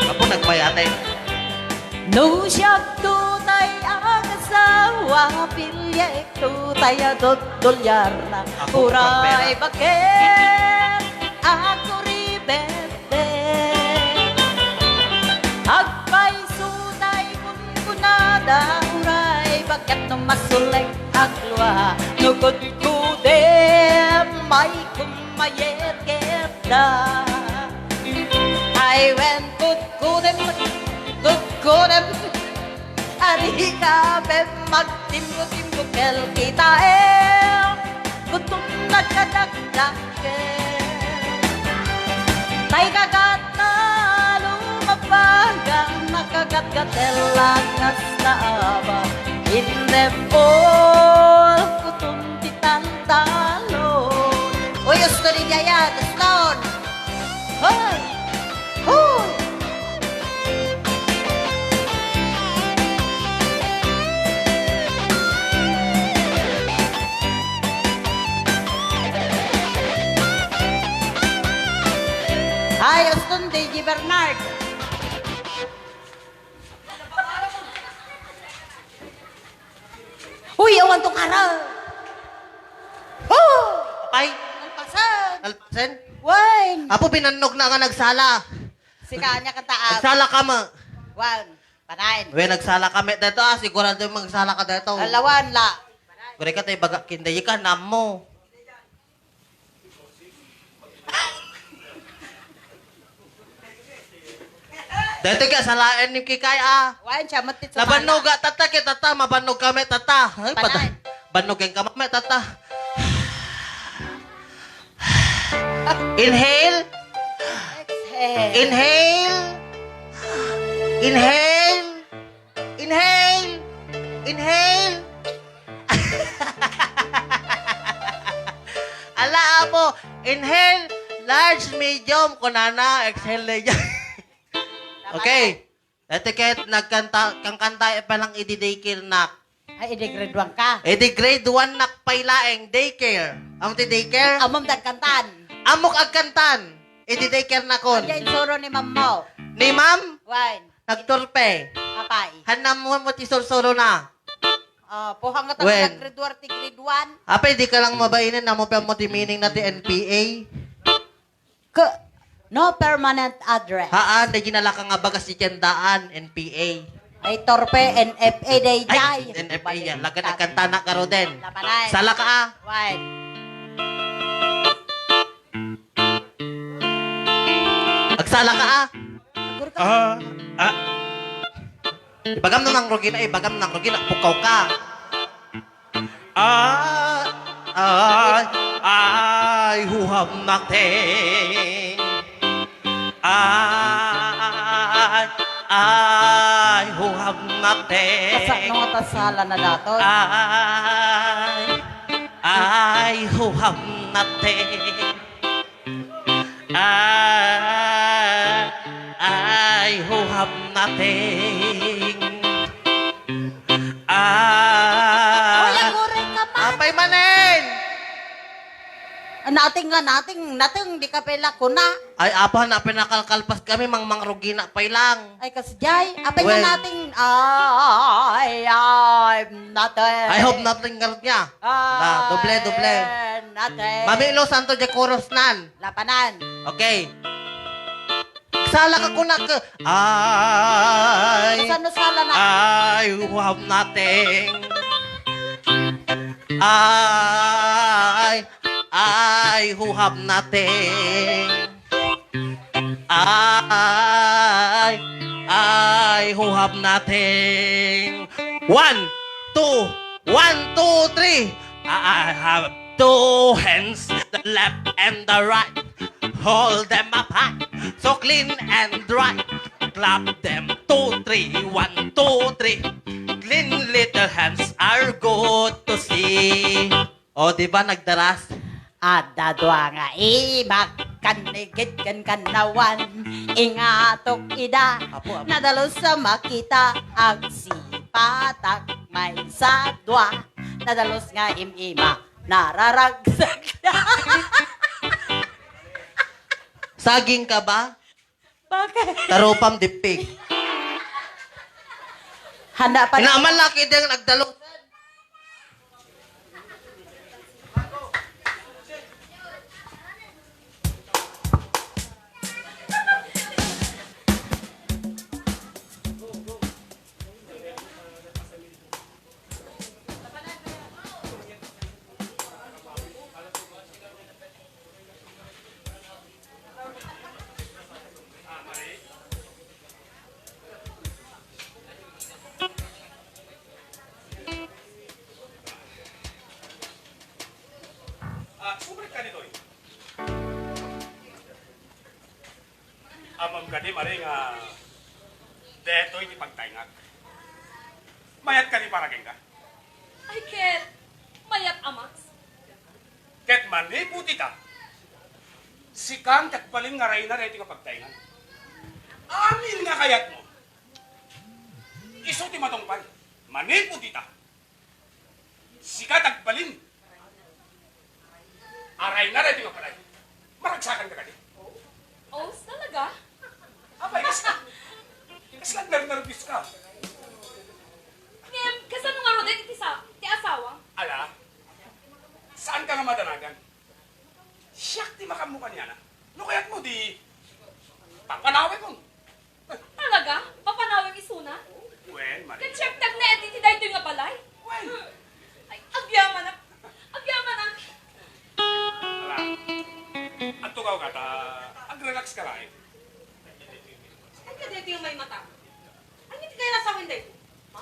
Apo, nagpayatay. No siak tutay a asawa, piliek tutay a dodoliarna. Ako, uray pampera. Baket, agkuribet. Agpayso tay kunkunada, uray baket no masulek aglua. No kudkudem, may kumayerketda. Ay wen, kudkudem, kudkudem. Ari ka ben magtimbo-timbo kel kitaem, kutom nagkadakdakkel. Tay kagat na lumapagan, nakagatgatel lang nga sinaaba. In the fall, kutom ti tantalo. Uy, usto ni Jaya, uston! Hoy! Hoy! Ay, uston, D J Bernard. Uy, awan to kara. Oh! Ay! Nalpasen. Nalpasen? Wen. Apo, binannog na nga nagsala. Sika, anya kanta, ah. Nagsala ka, ma. Wen. Panayen. Wen, nagsala kami dito, ah. Sigurado magsala ka dito. Alawan, la. Gure ka tayo baga kinday ka, namo. Dati ka, salaen ni Kikay, ah. Wan, siya, matit sa Nabannog, ah, tata, kita, ta, mabannog kami, tata. Ay, pada-, Panay. Bannog yung kamami, tata. Inhale. Exhale. Inhale. Inhale. Inhale. Inhale. Ala, apo. Inhale, large, medium, kunana, exhale, large. Okay. Etiquette, nagkanta, kangkanta pa lang idi daycare nak. Ay, idi grade one ka? Idi grade one nak pay laeng, daycare. Ang ti daycare? Amom dagkantan. Amok agkantan. Idi daycare nakon. Anya insuro ni ma'am mo? Ni ma'am? Wen. Nagturpe. Apay. Hanna mo mo ti sursuro na. Ah, puhang nga taga Wen. Grade one ti grade one. Apay, di ka lang mabainen, amo pa mo ti meaning na ti N P A. K-, no permanent address. Haan, dagiti nalaka nga bagas ti tiendaan, N P A. Ay, torpe, N F A day Ay, jay. N F A yan. Lagan agkantana ka, Roden. Lapanan. Salaka, ah. One. Agsalaka, ah. Agur ka. Ah, ah. Ibagam na nang Rugina, ibagam nang Rugina, pukaw ka. I, I, I who have nothing. I, I who have nothing. Kasano nga ta sala na daton? I, I who have nothing. I, I who have nothing. Ah, Kuya, guray ka pa. Apay manen? Nothing nga, nothing, nothing, di ka pala kuna. Ay, apa na pinakalkalpas kami, Mang Mang Rugina pay lang. Ay, kasjay, apay nga Well. Nothing. Ay, ay, nothing. I hope nothing nga niya. Na, doble, doble. Ay, nothing. Mami Lo Santo de Coros nan. Lapanan. Okay. Sala ka kunak. Ay. Kasano sala na? I who have nothing. I, I who have nothing. I, I who have nothing. One, two, one, two, three. I have two hands, the left and the right. Hold them up high, so clean and dry. Clap them, two, three, one, two, three. Clean little hands are good to see. O, di ba, nagdaras? Adda dua nga imak, kannigit ken kannawan. Ingatok ida, Apo, apo. Nadalus a makita, agsipatak, maysa, dua. Nadalus nga im-ima, nararagsak. Saging ka ba? Bakit? Tarupam dippig. Handa pa. Inaaman laki din nagdalo. Ah, sumrek ka ditoy. Ammom kadi, Mari, nga detoy ti pagtaengak. Mayat kadi para kenka? Ay, ket mayat a, Max. Ket manipud ita, sika ti agbalin nga rayna daytoy nga pagtaengan. Amin nga kayatmo, isu ti matungpal. Manipud ita, sika ti agbalin a rayna daytoy nga balay. Maragsakanka kadi? Oh, talaga? Apay, kas-, kasla nernerbios ka? Ngem, kasano ngaruden iti sa-, ti asawam? Ala, saanka nga madanagan. Siak ti makaammo kaniana. No kayatmo, di papanawekon. Talaga? Papanawem isuna? Wen, Maria. Ket siak ti agnaed iti daytoy nga balay? Wen. Ay, agyamanak. Agyamanak. Ala. Agtugaw ka ta, agrelax ka laeng. Ay, kadaytoy nga maymata. Ay, iti kayat a sawen daytoy? Ha?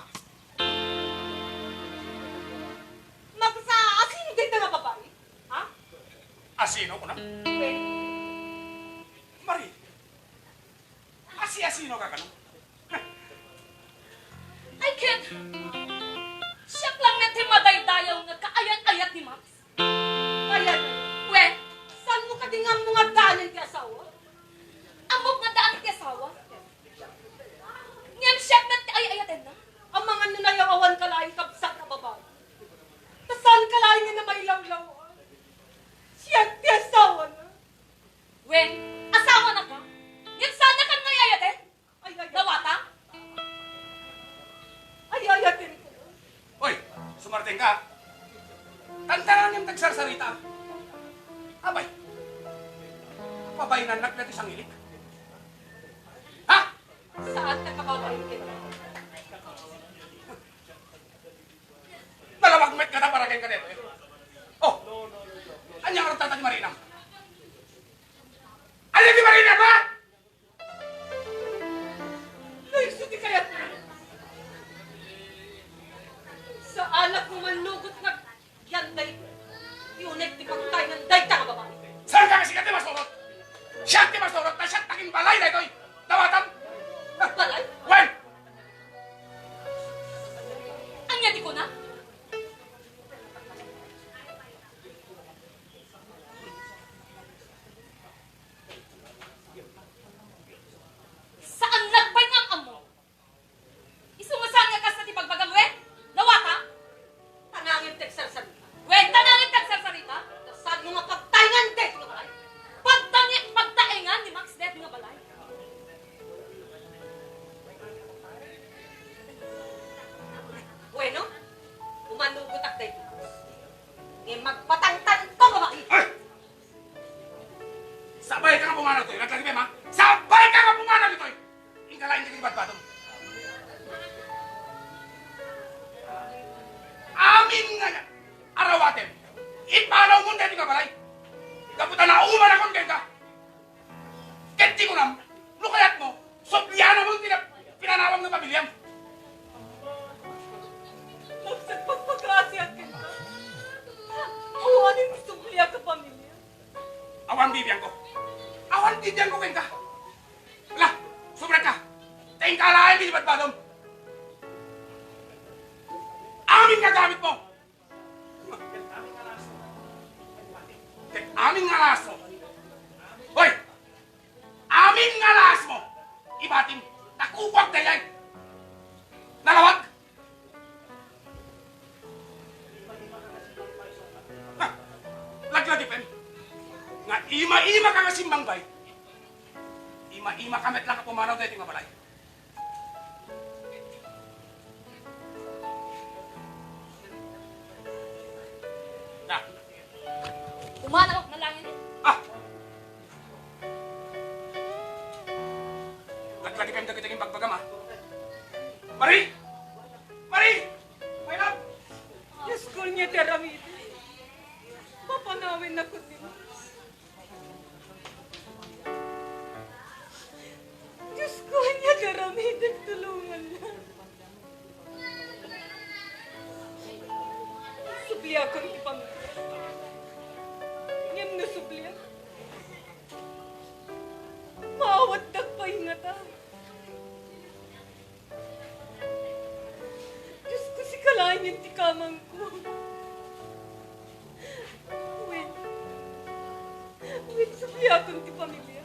Nagsa-, asino dayta nga babai? Ha? Asino, kunam? Wen. Kakano? Ay, ket siak lang met ti madaydayaw nga kaayat-ayat ni Max. Kayat, wen, saanmo kadi nga ammo nga addaan ti asawa? Ammok nga addaan ti asawa. Ngem siak met ti ay-ayatenna. Amangan no nayaw awan ka laeng kabsat a babai. Ta saan ka laeng nga namailawlaw. Siak ti asawana. Wen, asawanaka? Ngem saannakan nga ay-ayaten? Ay, ay, ay. Dawata? Ay, ay, ay, ay. Oy, sumarteng ka. Tantangan yung nagsarsarita. Abay. Pabainannak dati sangilik. Ha? Saan ka kababain kita? Nalawag met ka na para keng kanito, eh. Oh, anya nga nagtatag Marina? Anya di Marina, ha? Ay, isu ti kayatmo. Saanak nga mannugot nga agyanday. Ti uneg ti pagtaengan dayta nga babai. Saan ka nga sikat ti masurot? Siak ti masurot, ta siak ti agbalay daytoy. Dawatam. Balay? Wen! Ania ti kuna? Saannak pay nga am-ammo. Isu nga saan nga kasta ti bagbagam, wen? Dawata? Tanangin ti agsarsarita. Wen, tanangin ti agsarsarita? Ta saanmo nga pagtaengan daytoy nga balay. Pagtangi-, pagtaengan ni Max daytoy nga balay. Bueno, umanugotak daytoy. Ngem magpatangtang ka, babai. Ay! Sabay ka nga pumanaw ditoy. Laglagipen, ha? Sabay ka nga pumanaw ditoy. Inka laeng dagiti badbadom. Amin nga arawatem, ipanawmon daytoy nga balay. Gapu ta naumanakon kenka. Ket ti kunam, no kayatmo, sublianamon ti na-, pinanawam nga pamiliam. Maksat pagpakaasiak kenka. Awanen ti subliak a pamilia. Awan bibiangko. Awan bibiangko kenka. Ala, subrek ka. Ta inka laeng dagiti badbadom. Amin nga gamitmo. Ket amin nga alasmo. Hoy! Amin nga alasmo. Ibatim. Nakukuak dayay. Nalawag. Ha! Laglagipen. Nga ima-ima ka nga simmangbay. Ima-ima ka met lang a pumanaw daytoy nga balay. Na. Umanaw na lang ini. Ah! Laglagipen dagiti imbagbaga, ma. Marie! Marie! My love! Diosko, ania ti aramidek? Papanawennak ti Diosko. Diosko, ania ti aramidek, tulongannak. Subliakon ti pamilya. Ngem no subliak, maawatdak pay ngata. Diosko, sika laeng ti kamangko. Wen, wen, subliakon ti pamilya.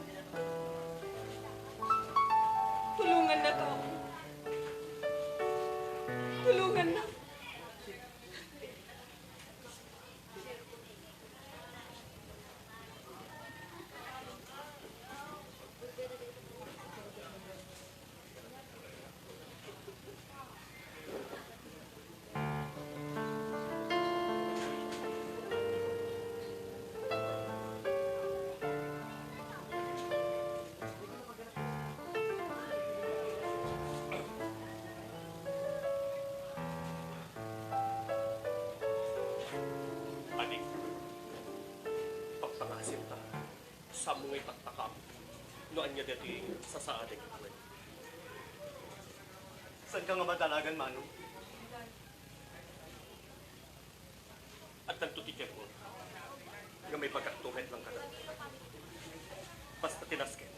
Tulongannak, Apo. Tulongannak. Adik, pagpakaasim ta. Saanmo nga ipagpakaam no ania daytoy sasaadek. Saanka nga madalagan, Manong? Addanto ti tiempo nga maibagak to met lang kada. Basta ti nasken,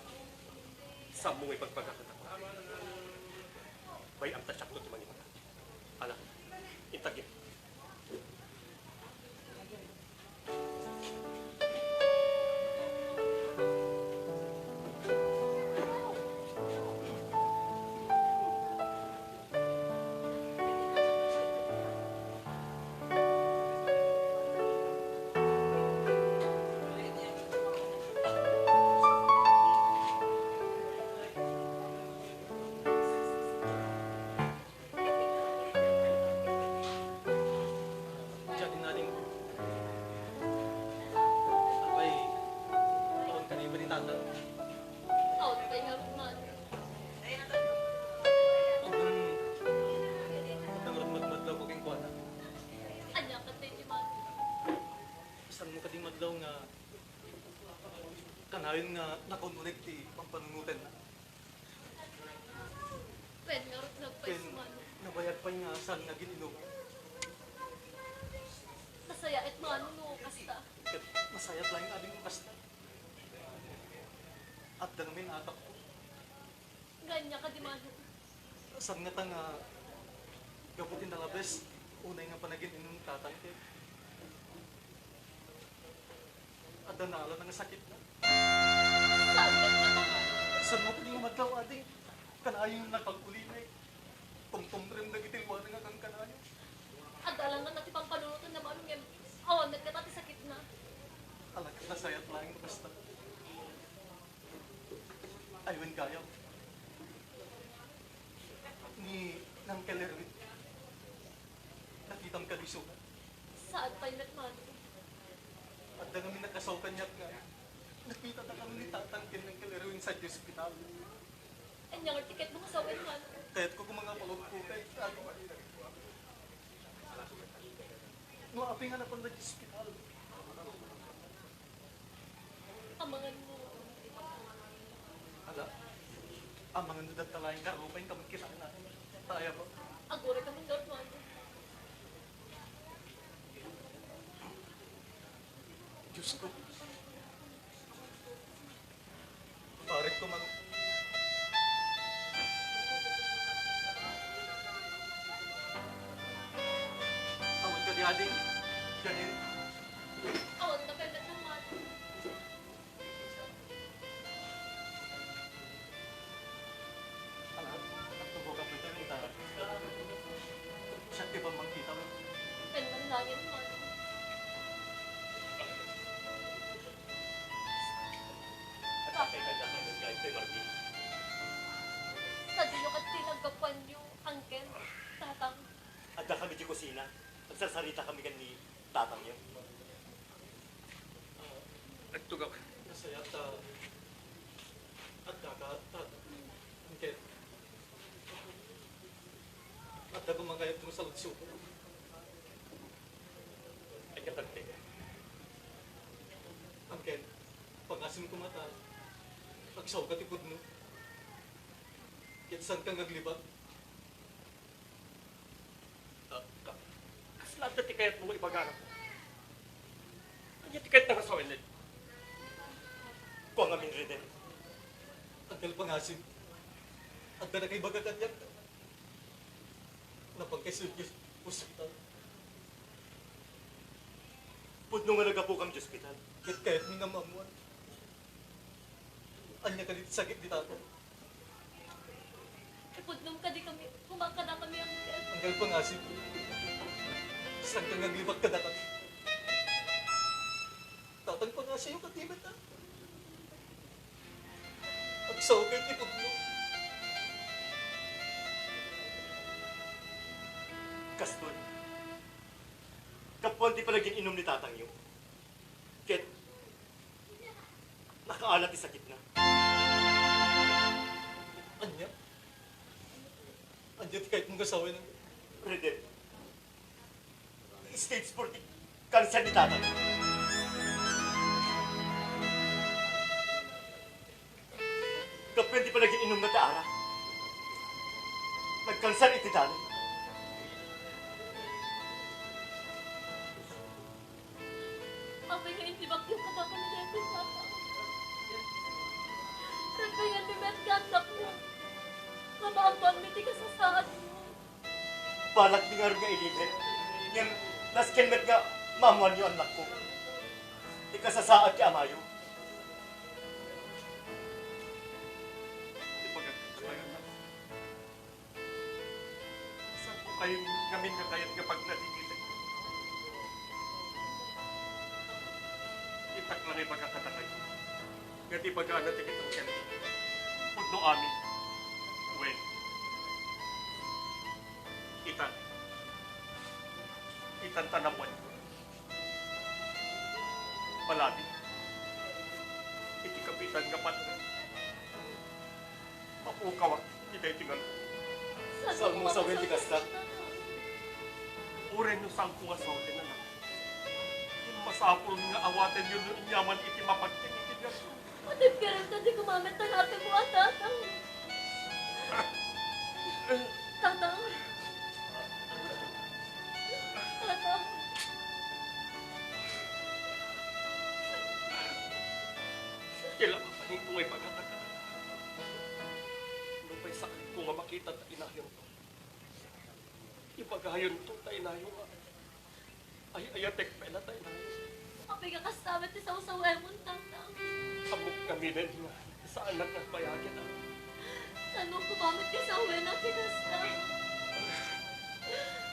saanmo nga ibagbaga kadakuada. Bay-am ta siakto ti mangipatay. Ala, intagyo. Diak inading. Apay, awan kadi balitada? Awan pay ngarud, Mano. Awan, awan ngarud madmadlaw ko kenkuana. Ania kadi ti, Mano? Saanmo kadi madlaw nga kanayon nga nakaun-uneg ti pampanunotenna? Wen, ngarud, nagpay Ken, Mano. Nabayag pay nga saan nga gin-inum. Nasayaat, Mano, no kasta. Ket nasayaat laeng ading no kasta. Adda ngamin atakko. Ania kadi, Mano? Saan ngata nga gapu ti nalabes, unay nga panagin-inum ni tatang ket adda naalana nga sakitna. Saan ngata, Mano? Saanmo kadi nga madlaw, ading? Kanayon nga nagpag-ulimek. Tumtumrem dagiti luana nga kankanayon. Adda laeng ngata ti pampanunotenna, Mano, ngem awan met ngata ti sakitna. Ala, ket nasayaat laeng no kasta. Ay, wen gayam. Ni Uncle Erwin, nakitam kadi isu? Saan pay met, Mano? Adda ngamin nakasaw kaniak nga nakitada kano ni tatang ken Uncle Erwin sadiay ospital. Ania ngarud ti kayatmo nga sawen, Mano? Kayatko koma nga palugko kay, ano, no apay nga napan sadiay ospital. Amangan mo. Ala, amangan no datta laeng nga rupa inka met kitaen. Taya pa. Aguray ka man, Lord, Mano. Diyos ko. Parik ko man. Awan kadi, ading? Ganin? Awan ka pay met, Mano. Ala, agtubo ka pay ita. Siak ti pammangkitam. Ken manangin, Mano. Adda kay kanya kay Marvin. Sadino ket ti naggapuanyo, Uncle, Tatang? Adda kami ti kusina. Agsarsarita kami ken ni tatangyo. Agtugak. Nasayaat ta adda ka, Tatang. Uncle. Adda koma kayatmo nga saludsod. Ay, katagpi. Uncle, pangasim koma ta agsaoka ti pudno. Ket saanka nga aglibak. Ah, ka-, kasla adda ti kayatmo nga ibagana? Ania ti kayatna nga sawen? Kua ngamin, Rene. Uncle, pangasim. Adda nakaibaga kaniak. Napan kay sadiay ospital. Pudno nga naggapukami idiay ospital. Ket kayatmi nga maammoan. Ania kadi ti sakit ni tatang? Ipudnom kadi kami, koma kadakami, Uncle. Uncle, pangasim. Saanka nga aglibak kadakami? Tatang, pangasim, kadi met, a. Agsaoka iti pudno. Kastoy, gapuan ti panagin-inum ni tatangyo. Ket nakaala ti sakitna. Ania? Ania ti kayatmo nga sawen? Rene, stage four ti kanser ni tatang. Gapu iti panagin-inumna ti arak, nagkanser iti dalem. Apay nga intibakyo kadakami daytoy, Tatang? Ket apay nga met nga annakmo? nga maammoanmi ti kasasaadmo. Balak mi ngarud nga ilimit, ngem nasken met nga maammoanyo, annakko, ti kasasaad ti amayo. Ti pagagkatayan, saan ko kayo ngamin nga kayat nga pagnaligiten? Itak lang ibaga kadakayo nga ti bagana ti kitang kami. Pudno amin. Wen, itan. Itan ta napuan. Palabit iti kapitan nga patnay, mapukawak iti tingal. Saan mo sawen ti kasta? Uray no saanko nga sawen, anak, masapul nga awatenyo no aniaman iti mapagtinitigan. Patibkerem ta di kumamet ta natemo a tatang. Tatang. Tatang. Kailangan pa rin kong ipagkakatakan. Nupay sakit ko nga makita ta inayong to. Ibagayonto ta inayo nga ay-ayatek pay la ta inayo. Apay nga kasta met ti sawsawemon, Tatang? Ammok ngaminen nga saanak nga bayagen, a. Saan mo kumamet ti sawen a ti kasta?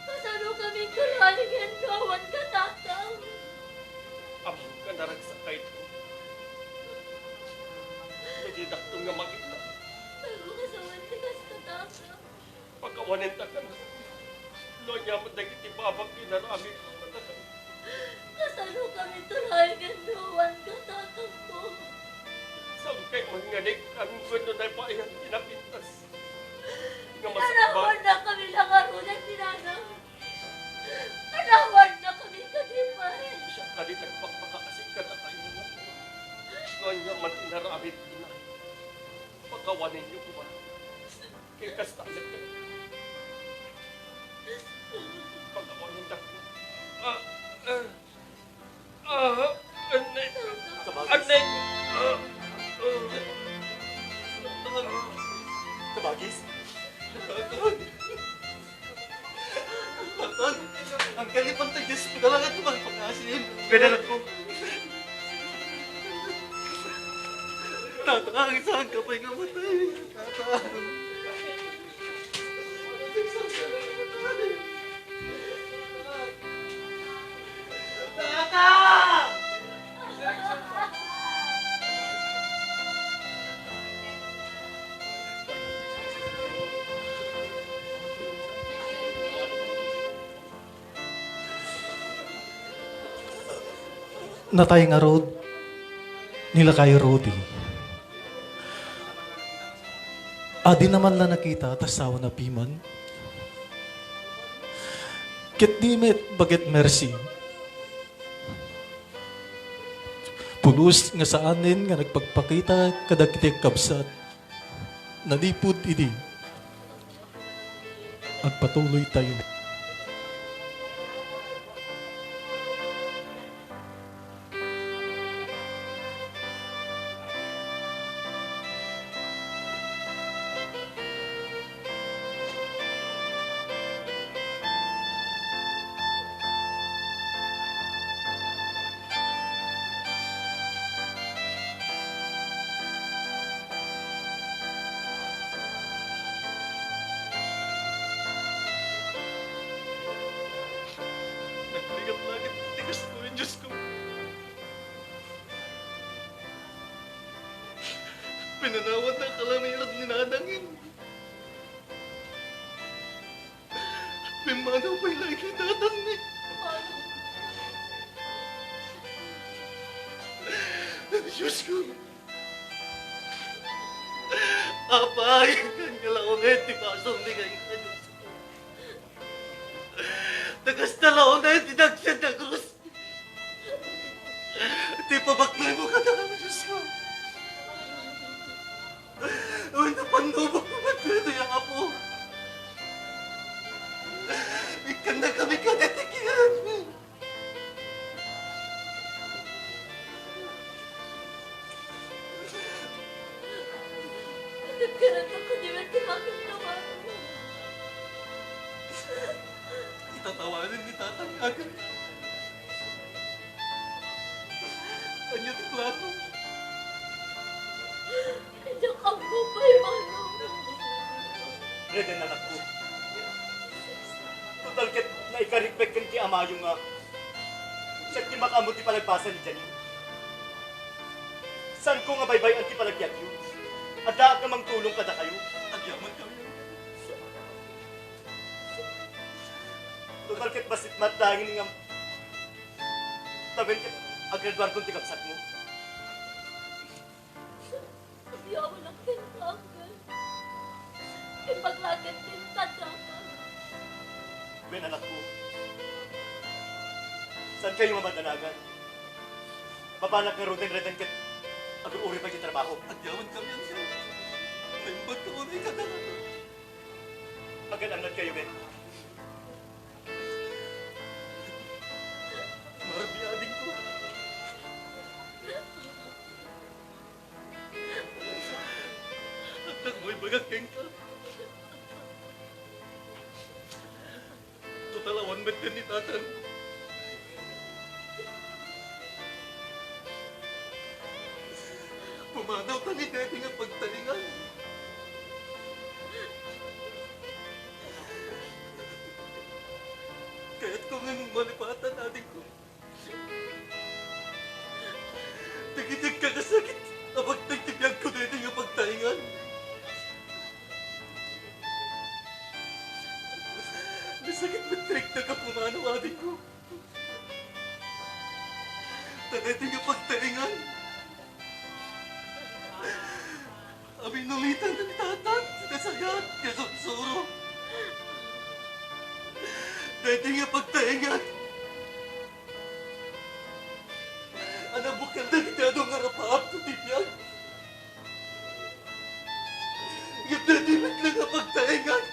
Kasano kami kurayen no awan ka, Tatang? Ammok nga naragsakayto no didakto nga makita. Saan mo kasawen ti kasta, Tatang? Pakawanenta kano. No aniaman dagiti babak nga inaramid. Kasano kami turayen no awan ka, Tatang ko? Saan kay mangngeg, anggun no naipaayat ti napintas? Nga masakbay. Narawan na kami la ngaruden ni Nanang. Narawan na kami kadi pay. Siak kadi nagpakpakaasi kadakayo. No aniaman ti inaramid, ina, pakawanenyo koma. Ket kasta met. Pagkawanendak. Ah, ah, ah, anay. Kabagis. Anay. Ah, ah. Kabagis. Tatang, ang kalipanta Diyos, pagalagat mo ang pag-asin. Pwede na po. Tatang, saan ka pa'y kamatay? Tatang. Tatang! Natay ngarud ni lakay Rudy. Adina man la nakita ta sawen a piman. Ket di met baket Mercy. Pulos nga saanen nga nagpakpakita kadagiti kabsat. Nanipud idi, agpatuloytayo. Nagrigat-lagat ti tigas ko, Diyos ko. Pinanawan na kalamay ni Nanangin. Pimmanaw pay laeng ni Tatang ni. Diyos ko. Apay, ken nga launay ti basol ni kay Diyos ko. Ta kasta launay ti nagsen a krus. Ti pabaknaymo kadakami, Diyos ko. Wenno pannubokmo met daytoy, Apo. Ikkannakami kadaytoy ket. Nagkaroon ako ni Wendy Hagen Navarro. Itatawanan ni Tatang Hagen. Ania ti plano? Diak ammo pay, Manong. Reden, anakko. Total ket naikarikpek ken ti amayo nga siak ti makaammo ti panagbasa ni Janine. Saanko nga baybay-an ti panagbiagyo. Addaak nga mangtulong kadakayo. Agyaman kami. Total ket bassit met laeng nga tawen ket agraduarton ti kabsatmo. Agyaman kenka, Uncle. Imbag la ket ti tadaka. Wen, anakko, saankayo nga madanagan? Mabanak ngaruden, Reden, ket agur-uri pay ti trabaho. Agyaman kami, Uncle. Naimbag ka unay kadakayo. Agad-annadkayo, Wen. Marbi, adingko. Adda koma ibagak kenka. Total, awan met ken ni Tatang. Pumanawtan iti daytoy nga pagtaengan. Kayatko nga malipatan, adingko, dagiti agkakasakit a pagtaeng ti biagko daytoy nga pagtaengan. Nasakit met ti riknak a pumanaw, adingko. Ta daytoy nga pagtaengan, aminulitan ni Tatang ti nasayaat nga sursuro. Daytoy nga pagtaengan, a nabukal dagiti adu nga rapaapko ti biag. Ngem daytoy met la nga pagtaengan,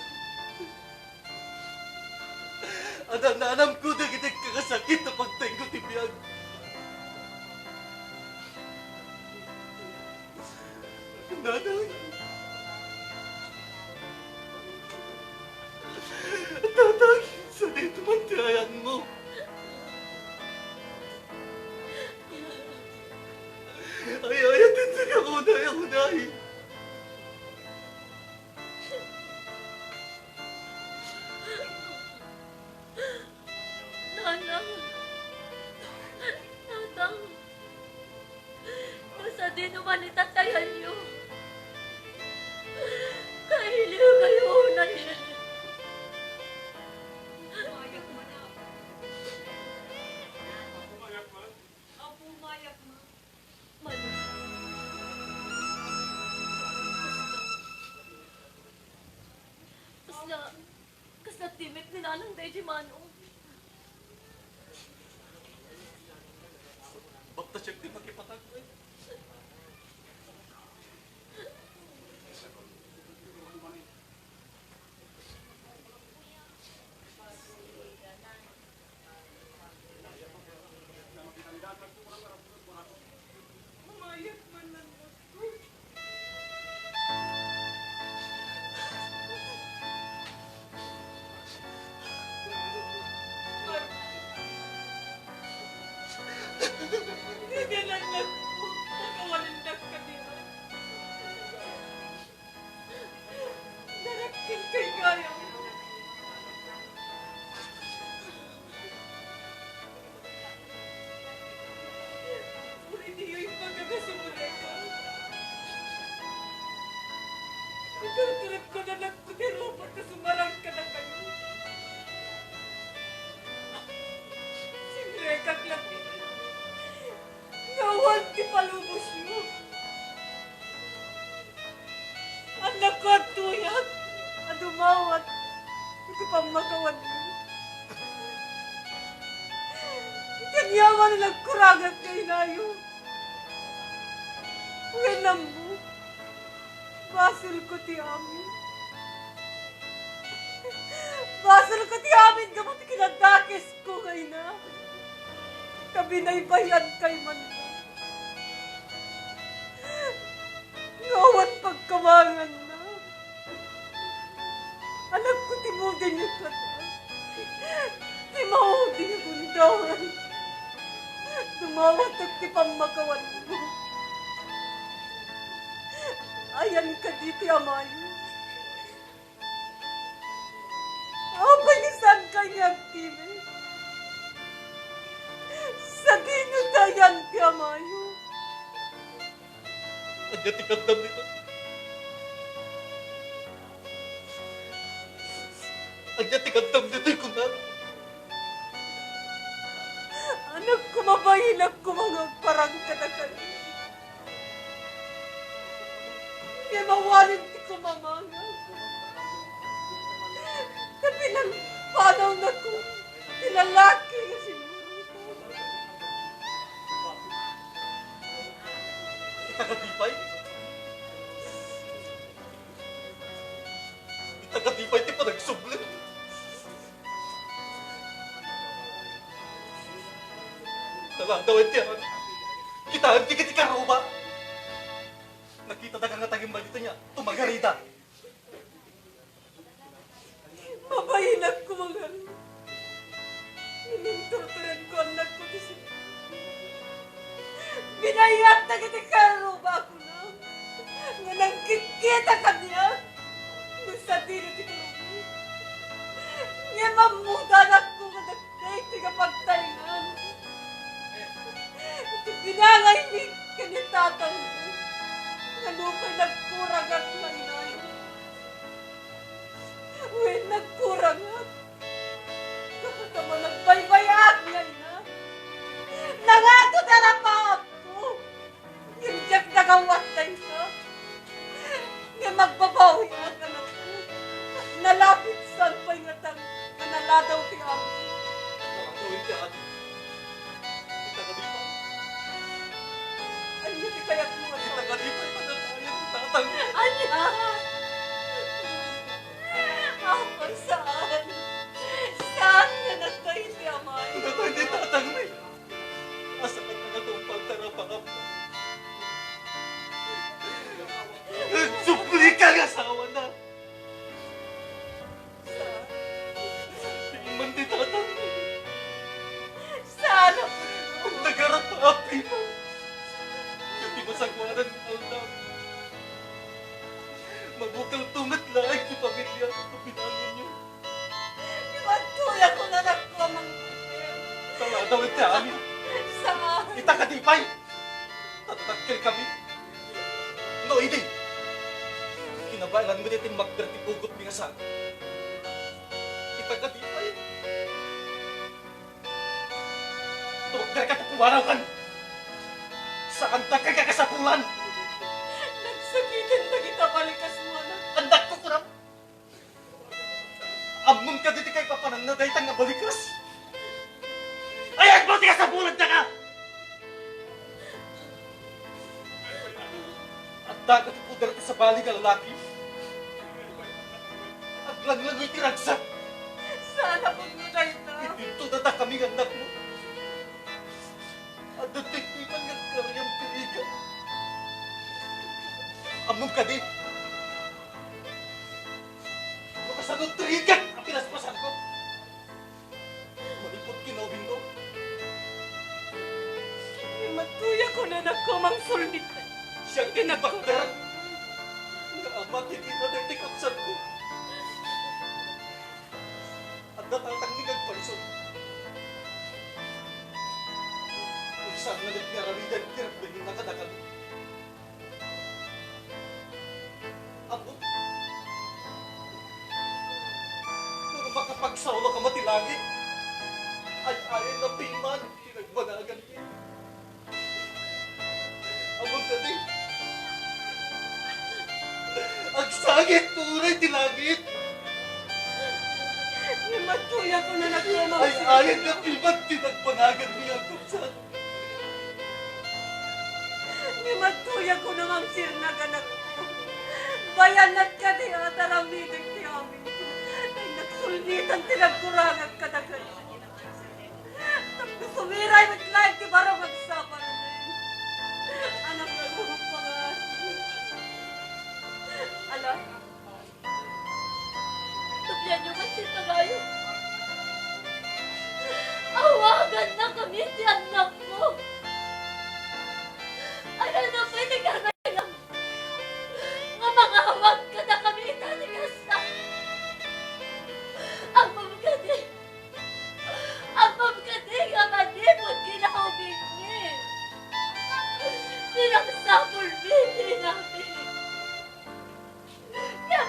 adda naanamko dagiti agkakasakit a pagtaengko ti biag. Tatang! Tatang! Sadino man ti ayanmo? Ay, ay, atensiak, unay, unay! Nanang! Tatang! No sadino man ita ti ayanyo, kailiw kayo unay. Apo, mayat man. Kasla, kasla timep ni Nanang daydi Manong. Baktas siak ti makipatagbayan. Darak ken kay gayam. Uri diyo imbag a sumureka. Iturturotko, anakko, ti rupak a sumarang kadakayo. Sinrekak laeng nga awan ti palubosyo. Annakko agtuyat a dumawat iti pammakawanmi. Iti aniaman a nagkurangak nga inayo. Wen, ammo, basolko ti amin. Basolko ti amin gapu ti kinadakesko nga ina. Ta binaybay-ankay man nga awan pagkabangan. ti pammakawanmo. Ayan kadi ti amayo. Apay nga saanka nga agtimek? Sadino ti ayan ti amayo? Ania ti kaddam dita? Ania ti kaddam ditoy kunam? Anakko, mabainakko nga agparang kadakayo. Ngem awanen ti kumamangam. Ta pinangpanawnakon ti lalaki nga sinurotam. Ita kadi pay? Ita kadi pay ti panagsubli? Naladaw iti amin. Kitaen ti kiti karuba. Nakita da ka nga tagimbalita niya. Tumagarida. Mabainakko mangan. Ininturturan ko annakko ti sika. Binayat dagiti karuba a kunam nga nangkitkita kaniak no sadino ti karuba. Ngem ammodanakko nga dagiti nga pagtaengan. Iti pinangaymi ken ni tatangmo nga nupay nagkurangak nga inay. Wen, nagkurangak. Gapu ta nagbaybayaak nga ina. Nangato ti arapaapko. Ngem diak nagawat dayta. Ngem agbabawiak, anakko. Nalapit saan pay nga tang-, nga naladaw ti amin. Naladaw ti amin. Ita kadi pay? Ania ti kayatmo a sao? Ita kadi pay panagayat ti tatang? Ania? Apo, saan? Saan nga natay ti amay? Natay ti tatangmi. Asa ka nga tungpal tarapaap? Nagsubli ka nga asawana. Saan? Diin man ti tatang. Saan a puno? Nagarapaap man. Iti masangoanan nga aldaw. Mabukelto met laeng ti pamilya a binangonyo. Imadtoyak, anakko, a mangbitin. Saan a daw iti amin? Saan? Ita kadi pay? Tatakkel kami. No idi, kinabaelan met ti timmakder ti pugotmi nga saan. Ita kadi pay? Tumakder ka ti pumanaw kan. Saanta ka kakasapulan. Nagsakiten dagita balikasmo, anak. Annakko, kunam. Ammom kadi ti kaipapananna dayta nga balikas? Ay, agmo ti kasapulan, daka! Adda ka ti poder ti sabali nga lalaki? Aglanglangoy ti ragsak. Saan a pudno dayta? Itinto data kami nga annakmo. Adda ti ipan nga agkarayam ti rigat. Ammom kadi? No kasano ti rigat a pinaspasanko? Maliput kinawinko. Imadtoyak, anakko, a mangsulnit. Siak ti nagpakder nga ama ti pinatay ti kabsatko. Adda tatangmi nga agpayso. Saan nga nagngarawidan ti rabbayenna kadakami? Apo, no makapagsaola koma ti langit, ay-ayanna piman ti nagbanaganmi. Ammom kadi, agsangit uray ti langit. Imadtoyak, anakko, a mangsulnit. Ay-ayanna piman ti nagbanaganmi, agkabsat. Imadtoyak, a mangsirnag, anakko. Bayanat kadi a aramidek ti amin. Ay, nagsulnitan ti nagkurangak kadakayo. Tapno sumiray met laeng ti barok nga agsapar. Anakko, pangaasi. Ala, suklianyo man ti tagayo. Awaganna kami ti annakmo.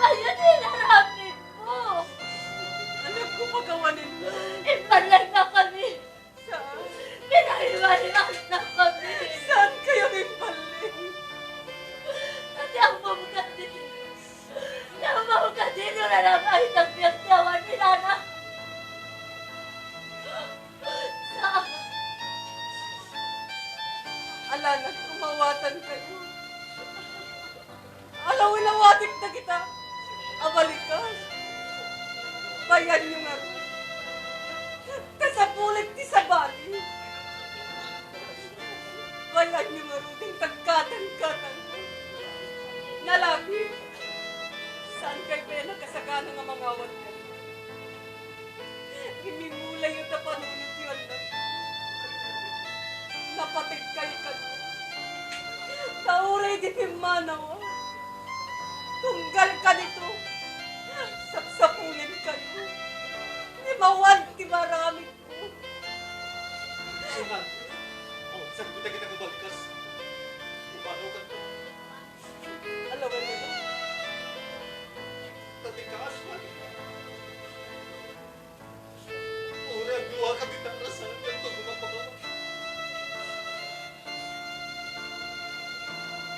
Ania ti inaramidmo? Anakko, pakawanenmo. Imballennakami. Saan? Pinariwariwannakami. Saankayo nga imballin? Ket ammom kadi, ammom kadi no nanam-ay ti agbiag ti awan ni Nana? Saan? Ala, nagkumawatankayo. Alawen awatek dagita a balikas. Bayanyo ngarud. Kasapulen ti sabali. Bayanyo ngarud ti agkatangkatang. Nalabit. Saankay pay a nakasagana nga mangawat kaniak. Imimulayo ta panunotyo, annak. Napategkayo kaniak. Ta uray di pimmanaw, tunggal kanito, sapsapulenkayo. Imawan ti maramidko. Suman, awan sa kita kita kabalkas. Umano ka to. Alawen mo. Tati kaas man. Uray agduaka ti tarasan, daytoy nga mapakawan.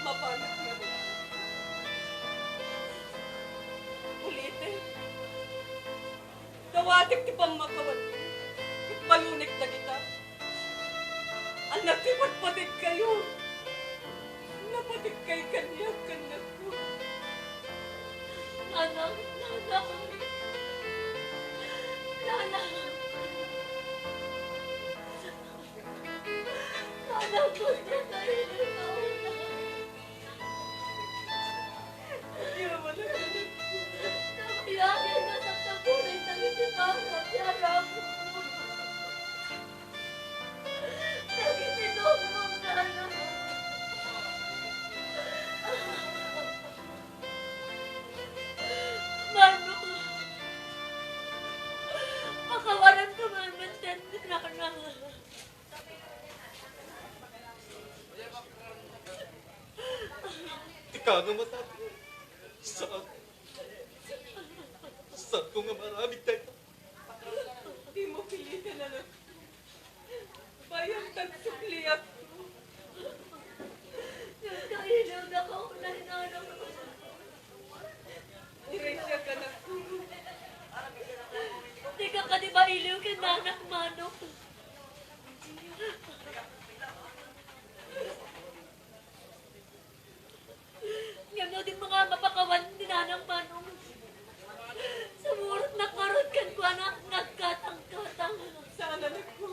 Mapanat nga dua. Ulitek. Dawatek ti pammakawan. Ket balunek dagita. Annak, ti patpategkayo. Napategkay kaniak, annak. Nanang, nanang. Nanang. Nanang, kung di kayo nanang. Di naman ako. Nabiyagan na sa tabunan ng ikiparang ti anak ko. Dagiti tungtong dana. Mano, pakawananto nga menten ti nana. Ti kano matapos. Saan? Saanko nga maaramid dayta? Dimo piliten, anakko. Bayan ta agsukliakto. Nagkailiw na ka, unay na anak. Uray siak, anakko. Dika kadi mailiw ken nanak, Manong. Ngem no di nga mapakawan ni Nanang, Manong, sumurotnak ngarud kenkuana nga agkatangkatang. Saan, anakko.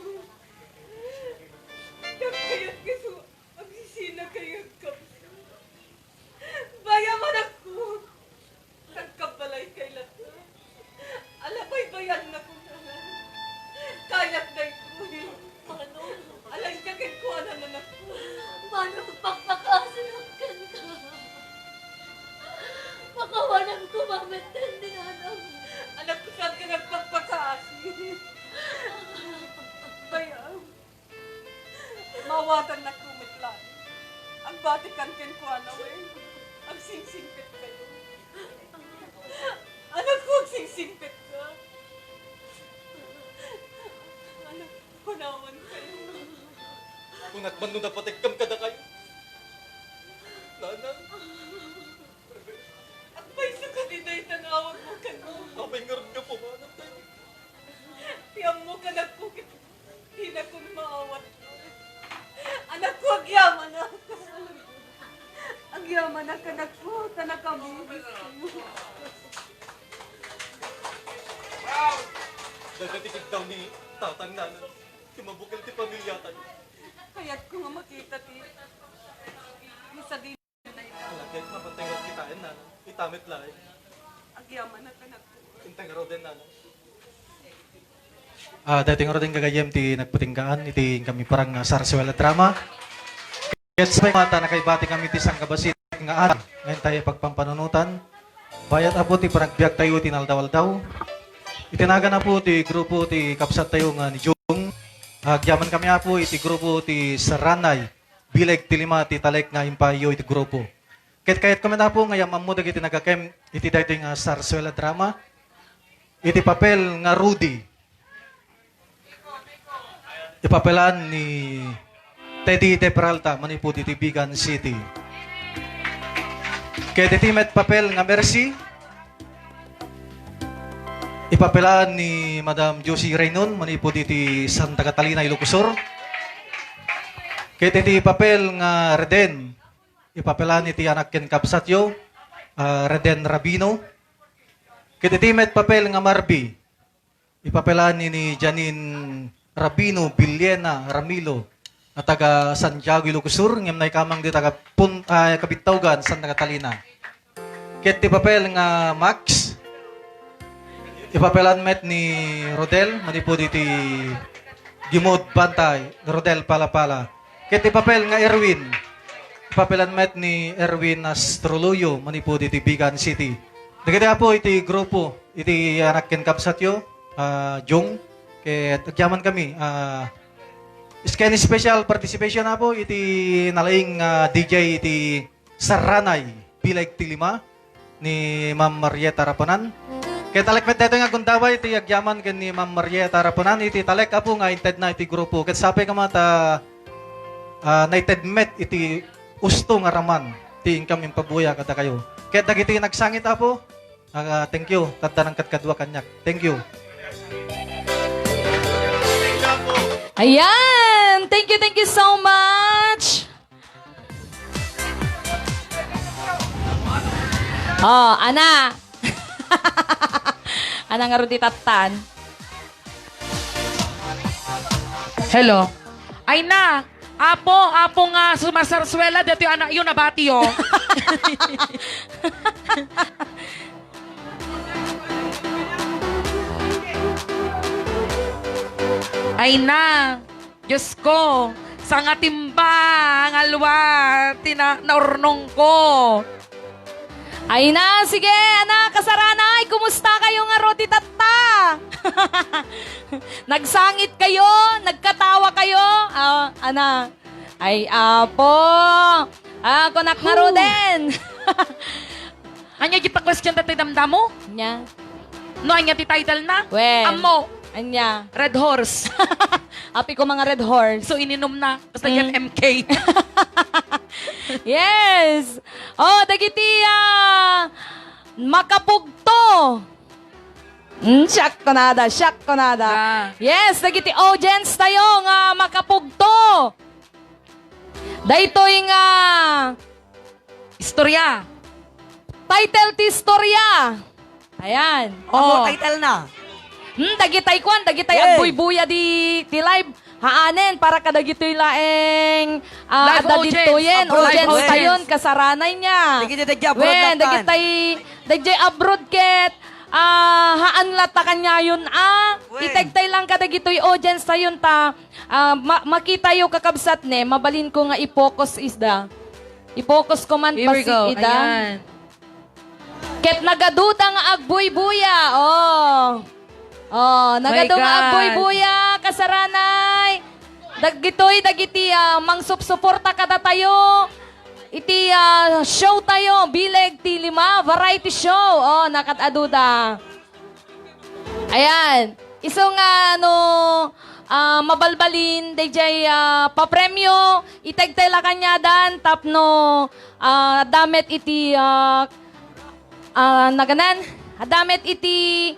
Diak kayat nga su-, agsisinakayo agkapsut. Bayam, anakko. Agkabbalaykayo latta. Ala, baybay-annakon, Nanang. Kayak daytoy. Manong. Ala, inka kenkuana, anakko. Manong, pakpakaasinak kenka. Pakawananko mamenten ni Nanang. Anakko, saanka nga agpakpakaasi. Bayam. Maawatannakto met laeng. Agbatikan kenkuana, wen? Agsingsingpetkayo. Anakko, agsingsingpetka. Anak, kunawankayo. Kunak man no napatekkam kadakayo. Nanang. Agpayso kadi dayta nga awagmo kano? Apay ngarud nga pumanawtayo? Ti ammo, anakko, ket dinakon maawat. Anakko, agyamanak. Agyamanak, anakko, ta nakamiss. Dagiti kiddaw ni tatang, nanang, ti mabukel ti pamiliatayo. Kayatko nga makita ti, no sadino. Ala, ket mapatay nga kitaen, nanang. Ita met laeng. Agyamanak, anakko. Intay ngaruden, nanang. Ah, daytoy ngaruden, gagayyem, ti nagpatinggaan iti inkami parang nga sarsuela drama. Ket sapay nga ta nakaibatikami ti sangkabassit nga adal nga intay pagpampanunotan. Bayat, Apo, ti panagbiagtayo iti inaldaw-aldaw. Iti nagan, Apo, ti grupo ti kabsattayo nga ni Jung. Agyamankami, Apo, iti grupo ti Saranay. Bileg ti lima ti talek nga impayo iti grupo. Ket kayatko met, Apo, nga yam-ammo dagiti nagakem iti daytoy nga sarsuela drama. Iti papel nga Rudy, ipapelan ni Teddy De Peralta manipud iti Vigan City. Ket iti met papel nga Mercy, ipapelan ni Madam Josie Raynon manipud iti Santa Catalina, Ilocos Sur. Ket iti papel nga Reden, ipapelan iti anak ken kabsatyo, ah, Reden Rabino. Ket iti met papel nga Marby, ipapelan ni, ni Janine Rabino Villena Ramilo, a taga Santiago, Ilocos Sur, ngem naikamang di taga Pun-, ah, Kabitawgan, Santa Catalina. Ket ti papel nga Max, ipapelan met ni Rodel, manipud iti Gimud Bantay, Rodel Palapala. Ket ti papel nga Erwin, ipapelan met ni Erwin Astroloyo, manipud iti Vigan City. Dagiti, Apo, iti grupo, iti anak ken kabsatyo, ah, Jung, ket agyaman kami, ah, ken special participation, Apo, iti nalaing, ah, D J iti Saranay, bileg ti lima, ni Ma'am Marieta Raponan. Ket talek met daytoy nga gundaway ti agyaman ken ni Ma'am Marieta Raponan, iti talek, Apo, nga intedna iti grupo. Ket sapay koma ta, ah, naited met iti usto nga raman ti inkam impabuya kadakayo. Ket dagiti nagsangit, Apo, ah, thank you. Tadda nangkadkadua kaniak. Thank you. Ayan! Thank you, thank you so much! Oh, ana. Ana nga Rudy Tattan. Hello. Ay na, Apo, Apo nga sumasarsuela, datoy anakyo, nabatiyo. Ay na. Diyos ko, sangatimba nga alwa ti na-, naurnongko. Ay na, sige, ana, kasaranay, kumusta kayo nga Rudy Tattan? Nagsangit kayo? Nagkatawa kayo? Ah, ana. Ay, Apo. Ah, kunak nga Ruden. Ania di pa question dati damdamo? Nya. No, ania ti title na? Wen. Ammo. Anya. Red Horse. Api ko mga Red Horse. So, ininom na. Basta Mm. yan, M K. Yes. Oh, dagiti, ah, makapugto. Mm, shock ko nada, shock ko nada. Ah. Yes, dagiti audience tayo nga makapugto. Daytoy nga Istorya. Title ti istorya. Ayan. Amo Oh. title na. Hmm, dagitay kwan, dagitay Yay! agbuybuya di, di live. Haanen, para kadagitoy laeng, ah, Live adda audience. Ditoyen, Abroad audience audience. tayon, kasaranay niya. Dagiti dadya abroad Wen, latta. dagitay, dagitay abroad ket, ah, haan latta kanyayon, ah. Wen. Itagtay lang kadagitoy audience tayon ta, ah, ma-, makitayo kakabsat ne, mabalin ko nga i-focus isda. I-focus ko man Here we pasi go. ida. Ayan. Ket nagaduda nga agbuybuya. Oh. Oh, nagadu My nga God. agbuybuya, kasaranay. Dagitoy, dagiti, ah, mangsupsuporta kadatayo. Iti, ah, show tayo, bileg ti lima, variety show. Oh, nakad-aduda. Ayan. Isu nga no, ah, mabalbalin, dayjay, ah, papremyo, itagtay la kaniadan, tapno, ah, adda met iti, ah, ah, naganan, adda met iti,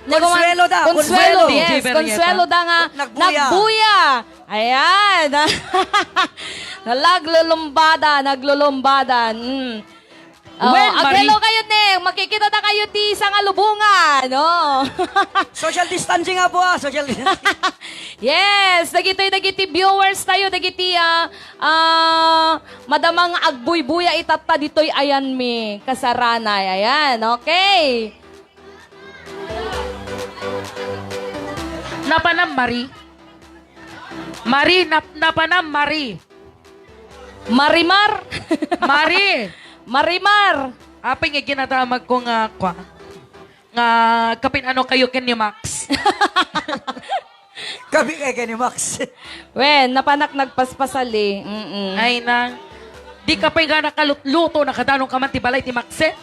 Konsuelo da, konsuelo, konsuelo. yes, Delivery konsuelo da nga Nagbuya. nagbuya. Ayan. Naglulumbada, naglulumbada. Mm. Oh, Wen, Marie. Aghello kayo, ne. Makikita ta kayo ti sangalubongan. Oh. Social distancing nga po, ah. Social distancing. Yes, dagitoy, dagiti viewers tayo, dagiti, ah, ah, madama nga agbuybuya itatta ditoy ayan mi. Kasaranay, ayan, okay. Napanam, Marie? Marie, nap-, napanam, Marie? Marimar? Marie! Marimar! Apay nga ginadamag ko nga, kwa, nga kapin-ano kayo ken ni Max? Kapi kay ken ni Max. Wen, napanak nagpaspasali. Mm-mm. Ay, nang. Dika pay nga nakalutluto, nakadanong ka man ti balay ti Maxet?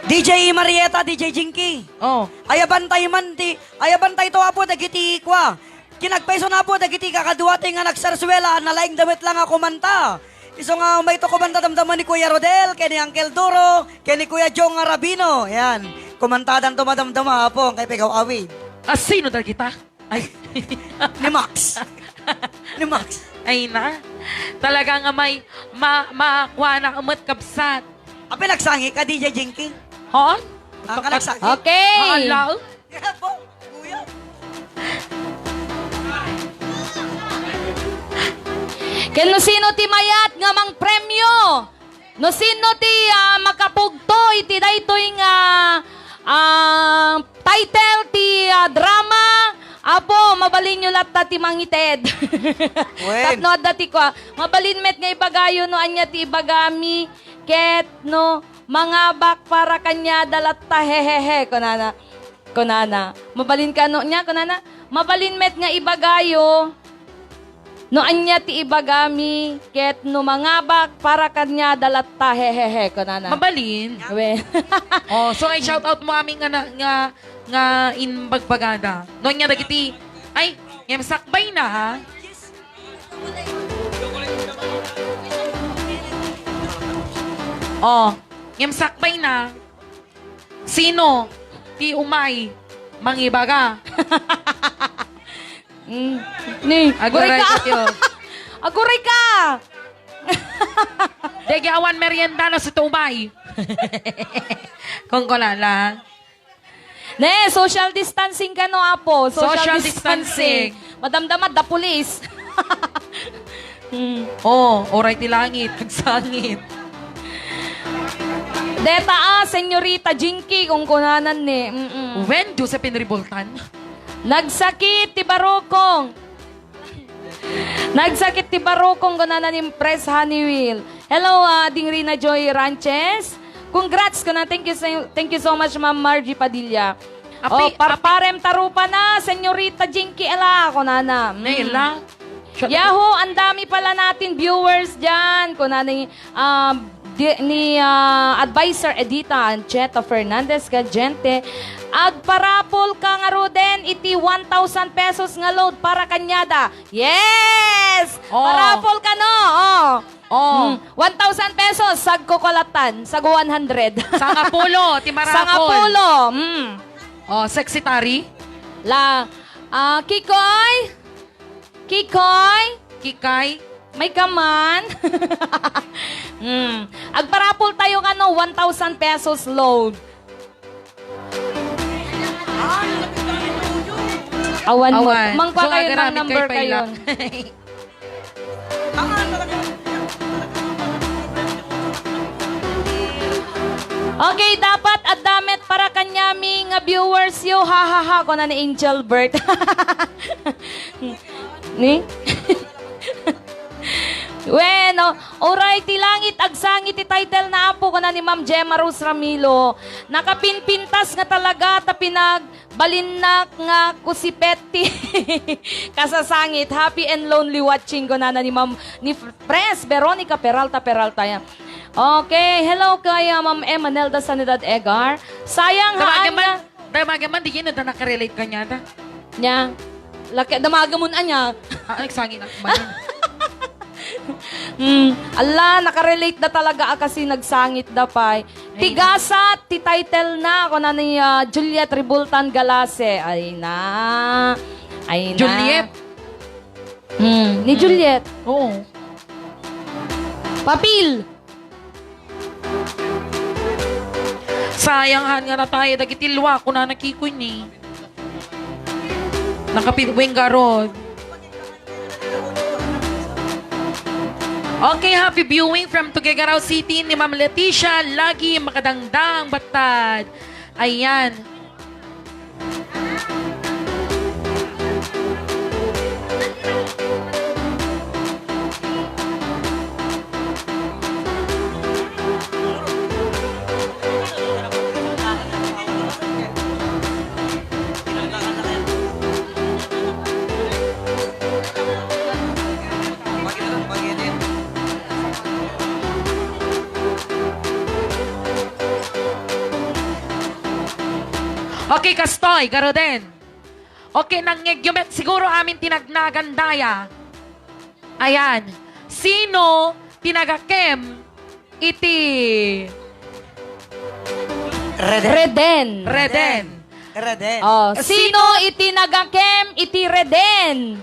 D J Marieta, D J Jinky. Oh. Ayabantay man ti, ayabantay to, Apo, dagiti kua. Kinagpayso na, Apo, dagiti kakadua ti nga nagsarsuela, nalaingda met la nga kumanta. Isu nga umayto kumanta, damdama ni Kuya Rodel, ken ni Uncle Duro, ken ni Kuya Jong nga Rabino. Yan. Kumantadanto madamdama, Apo, kay pigaw awid. A, sino dagita? Ay. Ni Max. Ni Max. Ay na. Talaga nga may ma-, makuana met, kabsat. Apay, nagsangi ka, D J Jinky? Ha? Ah, ka nagsangi? Okay. Hala. Apo, kuya. Ken no sino ti mayat nga mangpremio? No sino ti, ah, makapugto iti daytoy nga, ah, title ti, ah, drama? Apo, mabalinyo latta ti mangited. Wen. Tapno adda ti kua, mabalin met nga ibagayo no ania ti ibagami, ket no mangabak para kaniada latta, hehehe, kunana. Kunana, mabalin kano nia, kunana, mabalin met nga ibagayo no ania ti ibagami, ket no mangabak para kaniada latta, hehehe, kunana. Mabalin. We. Oh, so i-shout out mo amin nga na, nga, nga imbagbagada. No ania dagiti, ay, ngem sakbay na, ha? Oh, ngem sakbay na. Sino ti umay mangibaga? Mm. Ni, aguray ka. Aguray ka. Dege awan merienda no sito umay. Kung kunana. Ne, social distancing kano, Apo. Social distancing. Madamdama da pulis. Hmm. Oh, oray ti langit, agsangit. Deta, ah, Senyorita Jinky, kung kunanan ni. Mm-mm. Wen, Josephine Ribultan. Nagsakit ti barukong. Nagsakit ti barukong, kunana ni Pres Honeywell. Hello, ah, Ding Rina Joy Ranches. Congrats, kuna, thank you so, thank you so much, Ma'am Margie Padilla. Api-, oh, parparem tarupana, Senyorita Jinky Ela, kunana. Mm. Nela. Yahoo, ang dami pala natin viewers dyan. Kunana ni, ah, di, ni, ah, Advisor Edita Ancheta Fernandez Gadiente, agparapol ka ngaruden iti one thousand pesos nga load para kaniada. Yes! Oh. Parapol kano, oh. Oh. Mm, one thousand pesos, sagko kalatan, sago one hundred. Sangapulo, ti marapol. Sangapulo, mm. Oh, secretary? La, ah, Kikoy? Kikoy? Kikay? May kaman? Mm. Agparapol tayo kano, one thousand pesos load. Awan mo. Awan. Mangkua kayo ng number kayo. Okay, dapat adda met para kaniami nga viewers yo. Ha, ha, ha, kuna ni Angel Bert. Ni? Bueno, uray ti langit agsangit ti title na, Apo, kuna ni Ma'am Gemma Rose Ramilo. Nakapinpintas nga talaga ta pinagbalinnak nga kusipet ti kasasangit. Happy and lonely watching, kunana ni Ma'am, ni Pres Veronica Peralta Peralta. Yan. Okay, hello kay, ah, Ma'am Emanelda Sanidad Egar. Sayang, haan nga. Damagan man, di yun, nakarelate kaniada. Nia. Laki, damagan mo na niya. Ah, nagsangit na. Hmm. Ala, nakarelate da talaga, ah, kasi nagsangit da pay. Ay, tigasat ti title na, kuna ni, ah, Juliet Ribultan Galase. Ay na. Ay na. Juliet? Hmm, ni Juliet. Oo. Papil. Sayang, haan nga natay dagiti lua, kunana Kikoy ni. Nakapit-, weng garod. Okay, happy viewing from Tuguegarao City ni Ma'am Leticia Lagi Makadangdang Batad. Ayan. Okay, kastoy, garuden. Okay, nangngegyo met siguro amin ti nagnagan daya. Ayan. Sino ti nagakem iti Reden. Reden. Reden? Reden. Oh, sino iti nagakem iti Reden?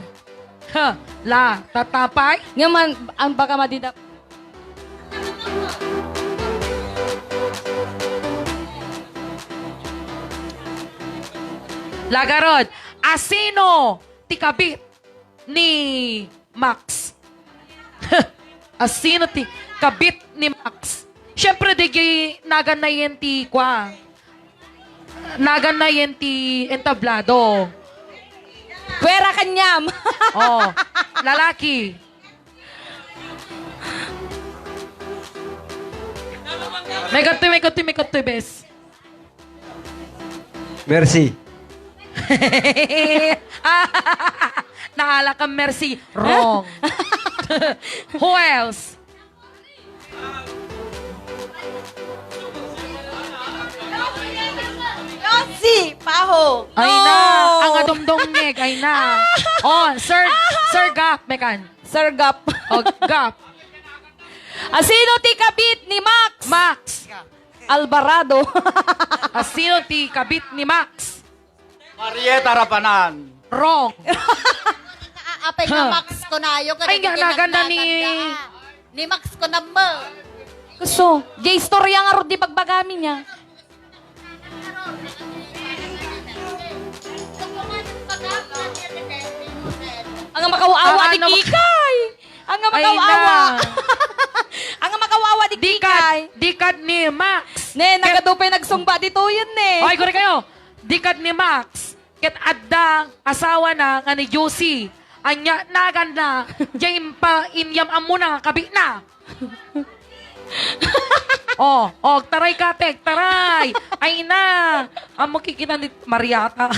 Ha, la, tatapay? Nga man, ang baka madidap- Lagarod, asino ti kabit ni Max? Asino ti kabit ni Max? Siyempre, di gi-, nagan na yan ti kwa. Nagan na yan ti entablado. Pwera kanyam. Oh, lalaki. May katoy, may katoy, may katoy, bes. Mercy. Naala ka, Mercy. Wrong. Who else? Josie Paho. Ay na, ang adumdumngeg, ay na. Oh, Sir, Sir Gap, mekan. Sir Gap. Oh, Gap. Asino ti kabit ni Max? Max. Alvarado. Asino ti kabit ni Max? Marieta Rapanan. Wrong. Apay nga Max ko nayo, ay, nga naganda ni, ni Max ko na mo. Gusto, di istorya nga rod di pagbagami niya. Ang makawawa di Kikay. Ang makawawa. Ang makawawa di Kikay. Dikad ni Max. Ne, nagadu pay nagsungba ditoyen, ne. Ay, guri kayo. Dikad ni Max. Ket adda asawana nga ni Josie. Anya, naganna, diay impa-, inyam-ammona nga kabitna. Oh, oh, taray katek, taray. Ay na. Ammo kikita ni Mariata.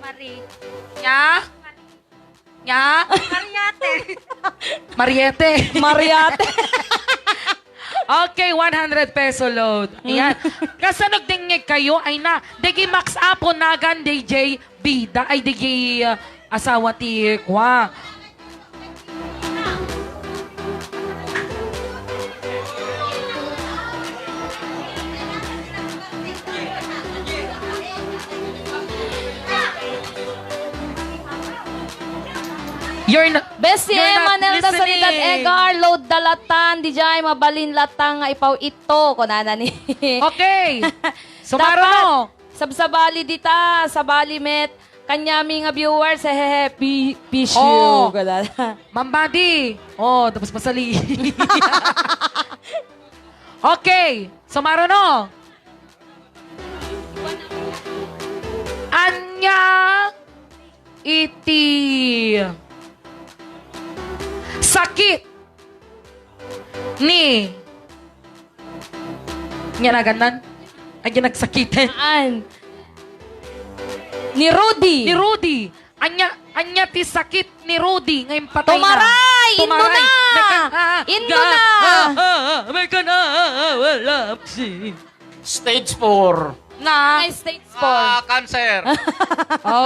Mari. Nya? Nya? Mariate. Mariete. Mariate. Okay, one hundred peso load. Ayan. Kasano dingngeg kayo? Ay na, digi Max Apo, nagan D J Bida, ay digi, ah, asawa ti kwa. You're not, Bessie you're not Emma Nelda listening. Sanidad Egar, load da latan, di jay, mabalin latan nga ipaw ito, kunana ni. Okay. Sumaro Dapat, no? Sabsabali dita, sabali met, kanyami nga viewers, hehehe, pi-, pish you, Oh. Kunana. Mambadi. Oh, tapos masali. Okay. Sumaro no? Anya iti sakit ni, nya nagannan? Ay, nagsakiten. Haan. Ni Rudy. Ni Rudy. Anya, anya ti sakit ni Rudy nga impatay na? Tumaray! Inno na! Mekan, ah, ah, Inno ga-, na! Ah, ah, ah, mekan, ah, ah, ah, wala, si- Stage four. Na? Ay, stage four. Ah, cancer.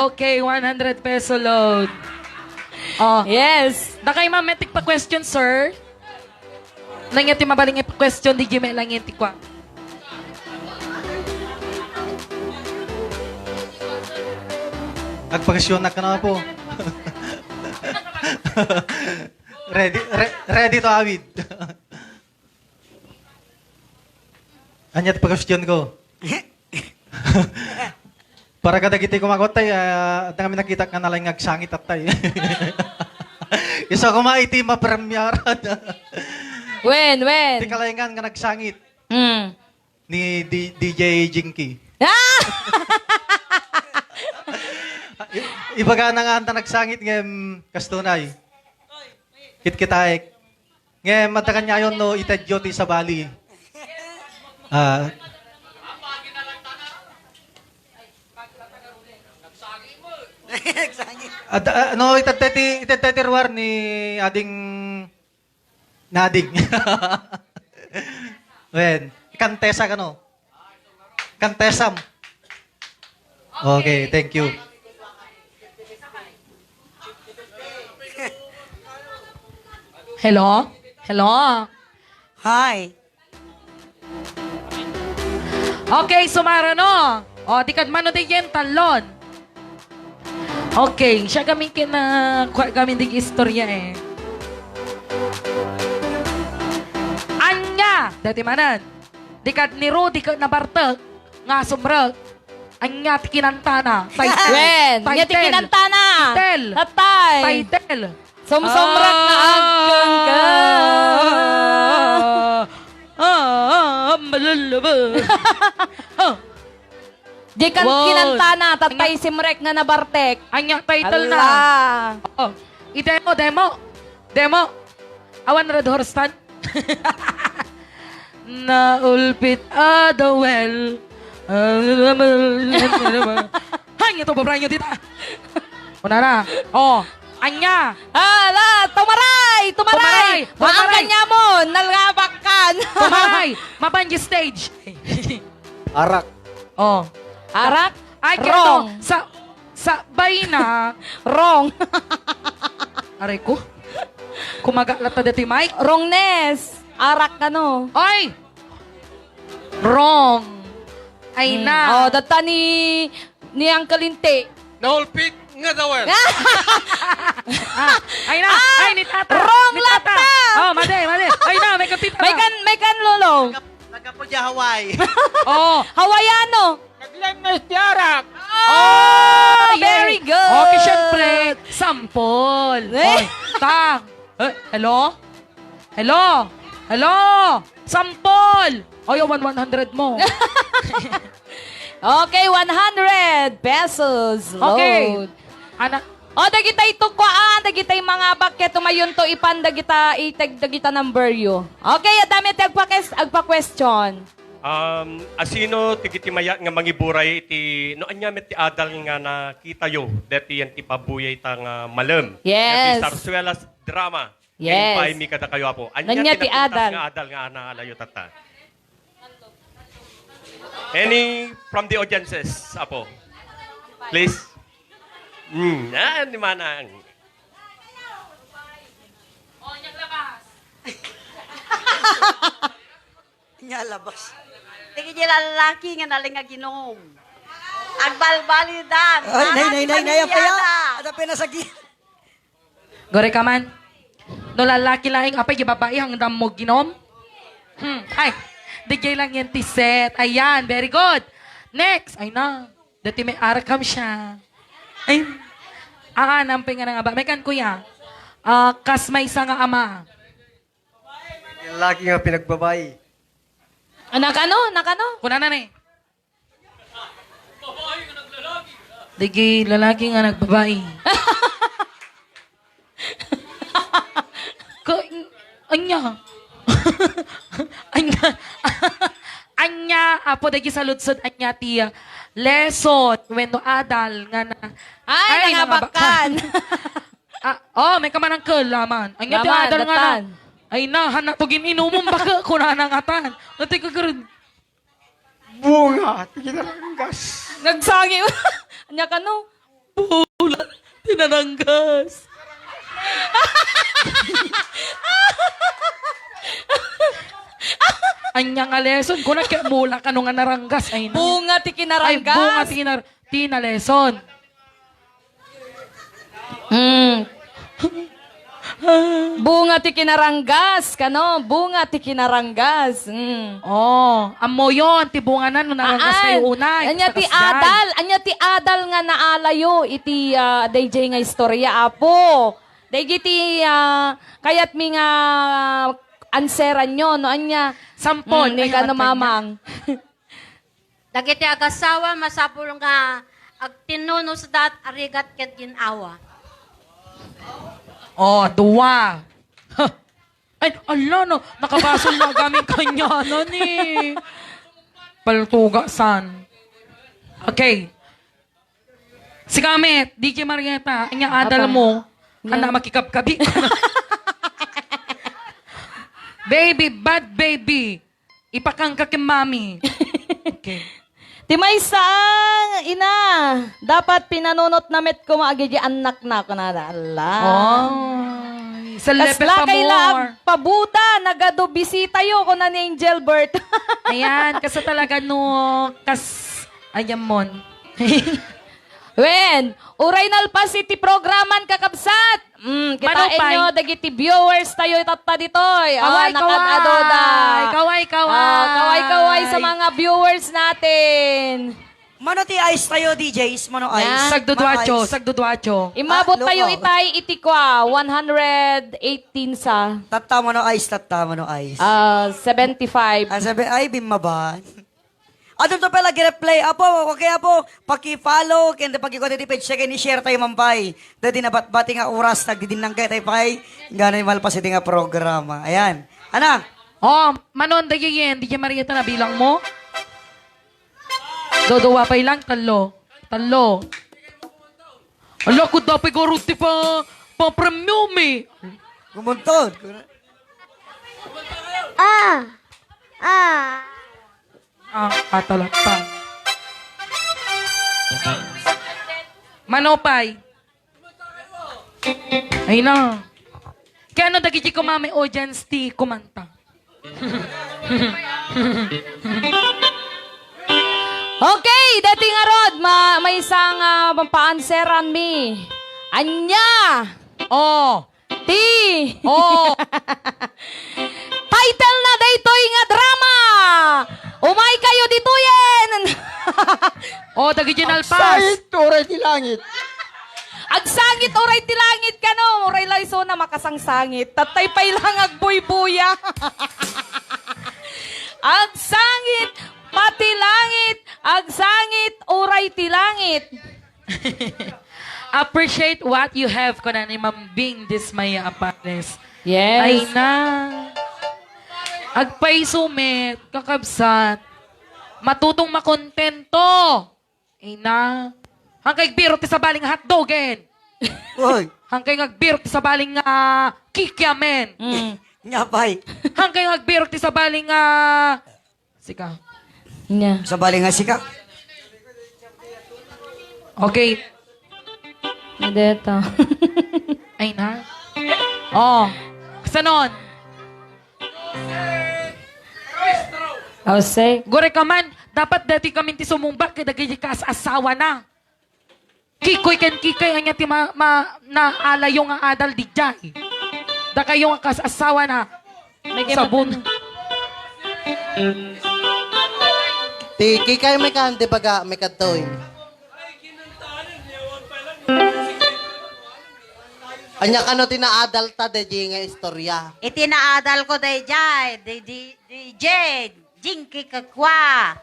Okay, one hundred peso load. Oh. Yes. Dakay, ma'am, may tikpa question, sir? Nang ti mabaling question, di Jimmy lang yung tikwa. Nagpakasyon na ka na po. Ready, re-, ready to awid. Anya ti pakastion ko? Para kadagiti kumakuat tay, ah, adda kami nakita nga nalaing nga agsangit attay. Isu koma iti mapremiar. Wen, wen? Ti kalaingan nga nagsangit. Mm. Ni D-, D J Jinky. Ah! I-, ibaga na nga anta nagsangit ngem kastonay. Kitkitaek. Ngem, adda kaniayon no itedyo ti sabali. Ah. Ad-, ah, no, itedtay ti, itedtay ti ruar ni Ading Nading. Wen, kantesa kano. Kantesam. Okay, thank you. Hello? Hello? Hi. Okay, sumara no. O, di kad mano di yen talon. Okay, siya kami kina, kua kami di istorya eh. Anya, dati manan. Di kad ni Rudy ket nabartek nga sumrek. Anya ti kinantana? Title. Wen, anya ti kinantana? Title. Tatay. Title. Sumsumrek nga agkangga. Ah, ah, ah, malulubog. Ah. Di kan kinantana, tatay simrek nga nabartek. Anya title na? Ala. Oh, i-demo, demo. Demo. Awan Red Horse tan? Naulpit a dawel. Hanya to, babrayo dita. Una na. Oh, anya? Ala, tumaray! Tumaray! Tumaray! Tumaray! Maangkan niya mo, nalabak kan. Tumaray! Mapanji stage. Arak. Oh. Arak? Ay, kaya to, Wrong. Sa, sa bayna. Wrong. Aray ko. Kumaga latta dati, Mike. Wrongness. Arak kano. Oy! Wrong. Ay na. Oh, data ni, ni Uncle Inte. Naulpit nga dawel. Ah, ay na. Ah, ay, ni tata. Wrong ni tata. Latta. Oh, madi, madi. Ay na, may kapit. May kan, may kan, Lolo. Nagkapo di Hawaii. Oh. Hawaiano. Naglemes ti arak. Oh, very good. Okay, syempre, sampol. Eh. Oh, ta. Eh, hello? Hello? Hello? Sampol! Oy, awan one hundred mo. Okay, one hundred pesos. Okay. Load. Ana- O, dagitay tukwaan, dagitay mangabak, ket tumayonto ipan dagita, itag dagita number yo. Okay, adda met ti agpakes-, agpa-question. Um, asino ti kiti mayat nga mangiburay iti, no anya met ti adal nga nakitayo, deti yan ti pabuyay ta nga malem? Yes. Deti Zarzuelas Drama. Yes. Impaaymi kadakayo, Apo. Ania ti napintas nga adal nga anaalayo tatta? Any from the audiences, Apo? Please. Hmm, ah, ni Manang. Nia labas. Dagiti lallaki nga nalingag inom. Agbalbalidan. Ay, nay, nay, nay, nay, apaya. Ada pa nasagi. Gore ka man. No lallaki laeng, apay, di babae, hangdam mo ginom? Hmm, ay, di jay lang yan ti set. Ayan, very good. Next, ay na. Dati may arakam siya. Ay, ah, nampay nga nangaba. May kan, kuya. Ah, kas maysa nga ama. Lalaki nga pinagbabayi. Ah, nakano? Nakano? Kunana ni. Digi lalaki nga nagbabayi. Ko, anya. Anya. Anya, apo, dagi saludsod, anya ti, ah, lesson wenno adal nga na, ay, ay, nangabakan. Ah, oh, may kamanang kalaman. Anya ti adal nga na, ay na, hana to gin-inumon baka, kunana nga tan. Ati ka garud. Bunga ti kinaranggas. Nagsangi. Anya kano? Bunga ti kinaranggas. Anya nga lesson, kuna ket mula kano nga naranggas, ay na. Bunga ti kinaranggas. Ay, bunga ti kinar-, ti na lesson. Mm. Bunga ti kinaranggas, kano? Bunga ti kinaranggas. Mm. Oh, ammoyon ti bunganan no naranggas kayo unay. Anya ti adal, anya ti adal nga naalayo iti, ah, dayjay nga istorya, Apo. Dagiti, ah, kayatmi nga answeranyo, no? Anya? Sampol. Mm, ay, kano, Mamang? Dagiti agasawa, masapul nga agtinnunusda, arigat ket gin-awa. Oh, dua. Huh. Ay, ala, no, nakabasol na gamin kanya, ano ni? Paltuga, san? Okay. Si Gamit, D J Marietta, anya adal mo? Ano, makikabkabi? Baby, bad baby. Ipakangka ken mami. Okay. Ti maysa, ina, dapat pinanunotna met koma dagiti annakna, kunada. Ala. Oy, sa level Kasla pa kay la more. Agpabuda, nagadu bisitayo, kuna ni Angel Bert. Ayan, kasta talaga no, kas-, ayan mon. Wen, uray nalpas iti programan, kakabsat. Mm, kitaenyo dagiti viewers tayo tatta ditoy. Ah, kaway, nakad-adoda. Kaway, kaway. Ah, kaway, kaway sa mga viewers natin. Mano ti ice tayo, D Js? Mano ice? Sagduduacho, sagduduacho. Imabot tayo itay iti kwa, one hundred eighteen sa. Tatta, mano ice, tatta, mano ice. Ah, seventy-five. Ah, sabi, ay, bimaba. Adunto pay la gi-replay. Apo, okay, Apo. Paki-follow, ken pakikuha ti page, ken i-share tayo man pay. Dadi nabatbati nga oras, nagdidinnang kay tayo pay. Ganay malpas iti nga programa. Ayan. Ana? Oh, manon, dagiti, dagiti Marieta na bilang mo? Dodowa pay lang, tallo. Tallo. Ala, kudda pay garo ti pa, pa premium eh. Gumuntod. Ah. Ah. Ah, atalakpan. Manupay. Ay na. Kaya ano dagiti kumami audience ti kumanta? Okay, dati nga rod, ma-, maysa nga paanseran mi. Ania? Oh. Ti. Oh. Title na daytoy nga drama. Umay kayo ditoyen. Oh, dagiti nalpas. Agsangit, uray ti langit. Agsangit, uray ti langit kano. Uray la isuna makasangsangit. Tattay pay lang agbuybuya. Agsangit, pati langit. Agsangit, uray ti langit. Appreciate what you have, kuna ni Ma'am Bing Dismaya Apares. Yes. Ay na. Agpayso met, kakabsat. Matutong makontento. Ay na. Hangkay agbiro ti sabali nga hotdogen. Uy. Hangkay nga agbiro ti sabali nga kikiamen. Mm. Nia pay. Hangkay nga agbiro ti sabali nga Sika. Nia. Sabali nga sika. Okay. Deta. Ay na. Oh. Kasanon? Jose. Gure ka man, dapat dati kami ti sumumbak kay dagiti kas-asawa na. Kikoy ken Kikay, ania ti ma-, ma-, naalayo nga adal didiay? Dakayo nga kas-asawa na. May kay sabon. Ti Kikay may kan, ti baga, may kadtoy. Ania kano ti naadal ta, daydi nga istorya? Iti naadal ko, daydiay, di, di, di Jade. Jinky kakwa.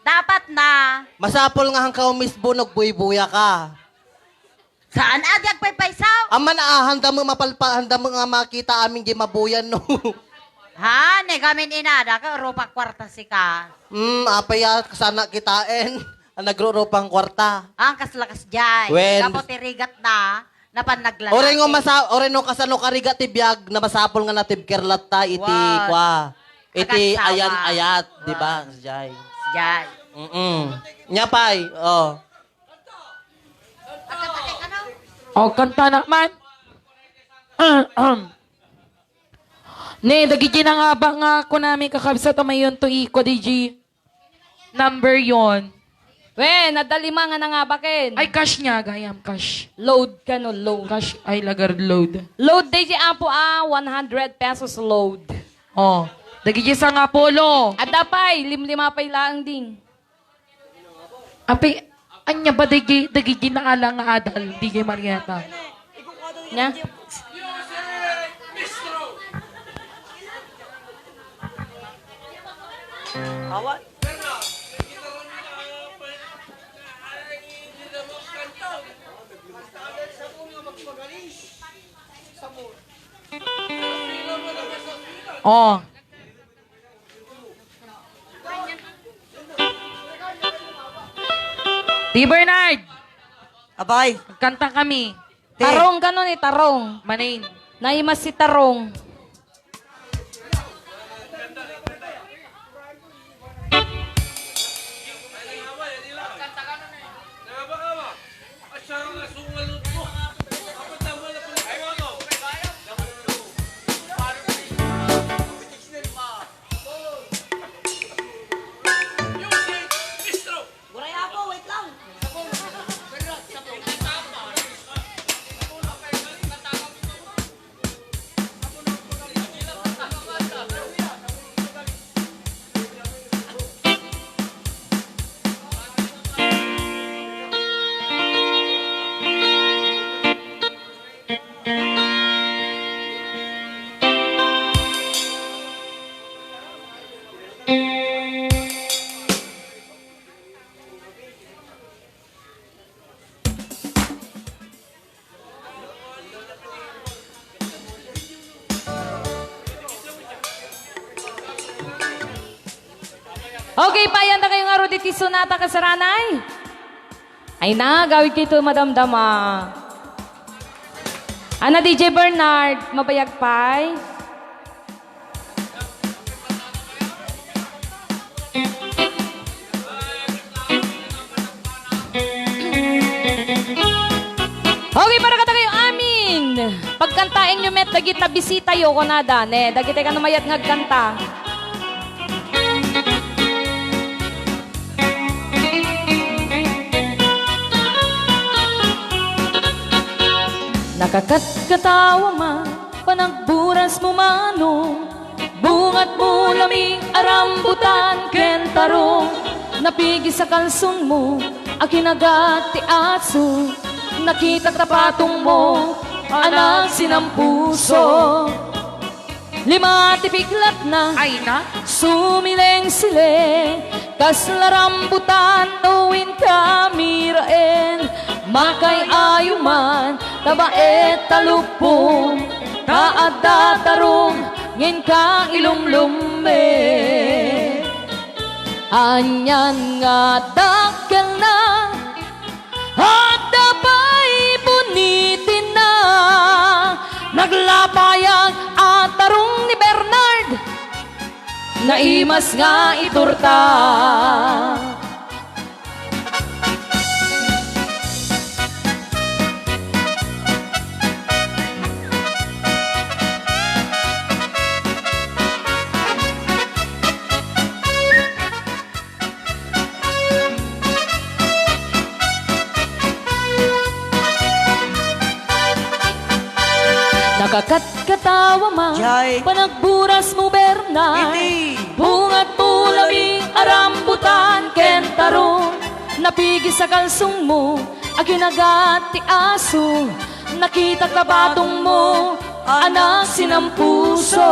Dapat na. Masapul nga hangka umisbo no agbuybuya ka. Saan a di agpaypaysaw? Aman a, handa mo mapalpa-, handa mo nga makita amin di mabuyan, no? Ha? Negamin inada ka, rupa kwarta sika. Hmm, apay a, sana kitaen. Ang nagrurupang kwarta. Ang kaslakas jay. Wen. Kapo ti rigat na. Napan naglalaki. Oray nga masa-, oray no kasano karigat ti biag, na masapul nga natibker latta iti Wow. Kwa. Iti Agasawa. Ayan-ayat, di ba? Wow. Jay. Jay. Mm-mm. Nia pay, oh. Oh, kanta na man. Ne, dagiti nangabak nga kunami kakabsat a mayon to iko, D J. Number yon. Wen, adda lima nga nangabaken. Ay, cash niya, gayam, cash. Load kano, load. Cash, ay, lagar load. Load day di apo, ah, one hundred pesos load. Oh, dagiti sangapulo. Adda pay, limlima pay laeng din. Api, anya ba dagi, dagiti naala nga adal, D J Marieta? Nya? Awan. Oh. Di Bernard! Abay. Magkanta kami. Te. Tarong kano ni Tarong. Manin. Naimas si Tarong. Okay, paayanda kayo ngarud iti sonata, kasaranay. Ay na, gawid kayo madamdama. Ana, D J Bernard, mabayag pay. Okay, para kadakayo amin. Pagkantaenyo met dagita bisitayo, kunada, ne, dagiti kano mayat nga agkanta. Nakakatkatawa man, panagburas mo mano, bungat mo lami a rambutan ken tarong, napigis a kalsong mo, a kinagat ti aso, nakita ta patong mo, a nagsinampuso. Lima ti piklatna. Ay na. Sumileng-sileng, kasla rambutan no inka miraen. Makay-ayo man, tabaet ta lupong, ta adda tarong, ngin ka ilumlumme. Anian nga dakkelna, adda pay bunitinna. Naglapayag a tarong ni Bernard, naimas nga iturta. Nakakatkatawa man, Jay. Panagburas mo, Bernard. Iti. Bungat mo lami a rambutan ken tarong. Napigis a kalsong mo, a kinagat ti aso. Nakita ta patong mo, anak sinampuso.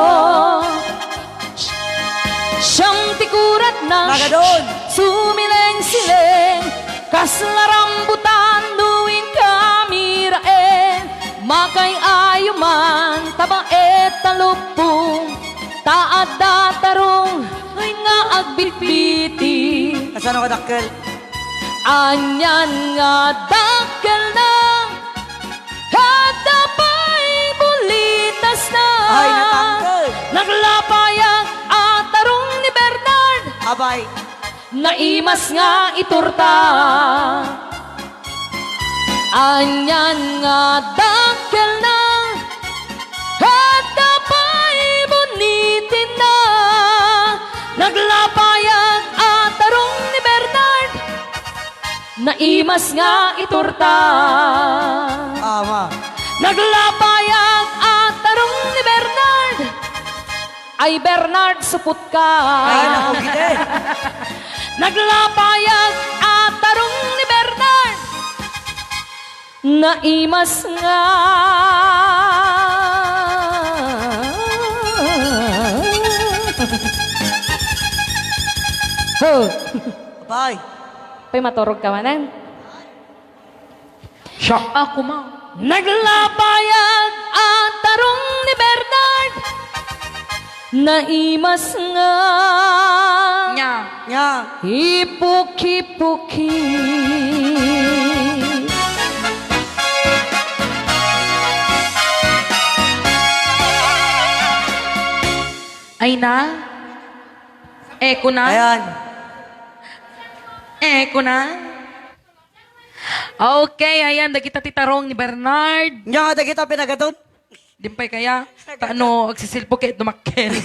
Siam ti kuratna. Magadon. Sumileng-sileng. Kasla rambutan no inka miraen. Makay-ayo man, tabaet ta lupong. Ta adda tarong nga agbitbiti. Kasano kadakkel? Anian nga dakkelna. Adda pay bulitasna. Ay, natangkeg. Naglapayag a tarong ni Bernard. Abay. Naimas nga iturta. Anian nga dakkelna. Adda pay bunitinna. Naglapayag a tarong ni Bernard. Naimas nga iturta. Ama. Naglapayag a tarong ni Bernard. Ay, Bernard, supot ka. Ay, naku, gide. Naglapayag a tarong ni Bernard. Naimas nga. Ho. Bye. Pay maturog ka manen? Siya. Ako, ma. Naglapayag a tarong ni Bernard. Naimas nga. Nya. Nya. Hipuki-puki. Ay na? Echo na? Ayan. Echo na? Okay, ayan, dagita ti tarong ni Bernard. Nya nga dagita pinagadon. Dimpay kaya? Ta ano, agsisilpo ket dumakkel.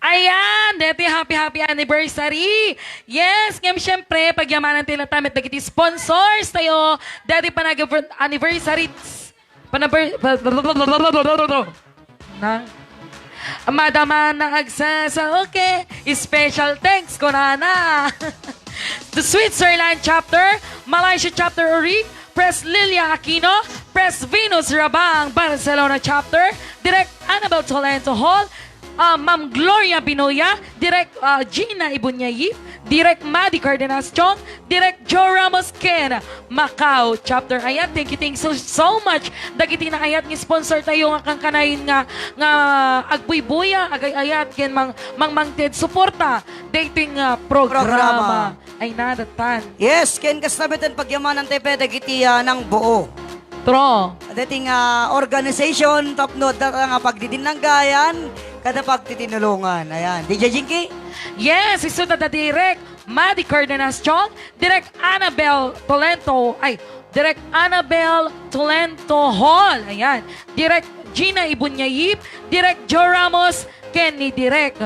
Ayan, deti happy, happy anniversary. Yes, ngem syempre, pagyamanan ti latta met dagiti sponsors tayo. Deti panag-, anniversary. Panaber-, na? Madama na agsasa, okay. Special thanks, kunana. The Switzerland chapter, Malaysia chapter Uri, Pres Lilia Aquino, Pres Venus Rabang, Barcelona chapter, Direk Annabel Tolento Hall, ah, Ma'am Gloria Binoya, Direk, ah, Gina Ibunyayip, Direk Madi Cardenas Chong, Direk Joe Ramos ken Macau Chapter. Ayan, thank you, thank you so, so much. Dagiti naayat nga sponsor tayo nga kankanayon nga, nga agbuybuya, agay-ayat, ken mang-, mangmangted suporta daytoy nga programa. Programa. Ay na, datan. Yes, ken kasta met ti pagyamanan tayo pay dagiti, ah, nangbuo. True. Daytoy nga organization, tapno adda nga pagdidinnanggayan, kada pagtitinulongan. Ayan. D J Jinky? Yes, isu da Direk Madi Cardenas Chong, Direk Annabel Tolento, ay, Direk Annabel Tolento Hall. Ayan. Direk Gina Ibunyayip, Direk Joe Ramos, ken ni Direk,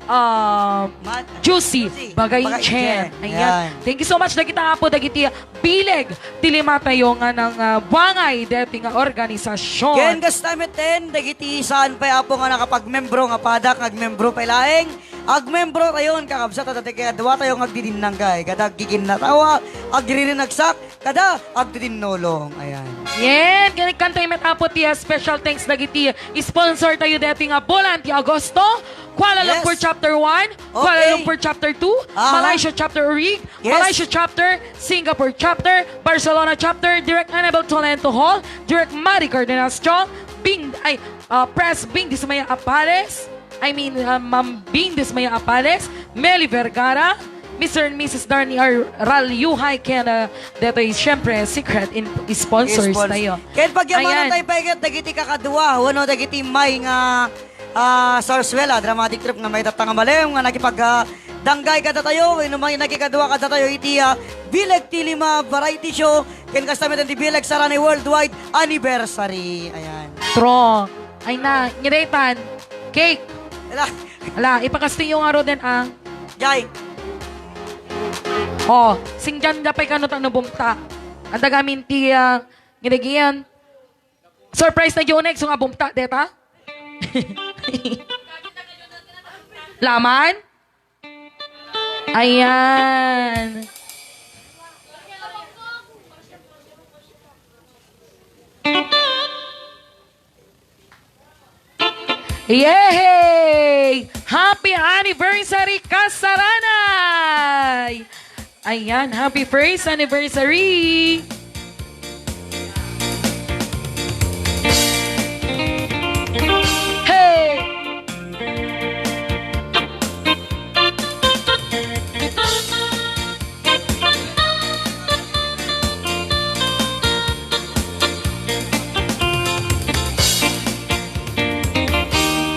ah, Mat-, Juicy Juicy Bagay Bagay Chen. Chen. Ayan. Ayan. Thank you so much, dagita, Apo, dagiti bileg ti lima tayo nga nang, ah, buangay deti nga organisasyon. Ken kasta met ten, dagiti saan pay, Apo, nga nakapagmembro nga padak, nga agmembro pay laeng, agmembro tayon, kakabsat, adda ti kadua tayo nga agdidinnanggay, kada aggiginnatawa, agririnagsak, kada agtitinulong. Ayan. Yen, ken kantay met, Apo, ti, ah, special thanks dagiti sponsor tayo deti nga bulan ti Agosto, Kuala Yes. Lumpur Chapter one, Kuala Okay. Lumpur Chapter two, Aha. Malaysia Chapter Urique, Yes. Malaysia Chapter, Singapore Chapter, Barcelona Chapter, Direk Annabel Tolento Hall, Direk Mari Cardenas Chong, Bing, ay, ah, Pres Bing Dismaya Apales, I mean, ah, Ma'am Bing Dismaya Apales, Meli Vergara, Mister and Missus Darnie R. Ralyuhay, ken, ah, detoy, siyempre, secret in-, sponsors Spons-, tayo. Ken pagyamanan Ayan. tayo pay ket dagiti kakadua, wenno dagiti may nga, ah, Sarsuela Dramatic Troupe nga maitatta nga malem nga nakipag, ah, danggay kadatayo, wenno may nakikadua kadatayo iti, ah, Bileg ti Lima Variety Show, ken kasta met ti Bileg Saranay Worldwide Anniversary. Ayan. True. Ay na, ngiretan. Cake. Ala. Ala, ipakastiyo nga ro den, ah. Jay. Oh, singgan da pay kano ta no bumta. Adda gamin ti, ah, ngirigian. Surprise na Jonex, nga bumta, deta? Laman? Ayan. Yehey! Happy anniversary, Kasaranay! Ayan, happy first anniversary! Hey!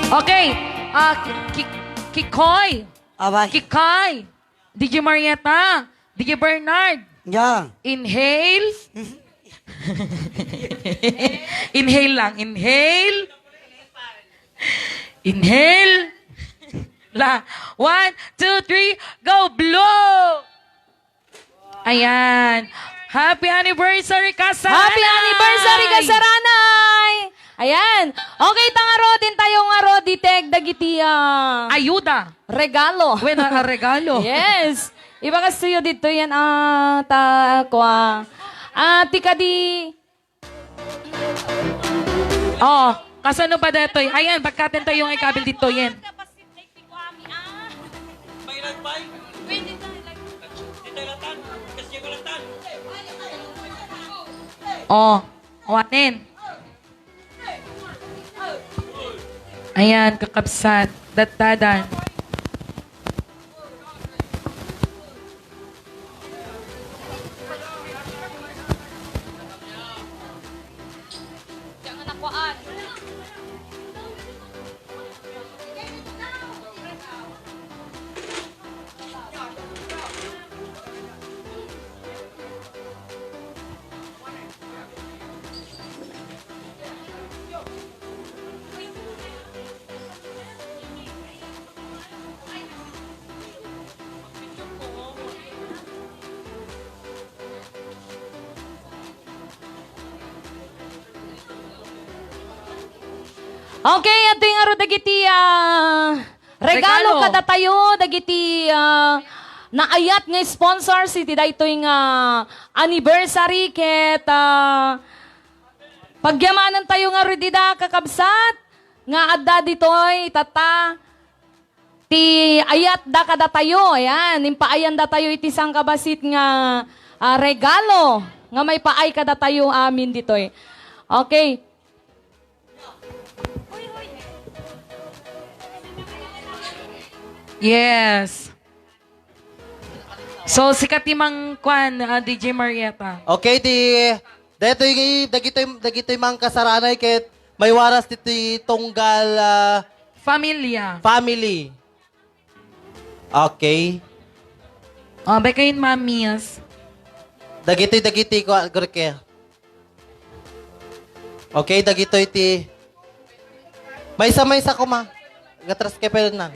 Okay. Ah, Ki-, Ki-, Kikoy. Abay. Kikay. D J Marietta. D J Bernard. Yeah. Inhale. Inhale lang. Inhale. Inhale. La. One, two, three. Go. Blow. Ayan. Happy anniversary, Kasaranay! Happy anniversary, Kasaranay! Ayan. Okay, ta ngarud, intayo ngarud, ited dagiti, ah, ayuda. Regalo. Wen, ah, regalo. Yes. Ibagkastayo dito yan, ah, ta, kwa. Ah, ti kadi, Oh, kasano pa detoy? Ayan, pagkaten tayo nga ikabil dito, yen. Oh, awanen. Ayan, kakabsat. Dattadan. Okay, adtoy ngarud dagiti, ah, regalo Regalo. kadatayo dagiti, ah, naayat nga sponsors iti daytoy nga anniversary ket, ah, pagyamanan tayo ngarud ida, kakabsat. nga adda ditoy, tatta, ti ayatda kadatayo, ayan, impaayandatayo iti sangkabassit nga, ah, regalo nga maipaay kadatayo amin ditoy. Okay. Yes. So, sika ti mangkuan, ah, D J Marietta. Okay, ti, daytoy, dagitoy, dagitoy mangkasaranay ket maiwaras ti, ti tunggal, ah, Familia. Family. Okay. Oh, bekayin, mamis. Dagitoy, dagiti, kua-, kurke. Okay, dagitoy ti maysa-maysa koma. Gatras kay pwede na.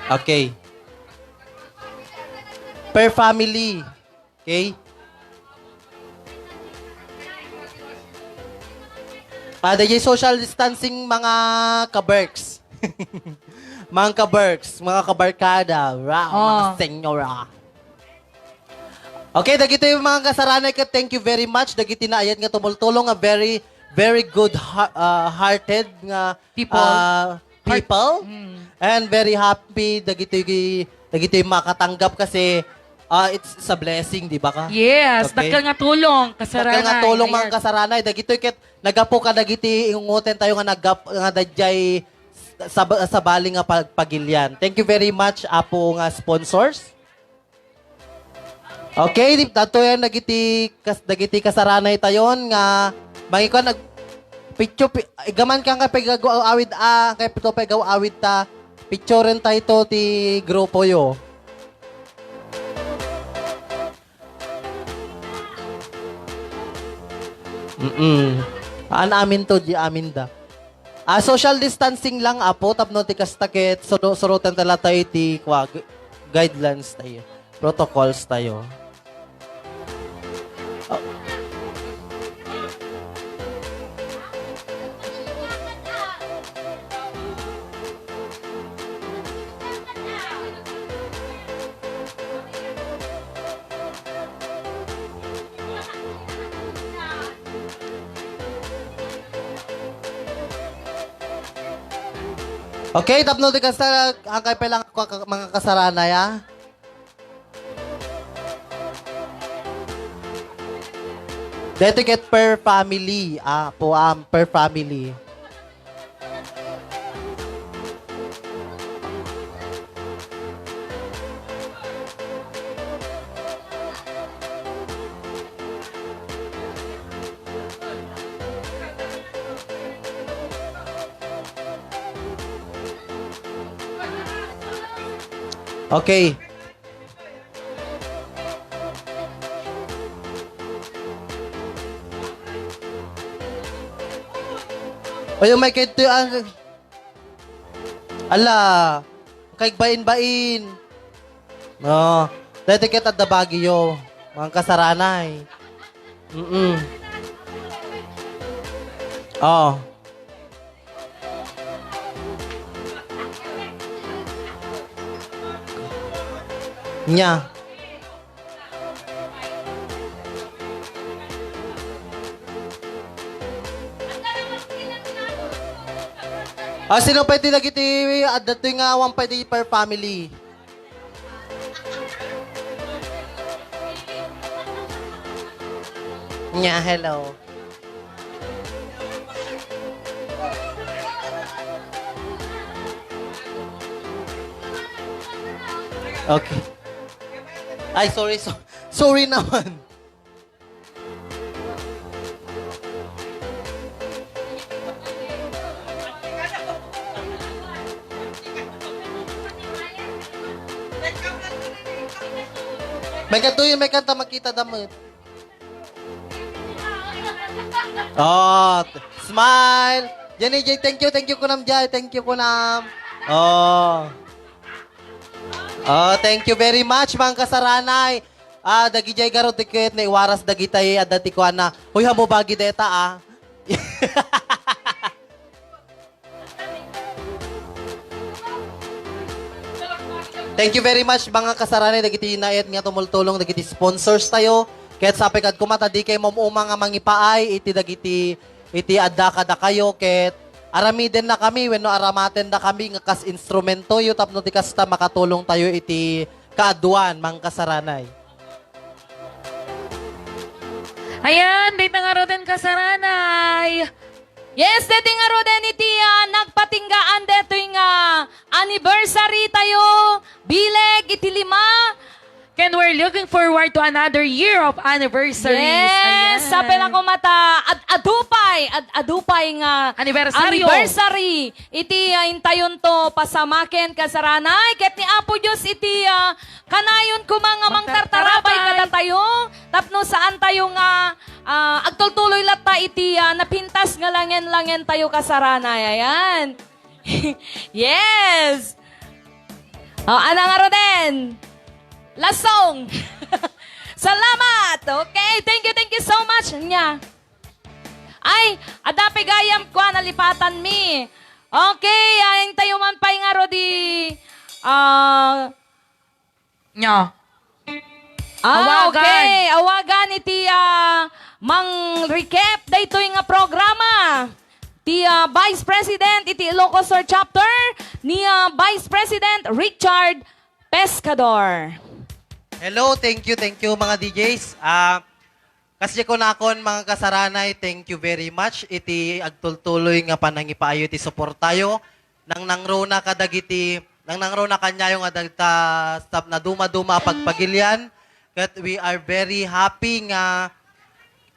Okay. Per family. Okay? Ah, dayjay social distancing, mga ka-Berks. Mga ka-Berks, mga kabarkada, ra, mga Oh. senyora. Okay, dagitoy mga kasaranay ket, thank you very much dagiti naayat nga tumultulong nga very, very good ha-, ah, hearted nga, People. ah, Heart- people. Mm. And very happy dagitoy, dagitoy makatanggap kasi, ah, it's, it's a blessing, di ba ka? Yes, Okay. dakkel nga tulong, kasaranay. Dakkel nga tulong, mga Ayan. kasaranay. Dagitoy ket nagapu kadagiti ingungoten tayo nga nagap-, nga dayjay sab-, sabali nga pagpagilian. Thank you very much, apo nga sponsors. Okay, di, datoyen dagiti kas-, dagiti kasaranay tayon nga mangikuan nag-, pitso, pi-, igaman ka nga pag-awid, ah, kay pito pag-awid ta, picturen tayo to ti grupo yo. Mm-mm. Aan amin to, di amin da. Ah, social distancing lang, apo, tapno ti kasta ket suru-, surutan ta la tayo iti, kua, gu-, guidelines tayo, protocols tayo. Oh. Okay, tapno ti kasta, angkay pay lang ako, ka-, mga kasaranay, ah. Daytoy ket per family, ah, po, um, per family. Okay. Oy, umay kayo to, ah. Ala, kaigbain-bain. No, dati ket adda Baguio, mga kasaranay. Mm-mm. Oh. Nya. Ah, sino pay ti dagiti adda toy nga awan pay di per family? Nya, hello. Okay. Ay, sorry, so-, sorry naman. May kantuyin, may kanta, makita damit. Oh, t-, smile. Jenny J, thank you, thank you kunam, Jay. Thank you kunam. Oh. Oh, thank you very much, mga kasaranay. Ah, dagijay garud ti ket naiwaras dagitay adda ti kuana. Hoy, hammobagi deta, ah. Thank you very much, mga kasaranay, dagiti naet nga tumultulong, dagiti sponsors tayo. Ket sapay kad kuma ta di kay mum-uma nga mangipaay iti dagiti iti adda kadakayo ket aramidennakami wenno aramatennakami nga kas instrumentoyo tapno ti kasta makatulongtayo iti kaaduan, Mang Kasaranay. Ayan, dayta ngaruden, Kasaranay. Yes, dayta ngaruden iti, ah, nagpatinggaan daytoy nga anniversary tayo, bileg iti lima. Ken we're looking forward to another year of anniversaries. Yes, ayan. Sapay la koma ta, ad-, adu pay, ad-, adu pay nga anniversaryo. Anniversary. Iti, ah, intayonto pasamaken, Kasaranay, ket ni Apo Dios iti, ah, kanayon koma nga mangtartarabay kadatayo, tapno saantayo nga, ah, agtultuloy latta iti, ah, napintas nga langen-langentayo, Kasaranay. Ayan. Yes! O, ana ngaruden? Last song. Salamat! Okay, thank you, thank you so much. Nya. Ay, adda pay gayam kua, nalipatanmi. Okay, ay, intayo man pay ngarud, ah, Nya. Ah, awagan. Okay. Awagan iti, ah, mangrikep daytoy nga programa. Ti, ah, Vice President iti Ilocos Sur Chapter, ni, ah, Vice President Richard Pescador. Hello, thank you, thank you, mga D Js. Ah, Kasdi kunakon, mga Kasaranay, thank you very much iti agtultuloy nga panangipaayo iti suportayo. Nangnangruna kadagiti, nangnangruna kaniayo nga dagta staff na dumaduma a pagpagilian. Ket we are very happy nga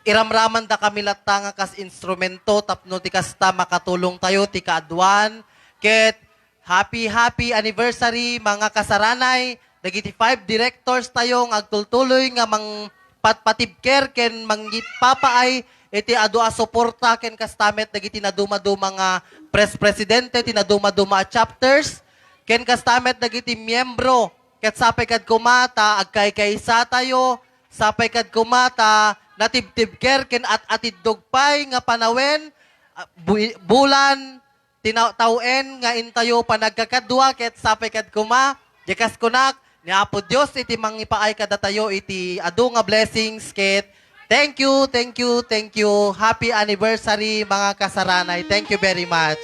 iramramandakami latta nga kas instrumento tapno ti kasta makatulongtayo ti kaaduan. Ket Happy, happy anniversary, mga Kasaranay, dagiti five directors tayo nga agtultuloy nga mangpatpatibker ken mangpapaay iti adu a suporta ken kasta met dagiti nadumaduma nga pres-, presidente ti nadumaduma a chapters ken kasta met dagiti miyembro ket sapay kad koma ta agkaykaysa tayo, sapay kad koma ta natibtibker ken at-atiddog pay nga panawen, ah, bu-, bulan, Ti na-, tawen nga intayo panagkakadua ket sapay kad koma, di kas kunak, ni Apo Dios iti mangipaay kadatayo iti adu nga blessings ket thank you, thank you, thank you. Happy anniversary, mga Kasaranay. Thank you very much.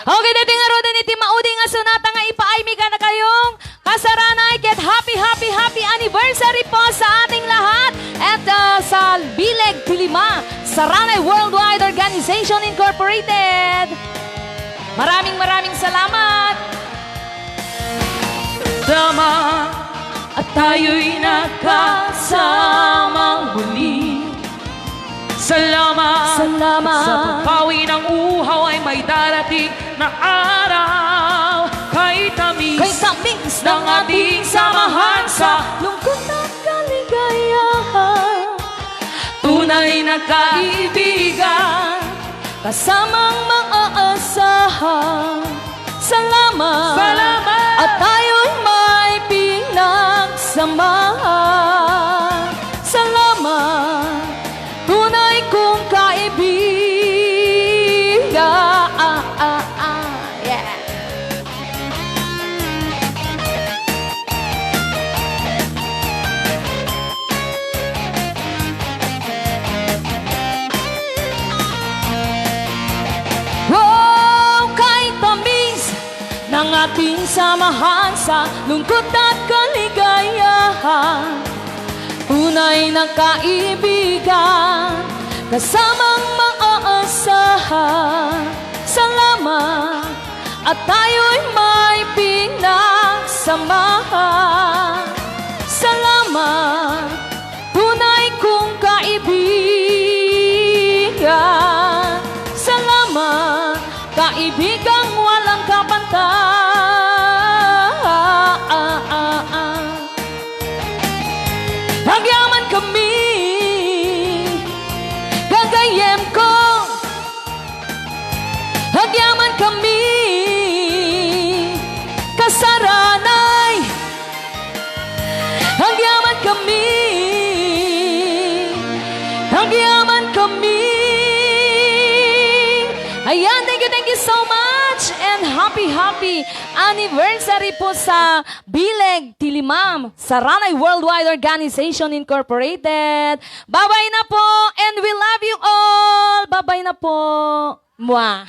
Okay, daytoy ngaruden iti maudi nga sonata nga ipaaymi kadakayong Kasaranay ket happy, happy, happy anniversary po sa ating lahat at, ah, sa Bileg ti Lima, Saranay Worldwide Organization Incorporated. Maraming, maraming salamat. Tama. At tayo'y nagkasamang muli. Salamat. Salamat. Sa pagpawi ng uhaw ay may darating na araw. Kay tamis. Kay tamis ng ating samahan sa lungkot at kaligayahan. Tunay na kaibigan. Kasamang maaasahan. Salamat. Salamat. At tayo'y may pinagsamahan. Salamat. Tunay kong kaibigan. Ah, ah, ah. Yeah. Wow, kay tamis ng ating samahan sa lungkot at kaligayahan. Tunay na kaibigan, kasamang maaasahan. Salamat. At tayo'y may pinagsamahan. Salamat, tunay kong kaibigan. Salamat, kaibigang walang kapantay. Agyaman kami, gagayyem ko. Agyaman kami, Kasaranay. Agyaman kami. Agyaman kami. Ayan, thank you, thank you so much. And happy, Happy anniversary po sa Bileg ti Limam, Saranay Worldwide Organization Incorporated. Babay na po, and we love you all. Babay na po. Mwah.